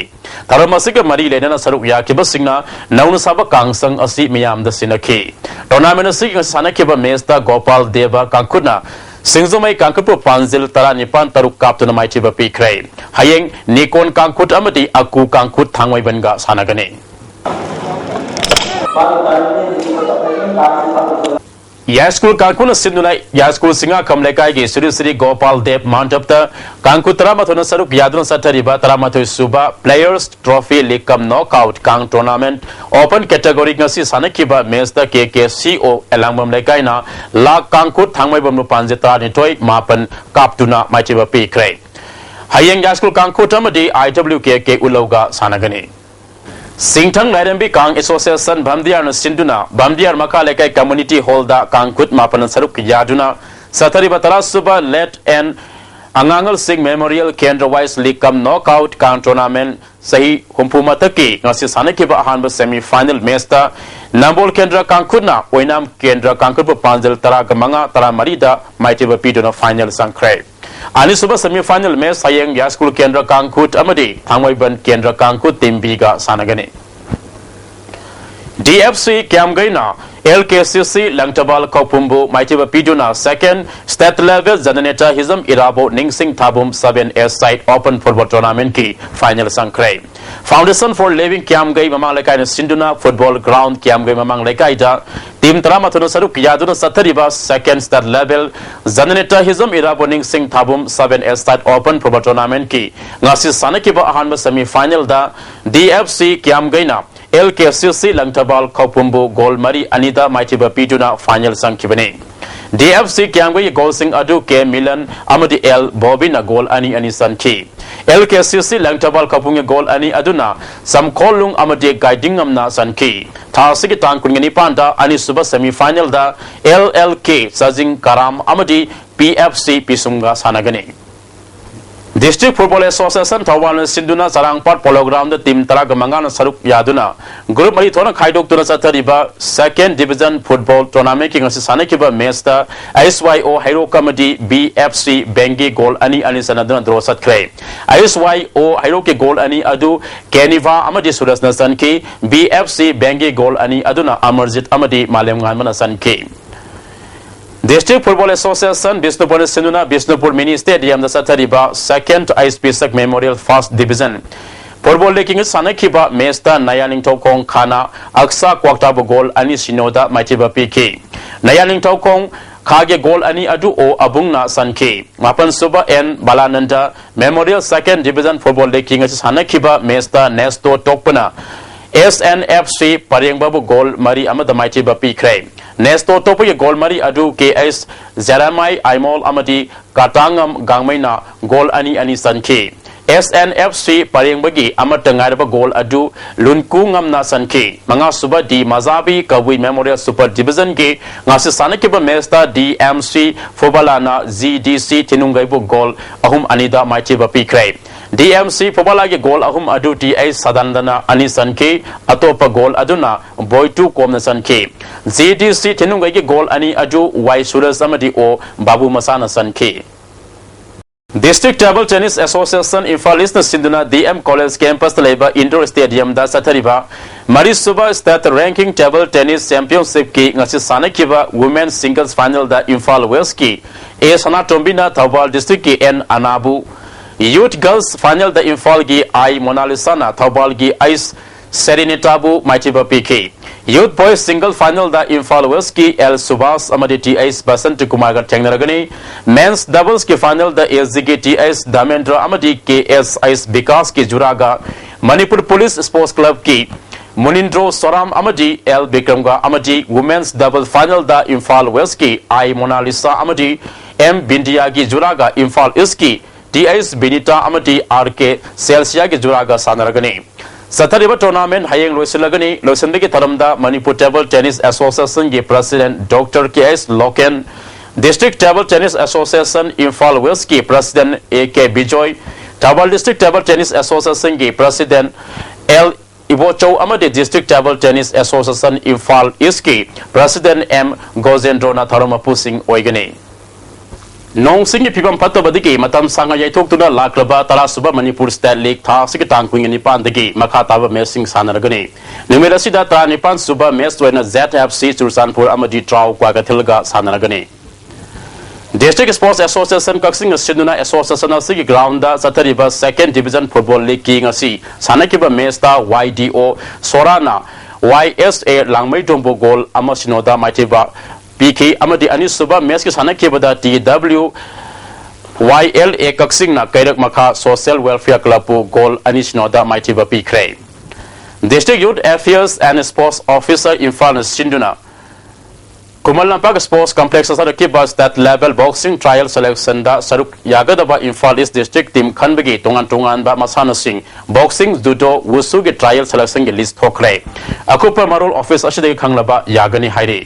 ꯊꯧꯔꯝ ꯑꯁꯤꯒ ꯃꯔꯤ ꯂꯩꯅꯅ ꯁꯔꯨꯛ ꯌꯥꯈꯤꯕꯁꯤꯡꯅ ꯅꯧꯅ ꯁꯥꯕ ꯀꯥꯡꯁꯪ ꯑꯁꯤ ꯃꯤꯌꯥꯝꯗ ꯁꯤꯟꯅꯈꯤ꯫ ꯇꯣꯔꯅꯥꯃꯦꯟ ꯑꯁꯤꯒꯤ ꯉꯁꯤ ꯁꯥꯟꯅꯈꯤꯕ ꯃꯦꯆꯇ ꯒꯣꯄꯥꯜ ꯗꯦꯕ ꯀꯥꯡꯈꯨꯠꯅ ꯁꯤꯡꯖꯃꯩ ꯀꯥꯡꯈꯨꯠꯄꯨ ꯄꯥꯟꯖꯤꯜ ꯇꯔꯥꯅꯤꯄꯥꯟ ꯇꯔꯨꯛ ꯀꯥꯞꯇꯨꯅ ꯃꯥꯏꯊꯤꯕ ꯄꯤꯈ꯭ꯔꯦ꯫ ꯍꯌꯦꯡ ꯅꯤꯀꯣꯟ ꯀꯥꯡꯈꯨꯠ ꯑꯃꯗꯤ ꯑꯀꯨ ꯀꯥꯡꯈꯨꯠ ꯊꯥꯡꯃꯩꯕꯟꯒ ꯁꯥꯟꯅꯒꯅꯤ꯫ ꯌꯥꯏꯁ꯭ꯀꯨꯜ ꯀꯥꯡꯈꯨꯅ ꯁꯤꯟꯗꯨꯅ ꯌꯥꯏꯁ꯭ꯀꯨꯜ ꯁꯤꯡꯉꯥꯈꯝ ꯂꯩꯀꯥꯏꯒꯤ ꯁ꯭ꯔꯤ ꯁ꯭ꯔꯤ ꯒꯣꯄꯥꯜ ꯗꯦꯕ ꯃꯥꯟꯗꯞꯇ ꯀꯥꯡꯈꯨ ꯇꯔꯥꯃꯥꯊꯣꯏꯅ ꯁꯔꯨꯛ ꯌꯥꯗꯨꯅ ꯆꯠꯊꯔꯤꯕ ꯇꯔꯥꯃꯥꯊꯣꯏ ꯁꯨꯕ players trophy league cum knock out ꯀꯥꯡ ꯇꯣꯔꯅꯥꯃꯦꯟ ꯑꯣꯄꯟ ꯀꯦꯇꯦꯒꯣꯔꯤ ꯉꯁꯤ ꯁꯥꯟꯅꯈꯤꯕ ꯃꯦꯆꯇ ꯀꯦ ꯀꯦ ꯁꯤ ꯑꯣ ꯑꯦꯂꯥꯡꯕꯝ ꯂꯩꯀꯥꯏꯅ ꯂꯥꯛ ꯀꯥꯡꯈꯨꯠ ꯊꯥꯡꯃꯩꯕꯝ ꯂꯨꯄꯥꯟꯖꯦ ꯇꯔꯥꯅꯤꯊꯣꯏ ꯃꯥꯄꯟ ꯀꯥꯞꯇꯨꯅ ꯃꯥꯏꯊꯤꯕ ꯄꯤꯈ꯭ꯔꯦ꯫ ꯍꯌꯦꯡ ꯌꯥꯏꯁ꯭ꯀꯨꯜ ꯀꯥꯡꯈꯨꯠ ꯑꯃꯗꯤ ꯑꯥꯏ ꯗꯕ꯭ꯂꯤꯎ ꯀꯦ ꯀꯦ ꯎꯂꯧꯒ ꯁꯥꯟꯅꯒꯅꯤ꯫ ꯁꯤꯡꯊꯪ ꯂꯥꯏꯔꯦꯝꯕꯤ ꯀꯥꯡ ꯑꯦꯁꯣꯁꯤꯌꯦꯁꯟ ꯚꯝꯗꯤꯌꯥꯔꯅ ꯁꯤꯟꯗꯨꯅ ꯚꯝꯗꯤꯌꯥꯔ ꯃꯈꯥ ꯂꯩꯀꯥꯏ ꯀꯝꯃ꯭ꯌꯨꯅꯤꯇꯤ ꯍꯣꯜꯗ ꯀꯥꯡꯈꯨꯠ ꯃꯥꯄꯟꯅ ꯁꯔꯨꯛ ꯌꯥꯗꯨꯅ ꯆꯠꯊꯔꯤꯕ ꯇꯔꯥꯁꯨꯕ ꯂꯦꯠ ꯑꯦꯟ ꯑꯉꯥꯡꯉꯜꯁꯤꯡ ꯃꯦꯃꯣꯔꯤꯌꯦꯜ ꯀꯦꯟꯗ꯭ꯔ wise league cum knock out ꯀꯥꯡ ꯇꯣꯔꯅꯥꯃꯦꯟ ꯆꯍꯤ ꯍꯨꯝꯐꯨ ꯃꯊꯛꯀꯤ ꯉꯁꯤ ꯁꯥꯟꯅꯈꯤꯕ ꯑꯍꯥꯟꯕ ꯁꯦꯃꯤ ꯐꯥꯏꯅꯦꯜ ꯃꯦꯆꯇ ꯅꯝꯕꯣꯜ ꯀꯦꯟꯗ꯭ꯔ ꯀꯥꯡꯈꯨꯠꯅ ꯑꯣꯏꯅꯥꯝ ꯀꯦꯟꯗ꯭ꯔ ꯀꯥꯡꯈꯨꯠꯄꯨ ꯄꯥꯟꯖꯜ ꯇꯔꯥꯒ ꯃꯉꯥ, ꯇꯔꯥꯃꯔꯤꯗ ꯃꯥꯏꯊꯤꯕ ꯄꯤꯗꯨꯅ ꯐꯥꯏꯅꯦꯜ ꯆꯪꯈ꯭ꯔꯦ꯫ ꯑꯅꯤꯁꯨꯕ ꯁꯦꯃꯤ ꯐꯥꯏꯅꯦꯜ ꯃꯦꯆ ꯍꯌꯦꯡ ꯌꯥꯏꯁ꯭ꯀꯨꯜ ꯀꯦꯟꯗ꯭ꯔ ꯀꯥꯡꯈꯨꯠ ꯑꯃꯗꯤ ꯊꯥꯡꯃꯩꯕꯟ ꯀꯦꯟꯗ꯭ꯔ ꯀꯥꯡꯈꯨꯠ ꯇꯤꯝ ꯕꯤꯒ ꯁꯥꯟꯅꯒꯅꯤ꯫ D F C ꯀ꯭ꯌꯥꯝꯒꯩꯅ L K C C ꯂꯪꯊꯕꯥꯜ ꯈꯧꯄꯨꯝꯕꯨ ꯃꯥꯏꯊꯤꯕ ꯄꯤꯗꯨꯅ second state level Jananetha Hizam Irabo Ningsing Thabum seven A side open football tournamentꯀꯤ final ꯆꯪꯈ꯭ꯔꯦ꯫ Foundation for Living ꯀ꯭ꯌꯥꯝꯒꯩ ꯃꯃꯥꯡ ꯂꯩꯀꯥꯏꯅ ꯁꯤꯟꯗꯨꯅ football ground ꯀ꯭ꯌꯥꯝꯒꯩ ꯃꯃꯥꯡ ꯂꯩꯀꯥꯏꯗ team ꯇꯔꯥꯃꯥꯊꯣꯏꯅ ꯁꯔꯨꯛ ꯌꯥꯗꯨꯅ ꯆꯠꯊꯔꯤꯕ second state level Jananetha Hizam Irabo Ningsing Thabum seven A side open football tournamentꯀꯤ ꯉꯁꯤ ꯁꯥꯟꯅꯈꯤꯕ ꯑꯍꯥꯟꯕ semi finalꯗ D F C ꯀ꯭ꯌꯥꯝꯒꯩꯅ L K C C ꯂꯪꯊꯕꯥꯜ ꯈꯧꯄꯨꯝꯕꯨ goal ꯃꯔꯤ ꯑꯅꯤꯗ ꯃꯥꯏꯊꯤꯕ ꯄꯤꯗꯨꯅ final ꯆꯪꯈꯤꯕꯅꯤ꯫ D F C ꯀ꯭ꯌꯥꯝꯒꯩꯒꯤ goalꯁꯤꯡ ꯑꯗꯨ K ꯃꯤꯂꯟ ꯑꯃꯗꯤ L ꯕꯣꯕꯤꯅ goal ꯑꯅꯤ ꯑꯅꯤ ꯆꯟꯈꯤ꯫ L K C C Langthabal ꯈꯧꯄꯨꯝꯒꯤ goal ꯑꯅꯤ ꯑꯗꯨꯅ ꯆꯝꯈꯣꯜꯂꯨꯡ ꯑꯃꯗꯤ ꯒꯥꯏꯗꯤꯡꯉꯝꯅ ꯆꯟꯈꯤ꯫ ꯊꯥ ꯑꯁꯤꯒꯤ ꯇꯥꯡ ꯀꯨꯟꯒ ꯅꯤꯄꯥꯟꯗ ꯑꯅꯤꯁꯨꯕ semi finalꯗ L L K ꯆꯥꯖꯤꯡ ꯀꯔꯥꯝ ꯑꯃꯗꯤ P F C ꯄꯤꯁꯨꯝꯒ ꯁꯥꯟꯅꯒꯅꯤ꯫ District Football Association ꯊꯧꯕꯥꯜꯅ ꯁꯤꯟꯗꯨꯅ ꯆꯔꯥꯡꯄꯥꯠ polo groundꯗ team ꯇꯔꯥꯒ ꯃꯉꯥꯅ ꯁꯔꯨꯛ ꯌꯥꯗꯨꯅ group ꯃꯔꯤ ꯊꯣꯛꯅ ꯈꯥꯏꯗꯣꯛꯇꯨꯅ ꯆꯠꯊꯔꯤꯕ second division football tournamentꯀꯤ ꯉꯁꯤ ꯁꯥꯟꯅꯈꯤꯕ matchꯇ H Y O ꯍꯩꯔꯣꯛ ꯑꯃꯗꯤ B F C ꯕꯦꯡꯒꯤ goal ꯑꯅꯤ ꯑꯅꯤ ꯆꯟꯅꯗꯨꯅ draw ꯆꯠꯈ꯭ꯔꯦ꯫ H Y O ꯍꯩꯔꯣꯛꯀꯤ goal ꯑꯅꯤ ꯑꯗꯨ ꯀꯦꯅꯤꯚꯥ ꯑꯃꯗꯤ ꯁꯨꯔꯖꯅ ꯆꯟꯈꯤ꯫ B F C ꯕꯦꯡꯒꯤ goal ꯑꯅꯤ ꯑꯗꯨꯅ ꯑꯃꯔꯖꯤꯠ ꯑꯃꯗꯤ ꯃꯥꯂꯦꯝꯉꯥꯟꯕꯅ ꯆꯟꯈꯤ꯫ District Football Association ꯕꯤꯁꯅꯨꯄꯨꯔꯅ ꯁꯤꯟꯗꯨꯅ ꯕꯤꯁꯅꯨꯄꯨꯔ mini stadiumꯗ ꯆꯠꯊꯔꯤꯕ second H P Sak Memorial first division football leagueꯀꯤ ꯁꯥꯟꯅꯈꯤꯕ matchꯇ ꯅꯌꯥ ꯅꯤꯡꯊꯧꯈꯣꯡ ꯈꯥꯅ ꯑꯛꯁꯥ ꯀ꯭ꯋꯥꯛꯇꯥꯕꯨ goal ꯑꯅꯤ ꯁꯤꯅꯣꯗ ꯃꯥꯏꯊꯤꯕ ꯄꯤꯈꯤ꯫ ꯅꯌꯥ ꯅꯤꯡꯊꯧꯈꯣꯡ ꯈꯥꯒꯤ goal ꯑꯅꯤ ꯑꯗꯨ ꯑꯣ ꯑꯕꯨꯡꯅ ꯆꯟꯈꯤ꯫ ꯃꯥꯄꯟ ꯁꯨꯕ N ꯕꯂꯥꯅꯟꯗ Memorial second division football leagueꯀꯤ ꯉꯁꯤ ꯁꯥꯟꯅꯈꯤꯕ matchꯇ Nesto ꯇꯣꯛꯄꯅ S N F C ꯄꯔꯦꯡꯕꯕꯨ goal ꯃꯔꯤ ꯑꯃꯗ ꯃꯥꯏꯊꯤꯕ ꯄꯤꯈ꯭ꯔꯦ꯫ Nesto ꯇꯣꯛꯄꯒꯤ goal ꯃꯔꯤ ꯑꯗꯨ K H ꯖꯦꯔꯥꯃꯥꯏ ꯑꯥꯏꯃꯣꯜ ꯑꯃꯗꯤ ꯀꯥꯇꯥꯉꯝ ꯒꯥꯡꯃꯩꯅ goal ꯑꯅꯤ ꯑꯅꯤ ꯆꯟꯈꯤ꯫ S N F C ꯄꯔꯦꯡꯕꯒꯤ ꯑꯃꯠꯇ ꯉꯥꯏꯔꯕ goal ꯑꯗꯨ ꯂꯨꯟꯀꯨ ꯉꯝꯅ ꯆꯟꯈꯤ꯫ ꯃꯉꯥꯁꯨꯕ D ꯃꯖꯥꯕꯤ ꯀꯕꯨꯏ Memorial Super Divisionꯒꯤ ꯉꯁꯤ ꯁꯥꯟꯅꯈꯤꯕ matchꯇ D M C ꯐꯨꯕꯂꯥꯅ G D C ꯊꯤꯅꯨꯡꯒꯩꯕꯨ goal ꯑꯍꯨꯝ ꯑꯅꯤꯗ ꯃꯥꯏꯊꯤꯕ ꯄꯤꯈ꯭ꯔꯦ꯫ D M C ꯐꯨꯕꯂꯥꯒꯤ goal ꯑꯍꯨꯝ ꯑꯗꯨ T H ꯁꯗꯥꯅꯟꯗꯅ ꯑꯅꯤ ꯆꯟꯈꯤ꯫ ꯑꯇꯣꯞꯄ goal ꯑꯗꯨꯅ ꯕꯣꯏꯇꯨ ꯀꯣꯝꯅ ꯆꯟꯈꯤ꯫ G D C ꯊꯤꯅꯨꯡꯒꯩꯒꯤ goal ꯑꯅꯤ ꯑꯗꯨ Y ꯁꯨꯔꯖ ꯑꯃꯗꯤ O ꯕꯥꯕꯨ ꯃꯆꯥꯅ ꯆꯟꯈꯤ꯫ District Table Tennis Association Imphal Eastꯅ ꯁꯤꯟꯗꯨꯅ D M College campusꯇ ꯂꯩꯕ indoor stadiumꯗ ꯆꯠꯊꯔꯤꯕ ꯃꯔꯤꯁꯨꯕ State Ranking Table Tennis Championshipꯀꯤ ꯉꯁꯤ ꯁꯥꯟꯅꯈꯤꯕ Women Singles Finalꯗ ꯏꯝꯐꯥꯜ Westꯀꯤ ꯑꯦ ꯁꯅꯥꯇꯣꯝꯕꯤꯅ ꯊꯧꯕꯥꯜ Districtꯀꯤ ꯑꯦꯟ ꯑꯅꯥꯕꯨ, Youth Girls Finalꯗ ꯏꯝꯐꯥꯜꯒꯤ ꯑꯥꯏ ꯃꯣꯅꯥꯂꯤꯁꯥꯅ ꯊꯧꯕꯥꯜꯒꯤ ꯑꯩꯁ ꯁꯦꯔꯤꯅꯤꯇꯥꯕꯨ ꯃꯥꯏꯊꯤꯕ ꯄꯤꯈꯤ꯫ Youth Boys Single Finalꯗ ꯏꯝꯐꯥꯜ Westꯀꯤ ꯑꯦꯜ ꯁꯨꯕꯥꯁ ꯑꯃꯗꯤ ꯇꯤ ꯑꯩꯁ ꯕꯁꯟꯇ ꯀꯨꯃꯥꯔꯒ ꯊꯦꯡꯅꯔꯒꯅꯤ꯫ Men's Doublesꯀꯤ Finalꯗ ꯑꯦꯁ ꯖꯤꯒꯤ ꯇꯤ ꯑꯩꯁ ꯙꯃꯦꯟꯗ꯭ꯔ ꯑꯃꯗꯤ ꯀꯦ ꯑꯦꯁ ꯑꯩꯁ ꯕꯤꯀꯥꯁꯀꯤ ꯖꯨꯔꯥꯒ ꯃꯅꯤꯄꯨꯔ ꯄꯨꯂꯤꯁ ꯁ꯭ꯄꯣꯔꯠꯁ ꯀ꯭ꯂꯕꯀꯤ ꯃꯨꯅꯤꯟꯗ꯭ꯔꯣ ꯁꯣꯔꯥꯝ ꯑꯃꯗꯤ ꯑꯦꯜ ꯕꯤꯀ꯭ꯔꯝꯒ ꯑꯃꯗꯤ Women's Double Finalꯗ ꯏꯝꯐꯥꯜ Westꯀꯤ ꯑꯥꯏ ꯃꯣꯅꯥꯂꯤꯁꯥ ꯑꯃꯗꯤ ꯑꯦꯝ ꯕꯤꯟꯗꯤꯌꯥꯒꯤ ꯖꯨꯔꯥꯒ ꯏꯝꯐꯥꯜ Eastꯀꯤ ꯇꯤ ꯑꯩꯁ ꯕꯤꯅꯤꯇꯥ ꯑꯃꯗꯤ ꯑꯥꯔ ꯀꯦ ꯁꯦꯜꯁꯤꯌꯥꯒꯤ ꯖꯨꯔꯥꯒ ꯁꯥꯟꯅꯔꯒꯅꯤ꯫ ꯆꯠꯊꯔꯤꯕ tournament ꯍꯌꯦꯡ ꯂꯣꯏꯁꯤꯜꯂꯒꯅꯤ꯫ ꯂꯣꯏꯁꯤꯟꯕꯒꯤ ꯊꯧꯔꯝꯗ ꯃꯅꯤꯄꯨꯔ Table Tennis Associationꯒꯤ President Doctor K H Loken, District Table Tennis Association Imphal Westꯀꯤ President A K Bijoy, Thoubal District Table Tennis Associationꯒꯤ President ꯑꯦꯜ ꯏꯕꯣꯆꯧ ꯑꯃꯗꯤ District Table Tennis Association Imphal Eastꯀꯤ President ꯑꯦꯝ ꯒꯣꯖꯦꯟꯗ꯭ꯔꯣꯅ ꯊꯧꯔꯝ ꯃꯄꯨꯁꯤꯡ ꯑꯣꯏꯒꯅꯤ꯫ ꯅꯣꯡ ꯁꯤꯡꯒꯤ ꯐꯤꯕꯝ ꯐꯠꯇꯕꯗꯒꯤ ꯃꯇꯝ ꯁꯥꯡꯅ ꯌꯩꯊꯣꯛꯇꯨꯅ ꯂꯥꯛꯂꯕ ꯇꯔꯥꯁꯨꯕ ꯃꯅꯤꯄꯨꯔ State League ꯊꯥ ꯑꯁꯤꯒꯤ ꯇꯥꯡ ꯀꯨꯟꯒ ꯅꯤꯄꯥꯟꯗꯒꯤ ꯃꯈꯥ ꯇꯥꯕ matchꯁꯤꯡ ꯁꯥꯟꯅꯔꯒꯅꯤ꯫ ꯅꯨꯃꯤꯠ ꯑꯁꯤꯗ ꯇꯔꯥꯅꯤꯄꯥꯟꯁꯨꯕ match ꯑꯣꯏꯅ ꯖꯦꯠ ꯑꯦꯐ ꯁꯤ ꯆꯨꯔꯆꯥꯟꯄꯨꯔ ꯑꯃꯗꯤ ꯇ꯭ꯔꯥꯎ ꯀ꯭ꯋꯥꯀꯩꯊꯦꯜꯒ ꯁꯥꯟꯅꯔꯒꯅꯤ꯫ District Sports Association ꯀꯛꯆꯤꯡꯅ ꯁꯤꯟꯗꯨꯅ association ꯑꯁꯤꯒꯤ groundꯗ ꯆꯠꯊꯔꯤꯕ Second Division Football Leagueꯀꯤ ꯉꯁꯤ ꯁꯥꯟꯅꯈꯤꯕ matchꯇ ꯋꯥꯏ ꯗꯤ ꯑꯣ ꯁꯣꯔꯥꯅ ꯋꯥꯏ ꯑꯦꯁ ꯑꯦ ꯂꯥꯡꯃꯩꯗꯣꯡꯕꯨ goal ꯑꯃ ꯁꯤꯅꯣꯗ ꯃꯥꯏꯊꯤꯕ ꯄꯤꯈꯤ ꯑꯃꯗꯤ ꯑꯅꯤꯁꯨꯕ matchꯀꯤ ꯁꯥꯟꯅꯈꯤꯕꯗ T W Y L A ꯀꯛꯆꯤꯡꯅ ꯀꯩꯔꯛ ꯃꯈꯥ Social Welfare Clubꯄꯨ goal ꯑꯅꯤ ꯁꯤꯅꯣꯗ ꯃꯥꯏꯊꯤꯕ ꯄꯤꯈ꯭ꯔꯦ꯫ District Youth Affairs and Sports Officer ꯏꯝꯐꯥꯜꯅ ꯁꯤꯟꯗꯨꯅ ꯈꯨꯃꯟ ꯂꯝꯄꯥꯛ Sports Complexꯇ ꯆꯠꯊꯔꯛꯈꯤꯕ State Level Boxing Trial Selectionꯗ ꯁꯔꯨꯛ ꯌꯥꯒꯗꯕ ꯏꯝꯐꯥꯜ East District team ꯈꯟꯕꯒꯤ ꯇꯣꯉꯥꯟ ꯇꯣꯉꯥꯟꯕ ꯃꯁꯥꯟꯅꯁꯤꯡ boxing, judo, wusuꯒꯤ trial selectionꯒꯤ list ꯊꯣꯛꯈ꯭ꯔꯦ꯫ ꯑꯀꯨꯞꯄ ꯃꯔꯣꯜ office ꯑꯁꯤꯗꯒꯤ ꯈꯪꯂꯕ ꯌꯥꯒꯅꯤ ꯍꯥꯏꯔꯤ꯫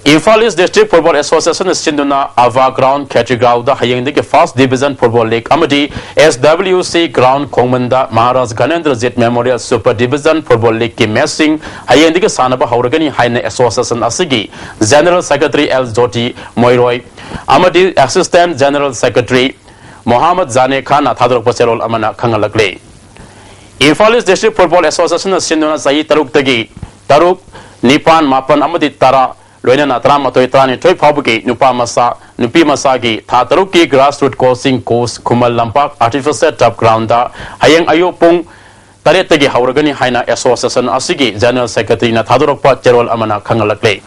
ꯏꯝꯐꯥꯜ East District Football Associationꯅ ꯁꯤꯟꯗꯨꯅ ꯑꯚꯥ ground ꯈꯦꯇ꯭ꯔꯤꯒꯥꯎꯗ ꯍꯌꯦꯡꯗꯒꯤ First Division Football League ꯑꯃꯗꯤ ꯑꯦꯁ ꯗꯕ꯭ꯂꯤꯎ ꯁꯤ ground ꯈꯣꯡꯃꯟꯗ Maharaj Ghanendrajit Memorial Super Division Football Leagueꯀꯤ matchꯁꯤꯡ ꯍꯌꯦꯡꯗꯒꯤ ꯁꯥꯟꯅꯕ ꯍꯧꯔꯒꯅꯤ ꯍꯥꯏꯅ association ꯑꯁꯤꯒꯤ General Secretary L Joti Moiroi ꯑꯃꯗꯤ Assistant General Secretary ꯃꯣꯍꯥꯃꯗ ꯖꯥꯅꯦ ꯈꯥꯟꯅ ꯊꯥꯗꯣꯔꯛꯄ ꯆꯦꯔꯣꯜ ꯑꯃꯅ ꯈꯪꯍꯜꯂꯛꯂꯤ꯫ Imphal East District Football Association ꯅ ꯁꯤꯟꯗꯨꯅ ꯆꯍꯤ ꯇꯔꯨꯛꯇꯒꯤ ꯇꯔꯨꯛ, ꯅꯤꯄꯥꯟ, ꯃꯥꯄꯟ ꯑꯃꯗꯤ ꯇꯔꯥ, ꯂꯣꯏꯅꯅ ꯇꯔꯥꯃꯥꯊꯣꯏ, ꯇꯔꯥꯅꯤꯊꯣꯏ ꯐꯥꯎꯕꯒꯤ ꯅꯨꯄꯥ ꯃꯆꯥ, ꯅꯨꯄꯤ ꯃꯆꯥꯒꯤ ꯊꯥ ꯇꯔꯨꯛꯀꯤ grassroot coaching course Khuman Lampak artificial turf ground ꯗ ꯍꯌꯦꯡ ꯑꯌꯨꯛ ꯄꯨꯡ ꯇꯔꯦꯠꯇꯒꯤ ꯍꯧꯔꯒꯅꯤ ꯍꯥꯏꯅ association ꯑꯁꯤꯒꯤ General Secretary ꯅ ꯊꯥꯗꯣꯔꯛꯄ ꯆꯦꯔꯣꯜ ꯑꯃꯅ ꯈꯪꯍꯜꯂꯛꯂꯦ꯫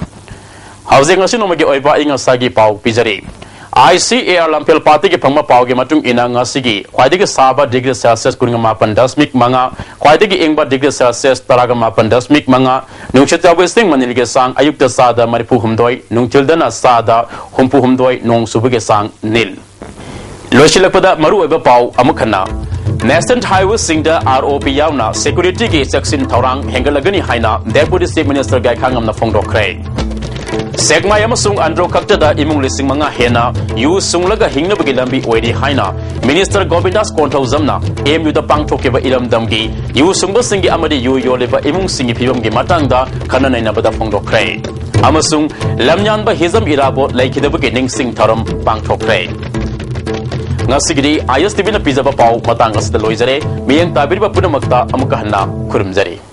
ꯍꯧꯖꯤꯛ ꯉꯁꯤ ꯅꯣꯡꯃꯒꯤ ꯑꯣꯏꯕ ꯑꯏꯪ ꯑꯁꯥꯒꯤ ꯄꯥꯎ ꯄꯤꯖꯔꯤ꯫ ICAR ꯂꯝꯐꯦꯜ ꯄꯥꯠꯇꯒꯤ ꯐꯪꯕ ꯄꯥꯎꯒꯤ ꯃꯇꯨꯡ ꯏꯟꯅ, ꯉꯁꯤꯒꯤ ꯈ꯭ꯋꯥꯏꯗꯒꯤ ꯁꯥꯕ degree Celsius ꯀꯨꯟꯃꯥꯄꯟ ꯗꯁꯃꯤꯛ ꯃꯉꯥ, ꯈ꯭ꯋꯥꯏꯗꯒꯤ ꯏꯪꯕ degree Celsius ꯇꯔꯥꯃꯥꯄꯟ ꯗꯁꯃꯤꯛ ꯃꯉꯥ, ꯅꯨꯡꯁꯤꯠ ꯆꯥꯎꯕ ꯏꯁꯤꯡ ꯃꯅꯤꯜꯒꯤ ꯆꯥꯡ ꯑꯌꯨꯛꯇ ꯆꯥꯗ ꯃꯔꯤꯐꯨ ꯍꯨꯝꯗꯣꯏ, ꯅꯨꯡꯊꯤꯜꯗꯅ ꯆꯥꯗ ꯍꯨꯝꯐꯨ ꯍꯨꯝꯗꯣꯏ, ꯅꯣꯡ ꯆꯨꯕꯒꯤ ꯆꯥꯡ ꯅꯤꯜ꯫ ꯂꯣꯏꯁꯤꯜꯂꯛꯄꯗ ꯃꯔꯨꯑꯣꯏꯕ ꯄꯥꯎ ꯑꯃꯨꯛ ꯍꯟꯅ꯫ National highway ꯁꯤꯡꯗ ROP ꯌꯥꯎꯅ security ꯒꯤ ꯆꯦꯛꯁꯤꯟ ꯊꯧꯔꯥꯡ ꯍꯦꯟꯒꯠꯂꯒꯅꯤ ꯍꯥꯏꯅ Deputy Chief Minister ꯒꯥꯏꯈꯥꯉꯝꯅ ꯐꯣꯡꯗꯣꯛꯈ꯭ꯔꯦ꯫ ꯁꯦꯛꯃꯥꯏ ꯑꯃꯁꯨꯡ ꯑꯟꯗ꯭ꯔꯣ ꯈꯛꯇꯗ ꯏꯃꯨꯡ ꯂꯤꯁꯤꯡ ꯃꯉꯥ ꯍꯦꯟꯅ ꯌꯨ ꯁꯨꯡꯂꯒ ꯍꯤꯡꯅꯕꯒꯤ ꯂꯝꯕꯤ ꯑꯣꯏꯔꯤ ꯍꯥꯏꯅ Minister ꯒꯣꯕꯤꯟꯗꯥꯁ ꯀꯣꯟꯊꯧꯖꯝꯅ MU ꯗ ꯄꯥꯡꯊꯣꯛꯈꯤꯕ ꯏꯔꯝꯗꯝꯒꯤ ꯌꯨ ꯁꯨꯡꯕꯁꯤꯡꯒꯤ ꯑꯃꯗꯤ ꯌꯨ ꯌꯣꯜꯂꯤꯕ ꯏꯃꯨꯡꯁꯤꯡꯒꯤ ꯐꯤꯕꯝꯒꯤ ꯃꯇꯥꯡꯗ ꯈꯟꯅ ꯅꯩꯅꯕꯗ ꯐꯣꯡꯗꯣꯛꯈ꯭ꯔꯦ꯫ ꯑꯃꯁꯨꯡ ꯂꯝꯌꯥꯟꯕ ꯍꯤꯖꯝ ꯏꯔꯥꯕꯣꯠ ꯂꯩꯈꯤꯗꯕꯒꯤ ꯅꯤꯡꯁꯤꯡ ꯊꯧꯔꯝ ꯄꯥꯡꯊꯣꯛꯈ꯭ꯔꯦ꯫ ꯉꯁꯤꯒꯤꯗꯤ ISTV ꯅ ꯄꯤꯖꯕ ꯄꯥꯎ ꯃꯇꯥꯡ ꯑꯁꯤꯗ ꯂꯣꯏꯖꯔꯦ꯫ ꯃꯤꯠꯌꯦꯡ ꯇꯥꯕꯤꯔꯤꯕ ꯄꯨꯝꯅꯃꯛꯇ ꯑꯃꯨꯛꯀ ꯍꯟꯅ ꯈꯨꯔꯨꯝꯖꯔꯤ꯫